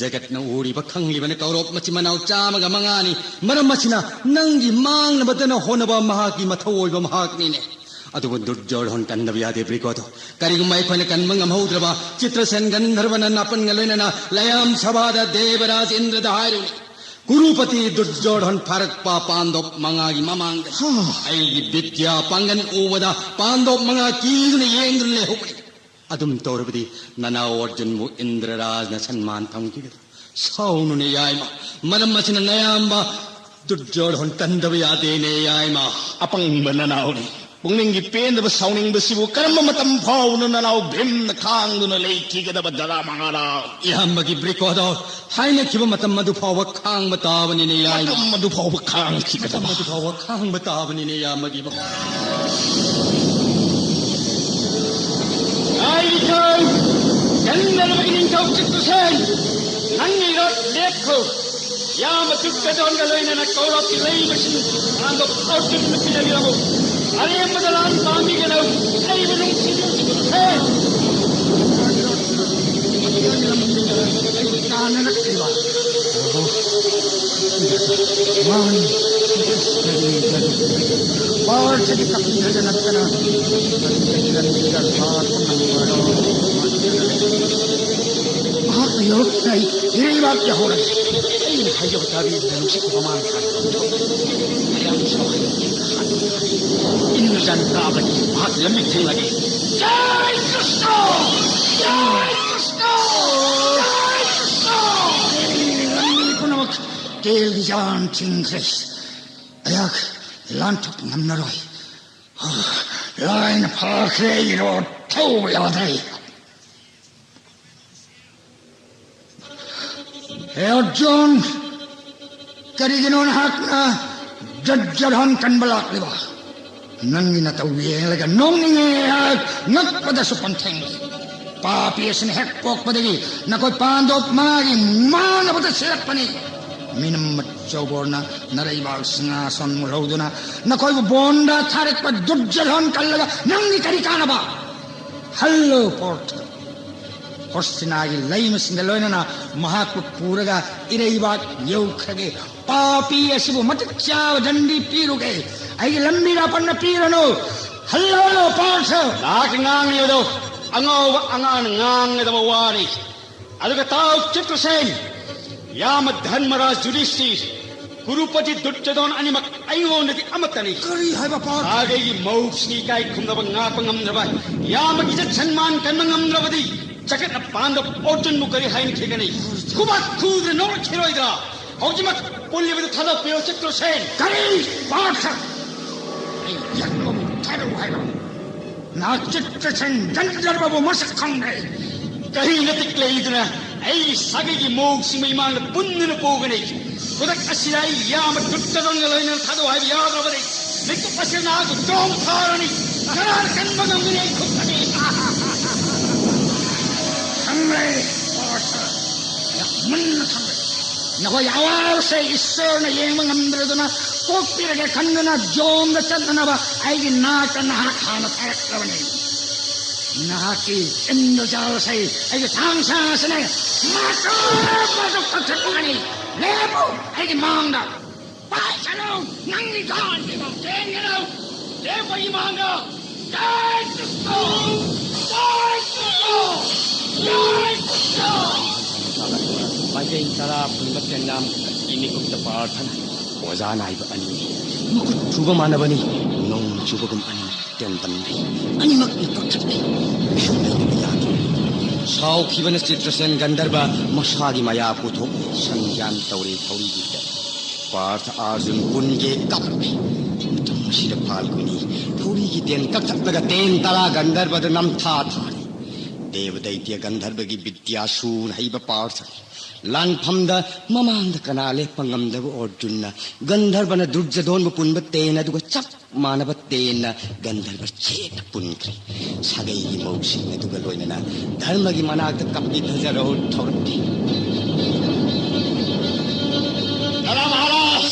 ꯖꯒꯠꯅ ꯎꯔꯤꯕ ꯈꯪꯂꯤꯕꯅ ꯀꯧꯔꯕ ꯃꯆꯤꯟ ꯃꯅꯥꯎ ꯆꯥꯝꯃꯒ ꯃꯉꯥꯅꯤ꯫ ꯃꯔꯝ ꯑꯁꯤꯅ ꯅꯪꯒꯤ ꯃꯥꯡꯅꯕꯗꯅ ꯍꯣꯠꯅꯕ ꯃꯍꯥꯛꯀꯤ ꯃꯊꯧ ꯑꯣꯏꯕ ꯃꯍꯥꯛꯅꯤꯅꯦ꯫ ꯑꯗꯨꯕꯨ ꯗꯨꯔꯖꯣꯙꯣꯟ ꯀꯟꯗꯕ ꯌꯥꯗꯦ ꯕ꯭ꯔꯤꯀꯣꯗꯣ꯫ ꯀꯔꯤꯒꯨꯝꯕ ꯑꯩꯈꯣꯏꯅ ꯀꯟꯕ ꯉꯝꯍꯧꯗ꯭ꯔꯕ ꯆꯤꯇ꯭ꯔꯁꯦꯟ ꯒꯟꯙꯔꯕꯅ ꯅꯥꯄꯟꯒ ꯂꯣꯏꯅꯅ ꯂꯌꯥꯝ ꯁꯚꯥꯗ ꯗꯦꯕꯔꯥꯖ ꯏꯟꯗ꯭ꯔꯗ ꯍꯥꯏꯔꯨꯅꯤ꯫ ꯀꯨꯔꯨꯄꯇꯤ ꯗꯨꯔꯖꯣꯙꯟ ꯐꯥꯔꯛꯄ ꯄꯥꯟꯗꯣꯞ ꯃꯉꯥꯒꯤ ꯃꯃꯥꯡꯗ ꯍꯥ꯫ ꯑꯩꯒꯤ ꯕꯤꯗ꯭ꯌꯥ ꯄꯥꯡꯒꯟ ꯎꯕꯗ ꯄꯥꯟꯗꯣꯞ ꯃꯉꯥ ꯀꯤꯗꯨꯅ ꯌꯦꯡꯗꯨꯅ ꯂꯩꯍꯧꯕꯅꯤ꯫ ꯑꯗꯨꯝ ꯇꯧꯔꯕꯗꯤ ꯅꯅꯥꯎ ꯑꯔꯖꯨꯟꯕꯨ ꯏꯟꯗ꯭ꯔꯔꯥꯖꯅ ꯁꯟꯃꯥꯟ ꯊꯝꯈꯤꯒꯗ꯭ꯔꯥ? ꯁꯥꯎꯅꯨꯅꯦ ꯌꯥꯏꯃ, ꯃꯔꯝ ꯑꯁꯤꯅ ꯅꯌꯥꯝꯕ ꯗꯨꯔꯖꯣꯙꯟ ꯀꯟꯗꯕ ꯌꯥꯗꯦꯅꯦ ꯌꯥꯏꯃ꯫ ꯑꯄꯪꯕ ꯅꯅꯥꯎꯅꯤ꯫ ꯄꯨꯛꯅꯤꯡꯒꯤ ꯄꯦꯟꯗꯕ ꯁꯥꯎꯅꯤꯡꯕꯁꯤꯕꯨ ꯀꯔꯝꯕ ꯃꯇꯝ ꯐꯥꯎꯅ ꯅꯅꯥꯎ ꯚꯤꯝꯅ ꯈꯥꯡꯗꯨꯅ ꯂꯩꯈꯤꯒꯗꯕ ꯙꯔꯃ ꯃꯉꯥꯔꯥꯎ? ꯏꯌꯥꯝꯕꯒꯤ ꯕ꯭ꯔꯤꯀꯣꯗꯣ ꯍꯥꯏꯅꯈꯤꯕ ꯃꯇꯝ ꯑꯗꯨ ꯐꯥꯎꯕ ꯈꯥꯡꯕ ꯇꯥꯕꯅꯤꯅꯦ ꯌꯥꯏꯃ꯫ ꯃꯇꯝ ꯑꯗꯨ ꯐꯥꯎꯕ ꯈꯥꯡꯈꯤꯒꯗꯕ꯫ ꯃꯇꯝ ꯑꯗꯨ ꯐꯥꯎꯕ ꯈꯥꯡꯕ ꯇꯥꯕꯅꯤꯅꯦ ꯏꯌꯥꯝꯕꯒꯤ ꯕ- ꯉꯥꯏꯔꯤꯈꯣ! ꯒꯟꯙꯔꯕꯒꯤ ꯅꯤꯡꯊꯧ ꯆꯤꯇ꯭ꯔꯁꯦꯟ! ꯅꯪꯒꯤ ꯏꯔꯥꯠ ꯂꯦꯞꯈꯣ! ꯏꯌꯥꯝꯕ ꯗꯨꯔꯖꯣꯙꯟꯒ ꯂꯣꯏꯅꯅ ꯀꯧꯔꯛꯀꯤ ꯂꯩꯃꯁꯤꯡ ꯄꯥꯟꯗꯣꯞ ꯑꯔꯖꯨꯟꯗ ꯄꯤꯔꯕꯤꯔꯝꯃꯨ꯫ ꯑꯔꯦꯝꯕꯗ ꯂꯥꯟ ꯄꯥꯝꯕꯤꯒꯅꯨ꯫ ꯑꯩꯕꯨ ꯅꯨꯡꯁꯤꯕꯤꯌꯨ ꯆꯤꯇ꯭ꯔꯁꯦꯟ! ꯀꯥꯟꯅꯔꯛꯂꯤꯕ꯫ ꯃꯥꯅꯤ꯫ ꯄꯥꯔꯊꯒꯤ ꯀꯛꯆꯤꯡꯗ ꯅꯠꯇꯅ ꯀꯔꯤ ꯀꯔꯤ ꯂꯝꯕꯤꯗ ꯂꯥꯛꯄ ꯉꯝꯕꯅꯣ? ꯃꯍꯥꯛꯅ ꯌꯧꯔꯛꯇ꯭ꯔꯤ꯫ ꯏꯔꯩꯕꯥꯛ ꯌꯧꯍꯧꯔꯦ꯫ ꯑꯩꯅ ꯍꯥꯏꯖꯕ ꯇꯥꯕꯤꯗꯅ ꯅꯨꯡꯁꯤꯠ ꯃꯃꯥꯡ ꯊꯥꯗ ꯃꯌꯥꯝ ꯁꯥꯎꯍꯜꯂꯤ꯫ ꯏꯪꯂꯖꯥꯟ ꯀꯥꯕꯒꯤ ꯃꯍꯥꯛ ꯂꯝꯕꯤ ꯊꯦꯡꯂꯒꯦ꯫ ꯖꯥꯏ ꯀ꯭ꯔꯤꯁꯅ! ꯖꯥꯏ ꯀ꯭ꯔꯤꯁꯅ! ꯖꯥꯏ ꯀ꯭ꯔꯤꯁꯅ! ꯂꯝꯕꯤ ꯄꯨꯝꯅꯃꯛ ꯇꯦꯜꯒꯤ ꯌꯥꯟ ꯊꯤꯡꯈ꯭ꯔꯦ꯫ ꯑꯩꯍꯥꯛ ꯂꯥꯟꯊꯣꯛꯄ ꯉꯝꯂꯔꯣꯏ꯫ ꯂꯥꯏꯅ ꯐꯥꯈ꯭ꯔꯦ, ꯑꯩꯒꯤ ꯔꯣꯠ ꯊꯧꯕ ꯌꯥꯗ꯭ꯔꯦ꯫ ꯍꯦ ꯑꯔꯖꯨꯟ, ꯀꯔꯤꯒꯤꯅꯣ ꯅꯍꯥꯛꯅ ꯗꯨꯔꯖꯣꯙꯟ ꯀꯟꯕ ꯂꯥꯛꯂꯤꯕ? ꯅꯪꯒꯤ ꯅꯇꯧ ꯌꯦꯡꯂꯒ ꯅꯣꯛꯅꯤꯡꯉꯦ, ꯑꯩꯍꯥꯛ ꯉꯛꯄꯗꯁꯨ ꯄꯟꯊꯦꯡꯂꯦ꯫ ꯄꯥꯄꯤ ꯑꯁꯤꯅ ꯍꯦꯛ ꯄꯣꯛꯄꯗꯒꯤ ꯅꯈꯣꯏ ꯄꯥꯟꯗꯣꯞ ꯃꯉꯥꯒꯤ ꯃꯥꯡꯅꯕꯗ ꯁꯤꯔꯛꯄꯅꯤ꯫ ꯃꯤꯅꯝ ꯑꯆꯧꯕꯅ ꯅꯔꯩꯕꯥꯛ ꯁꯤꯡꯍꯥꯁꯟ ꯂꯧꯗꯨꯅ ꯅꯈꯣꯏꯕꯨ ꯕꯣꯟꯗ ꯊꯥꯔꯛꯄ ꯗꯨꯔꯖꯣꯙꯟ ꯀꯜꯂꯒ ꯅꯪꯒꯤ ꯀꯔꯤ ꯀꯥꯟꯅꯕ? ꯍꯜꯂꯣ ꯄꯣꯔꯊ! ꯍꯣꯔꯁꯤꯅꯥꯒꯤ ꯂꯩꯃꯁꯤꯡꯒ ꯂꯣꯏꯅꯅ ꯃꯍꯥꯛꯄꯨ ꯄꯨꯔꯒ ꯏꯔꯩꯕꯥꯛ ꯌꯧꯈ꯭ꯔꯒꯦ꯫ ꯄꯥꯄꯤ ꯑꯁꯤꯕꯨ ꯃꯇꯤꯛ ꯆꯥꯕ ꯗꯟꯗꯤ ꯄꯤꯔꯨꯒꯦ꯫ ꯑꯩꯒꯤ ꯂꯝꯕꯤ ꯂꯥꯄꯟꯅ ꯄꯤꯔꯅꯨ꯫ ꯍꯜꯂꯣ ꯄꯥꯔꯊ! ꯅꯍꯥꯛꯀꯤ ꯉꯥꯡꯂꯤꯕꯗꯣ ꯑꯉꯥꯎꯕ ꯑꯉꯥꯡꯅ ꯉꯥꯡꯒꯗꯕ ꯋꯥꯅꯤ꯫ ꯑꯗꯨꯒ ꯇꯥꯎ ꯆꯤꯇ꯭ꯔꯁꯦꯟ, ꯌꯥꯃ ꯙꯔꯃꯔꯥꯖ ꯌꯨꯙꯤꯁꯊꯤꯔ, ꯀꯨꯔꯨꯄꯇꯤ ꯗꯨꯔꯖꯣꯙꯟ ꯑꯅꯤꯃꯛ ꯑꯩꯉꯣꯟꯗꯗꯤ ꯑꯃꯠꯇꯅꯤ꯫ ꯀꯔꯤ ꯍꯥꯏꯕ ꯄꯥꯔꯊ? ꯁꯥꯒꯩꯒꯤ ꯃꯧꯁꯤꯡꯒꯤ ꯏꯀꯥꯏ ꯈꯨꯝꯅꯕ ꯉꯥꯛꯄ ꯉꯝꯗ꯭ꯔꯕ, ꯌꯥꯃꯒꯤ ꯏꯖꯠ ꯁꯟꯃꯥꯟ ꯀꯟꯕ ꯉꯝꯗ꯭ꯔꯕꯗꯤ ꯖꯒꯠꯅ ꯄꯥꯟꯗꯕ ꯑꯣꯔꯖꯨꯟꯕꯨ ꯀꯔꯤ ꯍꯥꯏꯅ ꯈꯦꯒꯅꯤ? ꯈꯨꯕꯥꯛ ꯈꯨꯗꯅ ꯅꯣꯛꯂꯛꯈꯤꯔꯣꯏꯗ꯭ꯔꯥ? ꯍꯧꯖꯤꯛꯃꯛ ꯄꯨꯜꯂꯤꯕꯗꯨ ꯊꯥꯗꯣꯛꯄꯤꯔꯣ, ꯆꯤꯇ꯭ꯔꯁꯦꯟ꯫ ꯀꯔꯤ? ꯄꯥꯔꯊ! ꯑꯩ ꯌꯦꯛꯂꯨꯝ ꯊꯥꯗꯧ ꯍꯥꯏꯕ? ꯅꯍꯥꯛ ꯆꯤꯇ꯭ꯔꯁꯦꯟ ꯒꯟꯙꯔꯕꯕꯨ ꯃꯁꯛ ꯈꯪꯗꯦ꯫ ꯀꯔꯤ ꯅꯇꯤꯛ ꯂꯩꯗꯨꯅ ꯑꯩꯒꯤ ꯁꯥꯒꯩꯒꯤ ꯃꯧꯁꯤꯡꯕꯨ ꯏꯃꯥꯡꯗ ꯄꯨꯟꯗꯨꯅ ꯄꯨꯒꯅꯤ? ꯈꯨꯗꯛ ꯑꯁꯤꯗ ꯑꯩ ꯏꯌꯥꯝꯕ ꯗꯨꯠꯇꯗꯣꯟꯒ ꯂꯣꯏꯅꯅ ꯊꯥꯗꯣꯛ ꯍꯥꯏꯕ ꯌꯥꯗ꯭ꯔꯕꯅꯤ꯫ ꯃꯤꯀꯨꯞ ꯑꯁꯤꯗ ꯅꯍꯥꯛꯄꯨ ꯖꯣꯝ ꯊꯥꯔꯅꯤ꯫ ꯀꯅꯥꯅ ꯀꯟꯕ ꯉꯝꯒꯅꯤ ꯑꯩ ꯈꯨꯠꯇꯒꯤ? ꯈꯪꯂꯦ, ꯄꯥꯔꯊ꯫ ꯌꯥꯝ ꯃꯨꯟꯅ ꯈꯪꯂꯦ꯫ ꯅꯈꯣꯏ ꯑꯋꯥꯕꯁꯦ ꯏꯁꯣꯔꯅ ꯌꯦꯡꯕ ꯉꯝꯗ꯭ꯔꯗꯨꯅ ꯀꯣꯛꯄꯤꯔꯒꯦ ꯈꯟꯗꯨꯅ ꯖꯣꯝꯗ ꯆꯠꯅꯅꯕ ꯑꯩꯒꯤ ꯅꯥꯛꯇ ꯅꯍꯥꯛ ꯍꯥꯟꯅ ꯊꯥꯔꯛꯂꯕꯅꯤ꯫ ꯅꯍꯥꯛꯀꯤ ꯏꯟꯗ꯭ꯔꯖꯥꯜ ꯑꯁꯤ ꯑꯩꯒꯤ ꯊꯥꯡ ꯁꯥꯡ ꯑꯁꯤꯅ ꯃꯆꯨ ꯃꯆꯨ ꯀꯛꯊꯠꯂꯒꯅꯤ꯫ ꯂꯦꯞꯄꯨ ꯑꯩꯒꯤ ꯃꯥꯡꯗ꯫ ꯄꯥꯏꯁꯅꯨ! ꯅꯪꯒꯤ ꯒꯥꯟꯒꯤ ꯃꯇꯦꯡꯒꯅꯨ! ꯂꯦꯞꯄ ꯏꯃꯥꯡꯗ! ꯖꯥꯏ ꯀ꯭ꯔꯤꯁꯅ! ꯖꯥꯏ ꯀ꯭ꯔꯤꯁꯅ! ꯖꯥꯏ ꯀ꯭ꯔꯤꯁꯅ! ꯃꯥꯏꯀꯩ ꯇꯔꯥ ꯄꯨꯟꯕ ꯇꯦꯟꯅꯥꯝ ꯈꯛꯀꯤ ꯃꯤꯀꯨꯞꯇ ꯄꯥꯔꯊꯅ ꯑꯣꯖꯥ ꯅꯥꯏꯕ ꯑꯅꯤꯅꯤ꯫ ꯃꯈꯨꯠ ꯊꯨꯕ ꯃꯥꯟꯅꯕꯅꯤ꯫ ꯅꯣꯡ ꯆꯨꯕꯒꯨꯝ ꯑꯅꯤ ꯇꯦꯟꯕꯟꯗꯤ ꯑꯅꯤꯃꯛꯅ ꯀꯛꯊꯠꯂꯤ꯫ ꯁꯨꯝ ꯂꯩꯕ ꯌꯥꯗ꯭ꯔꯦ꯫ ꯁꯥꯎꯈꯤꯕꯅ ꯆꯤꯇ꯭ꯔꯁꯦꯟ ꯒꯟꯙꯔꯕ ꯃꯁꯥꯒꯤ ꯃꯌꯥ ꯄꯨꯊꯣꯛ ꯁꯟꯒ꯭ꯌꯥꯟ ꯇꯧꯔꯦ ꯊꯧꯔꯤꯒꯤ ꯄꯥꯔꯊ ꯑꯥꯔꯖꯨꯟ ꯄꯨꯟꯒꯦ ꯀꯞꯂꯦ꯫ ꯃꯇꯝ ꯑꯁꯤꯗ ꯐꯥꯜꯒꯨꯅꯤ ꯊꯧꯔꯤꯒꯤ ꯇꯦꯟ ꯀꯛꯊꯠꯂꯒ ꯇꯦꯟ ꯇꯔꯥ ꯒꯟꯙꯔꯕꯗ ꯅꯝꯊꯥ ꯊꯥꯔꯤ꯫ ꯗꯦꯕꯗꯩꯇ꯭ꯌ ꯒꯟꯙꯔꯕꯒꯤ ꯕꯤꯗ꯭ꯌꯥꯁꯨ ꯍꯩꯕ ꯄꯥꯔꯊ ꯂꯥꯟꯐꯝꯗ ꯃꯃꯥꯡꯗ ꯀꯅꯥ ꯂꯦꯞꯄ ꯉꯝꯗꯕ ꯑꯔꯖꯨꯟꯅ ꯒꯟꯙꯔꯕꯅ ꯗꯨꯔꯖꯗꯣꯟꯕꯨ ꯄꯨꯟꯕ ꯇꯦꯟ ꯑꯗꯨꯒ ꯆꯞ ꯃꯥꯟꯅꯕ ꯇꯦꯟꯅ ꯒꯟꯙꯔꯕ ꯆꯦꯠꯅ ꯄꯨꯟꯈ꯭ꯔꯦ꯫ ꯁꯥꯒꯩꯒꯤ ꯃꯧꯁꯤꯡ ꯑꯗꯨꯒ ꯂꯣꯏꯅꯅ ꯙꯔꯃꯒꯤ ꯃꯅꯥꯛꯇ ꯀꯝꯄꯤꯙꯖ ꯔꯣꯗ ꯊꯧꯔꯛꯈꯤ꯫ ꯙꯔꯃ ꯃꯍꯥꯔꯥꯖ!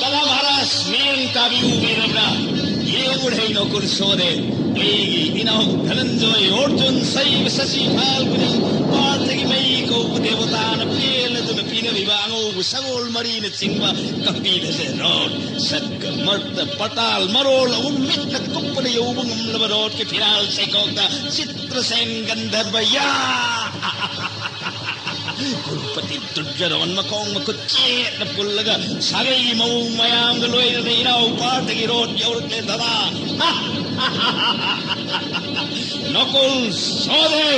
ꯙꯔꯃ ꯃꯍꯥꯔꯥꯖ! ꯃꯤꯠꯌꯦꯡ ꯇꯥꯕꯤꯌꯨ, ꯃꯤꯔꯝꯅ ꯌꯦꯡꯉꯨ ꯍꯩ ꯅꯣꯀꯨꯜ ꯁꯣꯗꯦ꯫ ꯑꯩꯒꯤ ꯏꯅꯥꯎ ꯙꯅꯟꯖꯣꯏ ꯑꯔꯖꯨꯟ ꯁꯩꯕ ꯁꯁꯤ ꯐꯥꯜꯒꯨꯅꯤ ꯄꯥꯔꯊꯒꯤ ꯃꯩ ꯀꯧꯕ ꯗꯦꯕꯇꯥꯅ ꯄꯦꯟꯅꯗꯨꯅ ꯄꯤꯅꯔꯤꯕ ꯑꯉꯧꯕ ꯁꯒꯣꯜ ꯃꯔꯤꯅ ꯆꯤꯡꯕ ꯀꯝꯄꯤꯙꯖ ꯔꯣꯗ, ꯁꯠꯀ ꯃꯔꯇ ꯄꯇꯥꯜ ꯃꯔꯣꯜ ꯑꯍꯨꯝ ꯃꯤꯠꯅ ꯀꯨꯞꯄꯅ ꯌꯧꯕ ꯉꯝꯂꯕ ꯔꯣꯗꯀꯤ ꯐꯤꯔꯥꯜ ꯆꯩꯀꯣꯛꯇ ꯆꯤꯇ꯭ꯔꯁꯦꯟ ꯒꯟꯙꯔꯕ ꯌꯥ! ꯀ꯭ꯔꯨꯄꯇꯤ ꯗꯨꯔꯖꯣꯙꯟ ꯃꯈꯣꯡ ꯃꯈꯨꯠ ꯆꯦꯠꯅ ꯄꯨꯜꯂꯒ ꯁꯥꯒꯩ ꯃꯧ ꯃꯌꯥꯝꯒ ꯂꯣꯏꯅꯅ ꯏꯅꯥꯎ ꯄꯥꯔꯊꯒꯤ ꯔꯣꯗ ꯌꯧꯔꯛꯂꯦ ꯗꯗꯥ꯫ ꯅꯀꯨꯜ ꯁꯣꯗꯦ!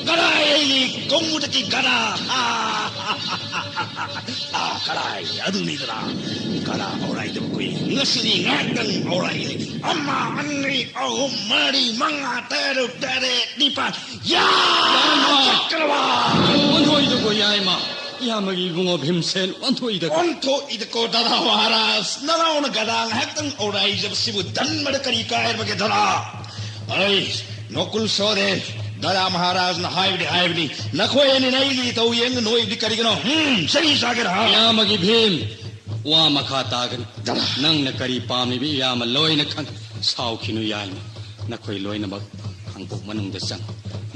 ꯀꯗꯥꯏ ꯑꯩꯒꯤ ꯀꯣꯡꯕꯨꯗꯒꯤ ꯒꯗꯥ? ꯑꯥ, ꯀꯗꯥꯏ? ꯑꯗꯨꯅꯤꯗꯅ꯫ ꯒꯗꯥ ꯑꯣꯔꯥꯏꯗꯕ ꯀꯨꯏ꯫ ꯉꯁꯤꯗꯤ ꯉꯥꯏꯍꯥꯛꯇꯪ ꯑꯣꯔꯥꯏꯒꯦ꯫ ꯑꯃ, ꯑꯅꯤ, ꯑꯍꯨꯝ, ꯃꯔꯤ, ꯃꯉꯥ, ꯇꯔꯨꯛ, ꯇꯔꯦꯠ, ꯅꯤꯄꯥꯜ꯫ ꯌꯥ! ꯌꯥꯏꯃ! ꯆꯠꯈ꯭ꯔꯕ! ꯑꯣꯟꯊꯣꯛꯏꯗꯀꯣ, ꯌꯥꯏꯃ꯫ ꯏꯌꯥꯝꯕꯒꯤ ꯏꯕꯨꯡꯉꯣ ꯚꯤꯝꯁꯦꯟ ꯑꯣꯟꯊꯣꯛꯏꯗꯀꯣ꯫ ꯑꯣꯟꯊꯣꯛꯏꯗꯀꯣ, ꯗꯗꯥ ꯃꯍꯥꯔꯥꯖ꯫ ꯅꯅꯥꯎꯅ ꯒꯗꯥ ꯉꯥꯏꯍꯥꯛꯇꯪ ꯑꯣꯔꯥꯏꯖꯕꯁꯤꯕꯨ ꯙꯟꯃꯗ ꯀꯔꯤ ꯀꯥꯏꯔꯕꯒꯦ, ꯗꯗꯥ? ꯑꯩ ꯅꯣꯀꯨꯜ ꯁꯣꯗꯦ, ꯗꯗꯥ ꯃꯍꯥꯔꯥꯖꯅ ꯍꯥꯏꯕꯗꯤ ꯍꯥꯏꯕꯅꯤ꯫ ꯅꯈꯣꯏ ꯑꯅꯤꯅ ꯑꯩꯒꯤ ꯏꯊꯧ ꯌꯦꯡꯗ ꯅꯣꯏꯕꯗꯤ ꯀꯔꯤꯒꯤꯅꯣ? ꯍꯝ, ꯆꯍꯤ ꯆꯥꯒꯦꯔꯥ? ꯏꯌꯥꯝꯕꯒꯤ ꯚꯤꯝ, ꯋꯥ ꯃꯈꯥ ꯇꯥꯒꯅꯤ꯫ ꯗꯗꯥ꯫ ꯅꯪꯅ ꯀꯔꯤ ꯄꯥꯝꯂꯤꯕ ꯏꯌꯥꯝꯕ ꯂꯣꯏꯅ ꯈꯪ-, ꯁꯥꯎꯈꯤꯅꯨ ꯌꯥꯏꯃ꯫ ꯅꯈꯣꯏ ꯂꯣꯏꯅꯃꯛ ꯈꯥꯡꯄꯣꯛ ꯃꯅꯨꯡꯗ ꯆꯪ꯫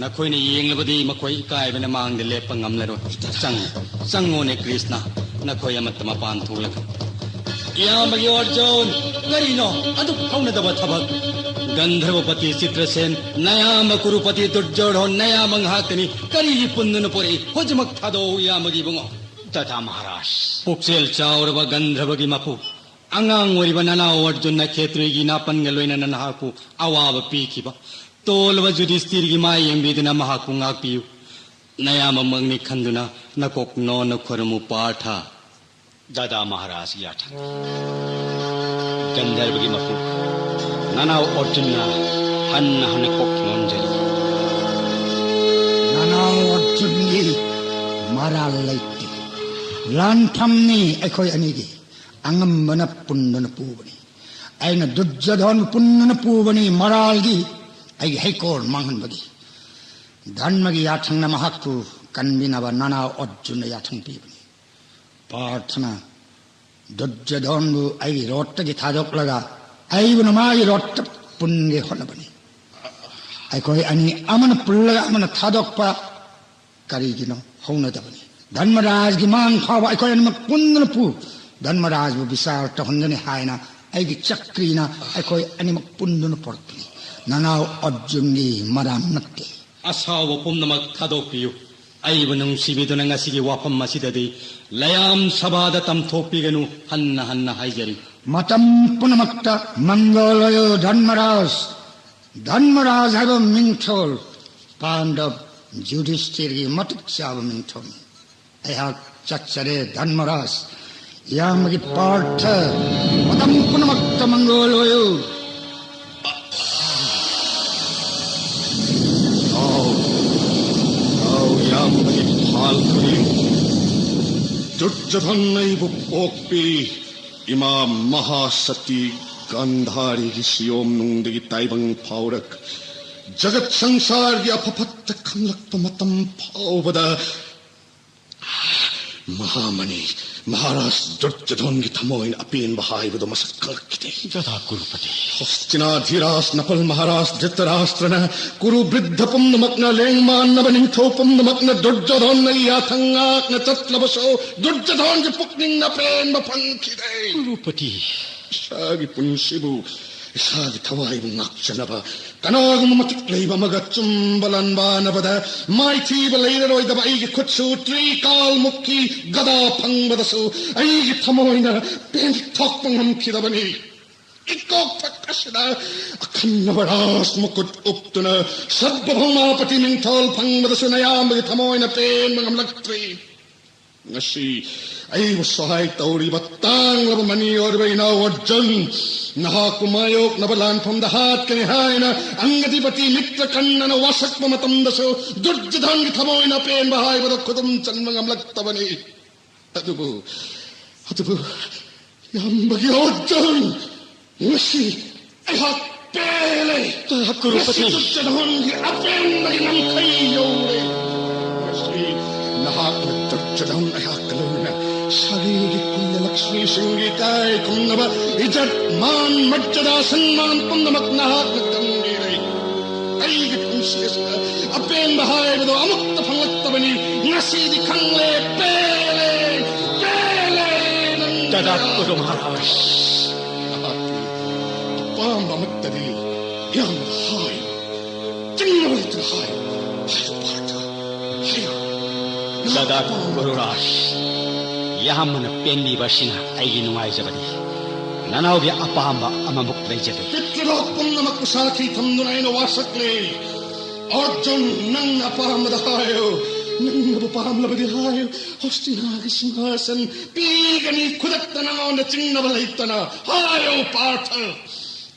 ꯅꯈꯣꯏꯅ ꯌꯦꯡꯂꯕꯗꯤ ꯃꯈꯣꯏ ꯏꯀꯥꯏꯕꯅ ꯃꯥꯡꯗ ꯂꯦꯞꯄ ꯉꯝꯂꯔꯣꯏ꯫ ꯆꯪꯉꯨ, ꯆꯪꯉꯨꯅꯦ ꯀ꯭ꯔꯤꯁꯅ, ꯅꯈꯣꯏ ꯑꯃꯠꯇ ꯃꯄꯥꯟ ꯊꯣꯛꯂꯒ꯫ ꯏꯌꯥꯝꯕꯒꯤ ꯑꯔꯖꯨꯟ, ꯀꯔꯤꯅꯣ ꯑꯗꯨꯛ ꯍꯧꯅꯗꯕ ꯊꯕꯛ? ꯒꯟꯙꯔꯕꯄꯇꯤ ꯆꯤꯇ꯭ꯔꯁꯦꯟ, ꯅꯌꯥꯝꯕ ꯀꯨꯔꯨꯄꯇꯤ ꯗꯨꯔꯖꯣꯙꯟ, ꯅꯌꯥꯝꯕ ꯉꯥꯏꯍꯥꯛꯇꯅꯤ꯫ ꯀꯔꯤꯒꯤ ꯄꯨꯟꯗꯨꯅ ꯄꯣꯔꯛꯏ? ꯍꯧꯖꯤꯛꯃꯛ ꯊꯥꯗꯣꯛꯎ ꯏꯌꯥꯝꯕꯒꯤ ꯏꯕꯨꯡꯉꯣ꯫ ꯗꯗꯥ ꯃꯍꯥꯔꯥꯖ꯫ ꯄꯨꯛꯆꯦꯜ ꯆꯥꯎꯔꯕ ꯒꯟꯙꯔꯕꯒꯤ ꯃꯄꯨ, ꯑꯉꯥꯡ ꯑꯣꯏꯔꯤꯕ ꯅꯅꯥꯎ ꯑꯔꯖꯨꯟꯅ ꯈꯦꯇ꯭ꯔꯤꯒꯤ ꯅꯥꯄꯟꯒ ꯂꯣꯏꯅꯅ ꯅꯍꯥꯛꯄꯨ ꯑꯋꯥꯕ ꯄꯤꯈꯤꯕ ꯇꯣꯜꯂꯕ ꯌꯨꯙꯤꯁꯇꯤꯔꯒꯤ ꯃꯥꯏ ꯌꯦꯡꯕꯤꯗꯨꯅ ꯃꯍꯥꯛꯄꯨ ꯉꯥꯛꯄꯤꯌꯨ꯫ ꯅꯌꯥꯝꯕꯃꯛꯅꯤ ꯈꯟꯗꯨꯅ ꯅꯀꯣꯛ ꯅꯣꯟꯅ ꯈꯨꯔꯨꯝꯃꯨ ꯄꯥꯔꯊ꯫ ꯗꯗꯥ ꯃꯍꯥꯔꯥꯖꯒꯤ ꯌꯥꯊꯪ꯫ ꯒꯟꯙꯔꯕꯒꯤ ꯃꯄꯨ, ꯅꯅꯥꯎ ꯑꯔꯖꯨꯟꯅ ꯍꯟꯅ ꯍꯟꯅ ꯀꯣꯛ ꯅꯣꯟꯖꯔꯤ꯫ ꯅꯅꯥꯎ ꯑꯔꯖꯨꯟꯒꯤ ꯃꯔꯥꯜ ꯂꯩꯇꯦ꯫ ꯂꯥꯟꯐꯝꯅꯤ ꯑꯩꯈꯣꯏ ꯑꯅꯤꯒꯤ꯫ ꯑꯉꯝꯕꯅ ꯄꯨꯟꯗꯨꯅ ꯄꯨꯕꯅꯤ꯫ ꯑꯩꯅ ꯗꯨꯔꯖꯣꯙꯟꯕꯨ ꯄꯨꯟꯗꯨꯅ ꯄꯨꯕꯅꯤ ꯃꯔꯥꯜꯒꯤ, ꯑꯩꯒꯤ ꯍꯩꯀꯣꯜ ꯃꯥꯡꯍꯟꯕꯒꯤ꯫ ꯙꯔꯃꯒꯤ ꯌꯥꯊꯪꯅ ꯃꯍꯥꯛꯄꯨ ꯀꯟꯕꯤꯅꯕ ꯅꯅꯥꯎ ꯑꯔꯖꯨꯟꯅ ꯌꯥꯊꯪ ꯄꯤꯕꯅꯤ꯫ ꯄꯥꯔꯊꯅ ꯗꯨꯔꯖꯣꯙꯟꯕꯨ ꯑꯩꯒꯤ ꯔꯣꯠꯇꯒꯤ ꯊꯥꯗꯣꯛꯂꯒ ꯑꯩꯕꯨꯅ ꯃꯥꯒꯤ ꯔꯣꯠꯇ ꯄꯨꯟꯒꯦ ꯍꯣꯠꯅꯕꯅꯤ꯫ ꯑꯩꯈꯣꯏ ꯑꯅꯤ ꯑꯃꯅ ꯄꯨꯜꯂꯒ ꯑꯃꯅ ꯊꯥꯗꯣꯛꯄ ꯀꯔꯤꯒꯤꯅꯣ ꯍꯧꯅꯗꯕꯅꯤ? ꯙꯔꯃꯔꯥꯖꯒꯤ ꯃꯥꯡ ꯐꯥꯎꯕ ꯑꯩꯈꯣꯏ ꯑꯅꯤꯃꯛ ꯄꯨꯟꯗꯨꯅ ꯄꯨ꯫ ꯙꯔꯃꯔꯥꯖꯕꯨ ꯕꯤꯆꯥꯔ ꯇꯧꯍꯟꯒꯅꯤ ꯍꯥꯏꯅ ꯑꯩꯒꯤ ꯆꯀ꯭ꯔꯤꯅ ꯑꯩꯈꯣꯏ ꯑꯅꯤꯃꯛ ꯄꯨꯟꯗꯨꯅ ꯄꯨꯔꯛꯄꯅꯤ꯫ ꯅꯅꯥꯎ ꯑꯔꯖꯨꯟꯒꯤ ꯃꯔꯥꯝ ꯅꯠꯇꯦ꯫ ꯑꯁꯥꯎꯕ ꯄꯨꯝꯅꯃꯛ ꯊꯥꯗꯣꯛꯄꯤꯌꯨ꯫ ꯑꯩꯕꯨ ꯅꯨꯡꯁꯤꯕꯤꯗꯨꯅ ꯉꯁꯤꯒꯤ ꯋꯥꯐꯝ ꯑꯁꯤꯗꯗꯤ ꯂꯌꯥꯝ ꯁꯚꯥꯗ ꯇꯝꯊꯣꯛꯄꯤꯒꯅꯨ ꯍꯟꯅ ꯍꯟꯅ ꯍꯥꯏꯖꯔꯤ꯫ ꯃꯇꯝ ꯄꯨꯝꯅꯃꯛꯇ ꯃꯪꯒꯣꯜ ꯑꯣꯏꯌꯨ ꯙꯔꯃꯔꯥꯖ꯫ ꯙꯔꯃꯔꯥꯖ ꯍꯥꯏꯕ ꯃꯤꯡꯊꯣꯜ ꯄꯥꯟꯗꯕ ꯌꯨꯙꯤꯁꯊꯤꯔꯒꯤ ꯃꯇꯤꯛ ꯆꯥꯕ ꯃꯤꯡꯊꯣꯜ꯫ ꯑꯩꯍꯥꯛ ꯆꯠꯆꯔꯦ ꯙꯔꯃꯔꯥꯖ꯫ ꯏꯌꯥꯝꯕꯒꯤ ꯄꯥꯔꯊ, ꯃꯇꯝ ꯄꯨꯝꯅꯃꯛꯇ ꯃꯪꯒꯣꯜ ꯑꯣꯏꯌꯨ꯫ ꯅꯥꯎ, ꯅꯥꯎ ꯏꯌꯥꯝꯕꯒꯤ ꯐꯥꯜ ꯈꯨꯗꯤꯡ ꯗꯨꯔꯖꯣꯙꯟ ꯑꯩꯕꯨ ꯄꯣꯛꯄꯤ꯫ ꯏꯃꯥ ꯃꯍꯥꯁꯇꯤ ꯒꯥꯟꯙꯥꯔꯤꯒꯤ ꯁꯤꯌꯣꯝ ꯅꯨꯡꯗꯒꯤ ꯇꯥꯏꯕꯪ ꯐꯥꯎꯔꯛ ꯖꯒꯠ ꯁꯪꯁꯥꯔꯒꯤ ꯑꯐ ꯐꯠꯇ ꯈꯪꯂꯛꯄ ꯃꯇꯝ ꯐꯥꯎꯕꯗ ꯃꯍꯥꯃꯅꯤ ꯃꯍꯥꯔꯥꯖ ꯗꯨꯔꯖꯣꯙꯟꯒꯤ ꯊꯃꯣꯏꯅ ꯑꯄꯦꯟꯕ ꯍꯥꯏꯕꯗꯨ ꯃꯁꯛ ꯈꯪꯂꯛꯈꯤꯗꯦ꯫ ꯗꯥꯗꯥ ꯀꯨꯔꯨꯄꯇꯤ꯫ ꯍꯣꯁꯇꯤꯅꯥ ꯙꯤꯔꯥꯖ ꯅꯄꯜ ꯃꯍꯥꯔꯥꯖ ꯙ꯭ꯔꯤꯇꯔꯥꯁꯇ꯭ꯔꯅ ꯀꯨꯔꯨ ꯕ꯭ꯔꯤꯗ ꯄꯨꯝꯅꯃꯛꯅ ꯂꯦꯡꯃꯥꯟꯅꯕ ꯅꯤꯡꯊꯧ ꯄꯨꯝꯅꯃꯛꯅ ꯗꯨꯔꯖꯣꯙꯟ ꯑꯩ ꯌꯥꯊꯪ ꯉꯥꯛꯅ ꯆꯠꯂꯕꯁꯨ ꯗꯨꯔꯖꯣꯙꯟꯒꯤ ꯄꯨꯛꯅꯤꯡꯅ ꯄꯦꯟꯕ ꯐꯪꯈꯤꯗꯦ꯫ ꯀꯨꯔꯨꯄꯇꯤ꯫ ꯏꯁꯥꯒꯤ ꯄꯨꯟꯁꯤꯕꯨ, ꯏꯁꯥꯒꯤ ꯊꯋꯥꯏꯕꯨ ꯉꯥꯛꯆꯅꯕ ꯀꯅꯥꯒꯨꯝꯕ ꯃꯇꯤꯛ ꯂꯩꯕ ꯑꯃꯒ ꯆꯨꯝꯕ ꯂꯥꯟꯕꯥꯅꯕꯗ ꯃꯥꯏꯊꯤꯕ ꯂꯩꯔꯔꯣꯏꯗꯕ ꯑꯩꯒꯤ ꯈꯨꯠꯁꯨ ꯇ꯭ꯔꯤꯀꯥꯜꯃꯨꯛꯀꯤ ꯒꯗꯥ ꯐꯪꯕꯗꯁꯨ ꯑꯩꯒꯤ ꯊꯃꯣꯏꯅ ꯄꯦꯟꯊꯣꯛꯄ ꯉꯝꯈꯤꯗꯕꯅꯤ꯫ ꯏꯀꯣꯛ ꯊꯛ ꯑꯁꯤꯗ ꯑꯈꯟꯅꯕ ꯔꯥꯖ ꯃꯀꯨꯠ ꯎꯞꯇꯨꯅ ꯁꯔꯕꯚꯧꯃꯥꯄꯇꯤ ꯃꯤꯡꯊꯣꯜ ꯐꯪꯕꯗꯁꯨ ꯅꯌꯥꯝꯕꯒꯤ ꯊꯃꯣꯏꯅ ꯄꯦꯟꯕ ꯉꯝꯂꯛꯇ꯭ꯔꯤ꯫ ꯉꯁꯤ ꯑꯩꯕꯨ ꯁꯍꯥꯏ ꯇꯧꯔꯤꯕ ꯇꯥꯡꯂꯕ ꯃꯅꯤ ꯑꯣꯏꯔꯕ ꯏꯅꯥꯎ ꯑꯔꯖꯨꯟ, ꯅꯍꯥꯛꯄꯨ ꯃꯥꯌꯣꯛꯅꯕ ꯂꯥꯟꯐꯝꯗ ꯍꯥꯠꯀꯅꯤ ꯍꯥꯏꯅ ꯑꯪꯒꯗꯤꯄꯇꯤ ꯃꯤꯇ꯭ꯔꯀꯟꯅꯅ ꯋꯥꯁꯛꯄ ꯃꯇꯝꯗꯁꯨ ꯗꯨꯔꯖꯣꯙꯟꯒꯤ ꯊꯃꯣꯏꯅ ꯑꯄꯦꯟꯕ ꯍꯥꯏꯕꯗ ꯈꯨꯗꯨꯝ ꯆꯟꯕ ꯉꯝꯂꯛꯇꯕꯅꯤ꯫ ꯑꯗꯨꯕꯨ, ꯑꯗꯨꯕꯨ ꯏꯌꯥꯝꯕꯒꯤ ꯑꯔꯖꯨꯟ, ꯉꯁꯤ ꯑꯩꯍꯥꯛ ꯄꯦꯜꯂꯦ꯫ ꯀꯨꯔꯨꯄꯇꯤ꯫ ꯉꯁꯤ ꯗꯨꯔꯖꯣꯙꯟꯒꯤ ꯑꯄꯦꯟꯕꯒꯤ ꯉꯝꯈꯩ ꯌꯧꯔꯦ꯫ ꯉꯁꯤ ꯅꯍꯥꯛꯅ ꯗꯨꯔꯖꯣꯙꯟ ꯑꯩꯍꯥꯛꯀ ꯂꯣꯏꯅꯅ ꯁꯥꯔꯤꯒꯤ ꯀꯨꯟꯗ ꯂꯛꯁꯃꯤꯁꯤꯡꯒꯤ ꯏꯀꯥꯏ ꯈꯨꯝꯅꯕ ꯏꯖꯠ, ꯃꯥꯟ, ꯃꯔꯖꯗꯥ, ꯁꯟꯃꯥꯟ ꯄꯨꯝꯅꯃꯛ ꯅꯍꯥꯛꯅ ꯇꯝꯕꯤꯔꯦ꯫ ꯑꯩꯒꯤ ꯄꯨꯟꯁꯤ ꯑꯁꯤꯗ ꯑꯄꯦꯟꯕ ꯍꯥꯏꯕꯗꯣ ꯑꯃꯨꯛꯇ ꯐꯪꯂꯛꯇꯕꯅꯤ꯫ ꯉꯁꯤꯗꯤ ꯈꯪꯂꯦ, ꯄꯦꯜꯂꯦ, ꯄꯦꯜꯂꯦ ꯅꯪ꯫ ꯗꯥꯗꯥ ꯀꯨꯔꯨ ꯃꯍꯥꯔꯥꯖ꯫ ꯅꯍꯥꯛꯀꯤ ꯑꯄꯥꯝꯕ ꯑꯃꯠꯇꯗꯤ ꯌꯥꯝꯅ ꯍꯥꯏ꯫ ꯆꯤꯡꯅꯕ ꯂꯩꯇꯅ ꯍꯥꯏ꯫ ꯍꯥꯏꯌꯨ, ꯄꯥꯔꯊ, ꯍꯥꯏꯌꯨ꯫ ꯅꯍꯥꯛ ꯗꯥꯗꯥ ꯑꯄꯥꯝꯕ ꯀꯨꯔꯨꯔꯥꯖ, ꯌꯥꯝꯕꯅ ꯄꯦꯟꯕꯤꯕ ꯑꯁꯤꯅ ꯑꯩꯒꯤ ꯅꯨꯡꯉꯥꯏꯖꯕꯅꯤ꯫ ꯅꯅꯥꯎꯒꯤ ꯑꯄꯥꯝꯕ ꯑꯃꯃꯨꯛ ꯂꯩꯖꯗꯦ꯫ ꯄꯤꯇ꯭ꯔꯂꯣꯛ ꯄꯨꯝꯅꯃꯛꯄꯨ ꯁꯥꯈꯤ ꯊꯝꯗꯨꯅ ꯑꯩꯅ ꯋꯥꯁꯛꯂꯦ꯫ ꯑꯔꯖꯨꯟ, ꯅꯪꯅ ꯑꯄꯥꯝꯕꯗ ꯍꯥꯏꯌꯨ꯫ ꯅꯪꯅꯕꯨ ꯄꯥꯝꯂꯕꯗꯤ ꯍꯥꯏꯌꯨ꯫ ꯍꯣꯁꯇꯤꯅꯥꯒꯤ ꯁꯤꯡꯍꯥꯁꯟ ꯄꯤꯒꯅꯤ ꯈꯨꯗꯛꯇ ꯅꯉꯣꯟꯗ ꯆꯤꯡꯅꯕ ꯂꯩꯇꯅ꯫ ꯍꯥꯏꯌꯨ ꯄꯥꯔꯊ꯫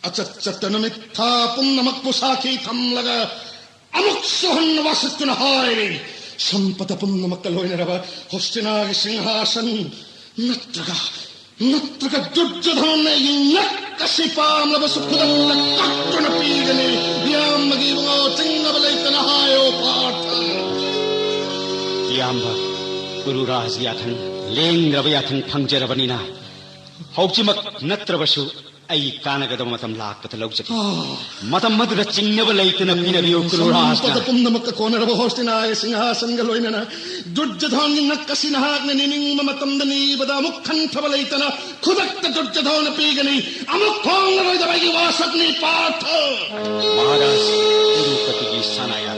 ꯑꯆꯠ ꯆꯠꯇ ꯅꯨꯃꯤꯠ ꯊꯥ ꯄꯨꯝꯅꯃꯛꯄꯨ ꯁꯥꯈꯤ ꯊꯝꯂꯒ ꯑꯃꯨꯛꯁꯨ ꯍꯟꯅ ꯋꯥꯁꯛꯇꯨꯅ ꯍꯥꯏꯔꯤ꯫ ꯁꯝꯄꯗ ꯄꯨꯝꯅꯃꯛꯀ ꯂꯣꯏꯅꯔꯕ ꯍꯣꯁꯇꯤꯅꯥꯒꯤ ꯁꯤꯡꯍꯥꯁꯟ ꯅꯠꯇ꯭ꯔꯒ ꯅꯠꯇ꯭ꯔꯒ ꯗꯨꯔꯖꯣꯙꯅ ꯑꯩꯒꯤ ꯉꯛ ꯑꯁꯤ ꯄꯥꯝꯂꯕꯁꯨ ꯈꯨꯗꯛꯇ ꯀꯛꯇꯨꯅ ꯄꯤꯒꯅꯤ꯫ ꯏꯌꯥꯝꯕꯒꯤ ꯏꯕꯨꯡꯉꯣ, ꯆꯤꯡꯅꯕ ꯂꯩꯇꯅ ꯍꯥꯏꯌꯣ ꯄꯥꯔꯊ꯫ ꯏꯌꯥꯝꯕ, ꯀꯨꯔꯨꯔꯥꯖ ꯌꯥꯊꯪ, ꯂꯦꯡꯗ꯭ꯔꯕ ꯌꯥꯊꯪ ꯐꯪꯖꯔꯕꯅꯤꯅ ꯍꯧꯖꯤꯛꯃꯛ ꯅꯠꯇ꯭ꯔꯕꯁꯨ ꯑꯩ ꯀꯥꯟꯅꯒꯗꯕ ꯃꯇꯝ ꯂꯥꯛꯄꯗ ꯂꯧꯖꯒꯦ꯫ ꯑꯥ꯫ ꯃꯇꯝ ꯑꯗꯨꯗ ꯆꯤꯡꯅꯕ ꯂꯩꯇꯅ ꯄꯤꯅꯕꯤꯌꯨ ꯀꯨꯔꯨꯔꯥꯖꯅ꯫ ꯁꯝꯄꯗ ꯄꯨꯝꯅꯃꯛꯀ ꯀꯣꯟꯅꯔꯕ ꯍꯣꯁꯇꯤꯅꯥꯒꯤ ꯁꯤꯡꯍꯥꯁꯟꯒ ꯂꯣꯏꯅꯅ ꯗꯨꯔꯖꯣꯙꯟꯒꯤ ꯉꯛ ꯑꯁꯤ ꯅꯍꯥꯛꯅ ꯅꯤꯅꯤꯡꯕ ꯃꯇꯝꯗ ꯅꯤꯕꯗ ꯑꯃꯨꯛ ꯈꯟꯊꯕ ꯂꯩꯇꯅ ꯈꯨꯗꯛꯇ ꯗꯨꯔꯖꯣꯙꯟꯅ ꯄꯤꯒꯅꯤ꯫ ꯑꯃꯨꯛ ꯍꯣꯡꯂꯔꯣꯏꯗꯕ ꯑꯩꯒꯤ ꯋꯥꯁꯛꯅꯤ ꯄꯥꯔꯊ꯫ ꯃꯍꯥꯔꯥꯖ, ꯇꯤꯔꯨꯄꯇꯤꯒꯤ ꯁꯅꯥ ꯌꯥꯊꯪ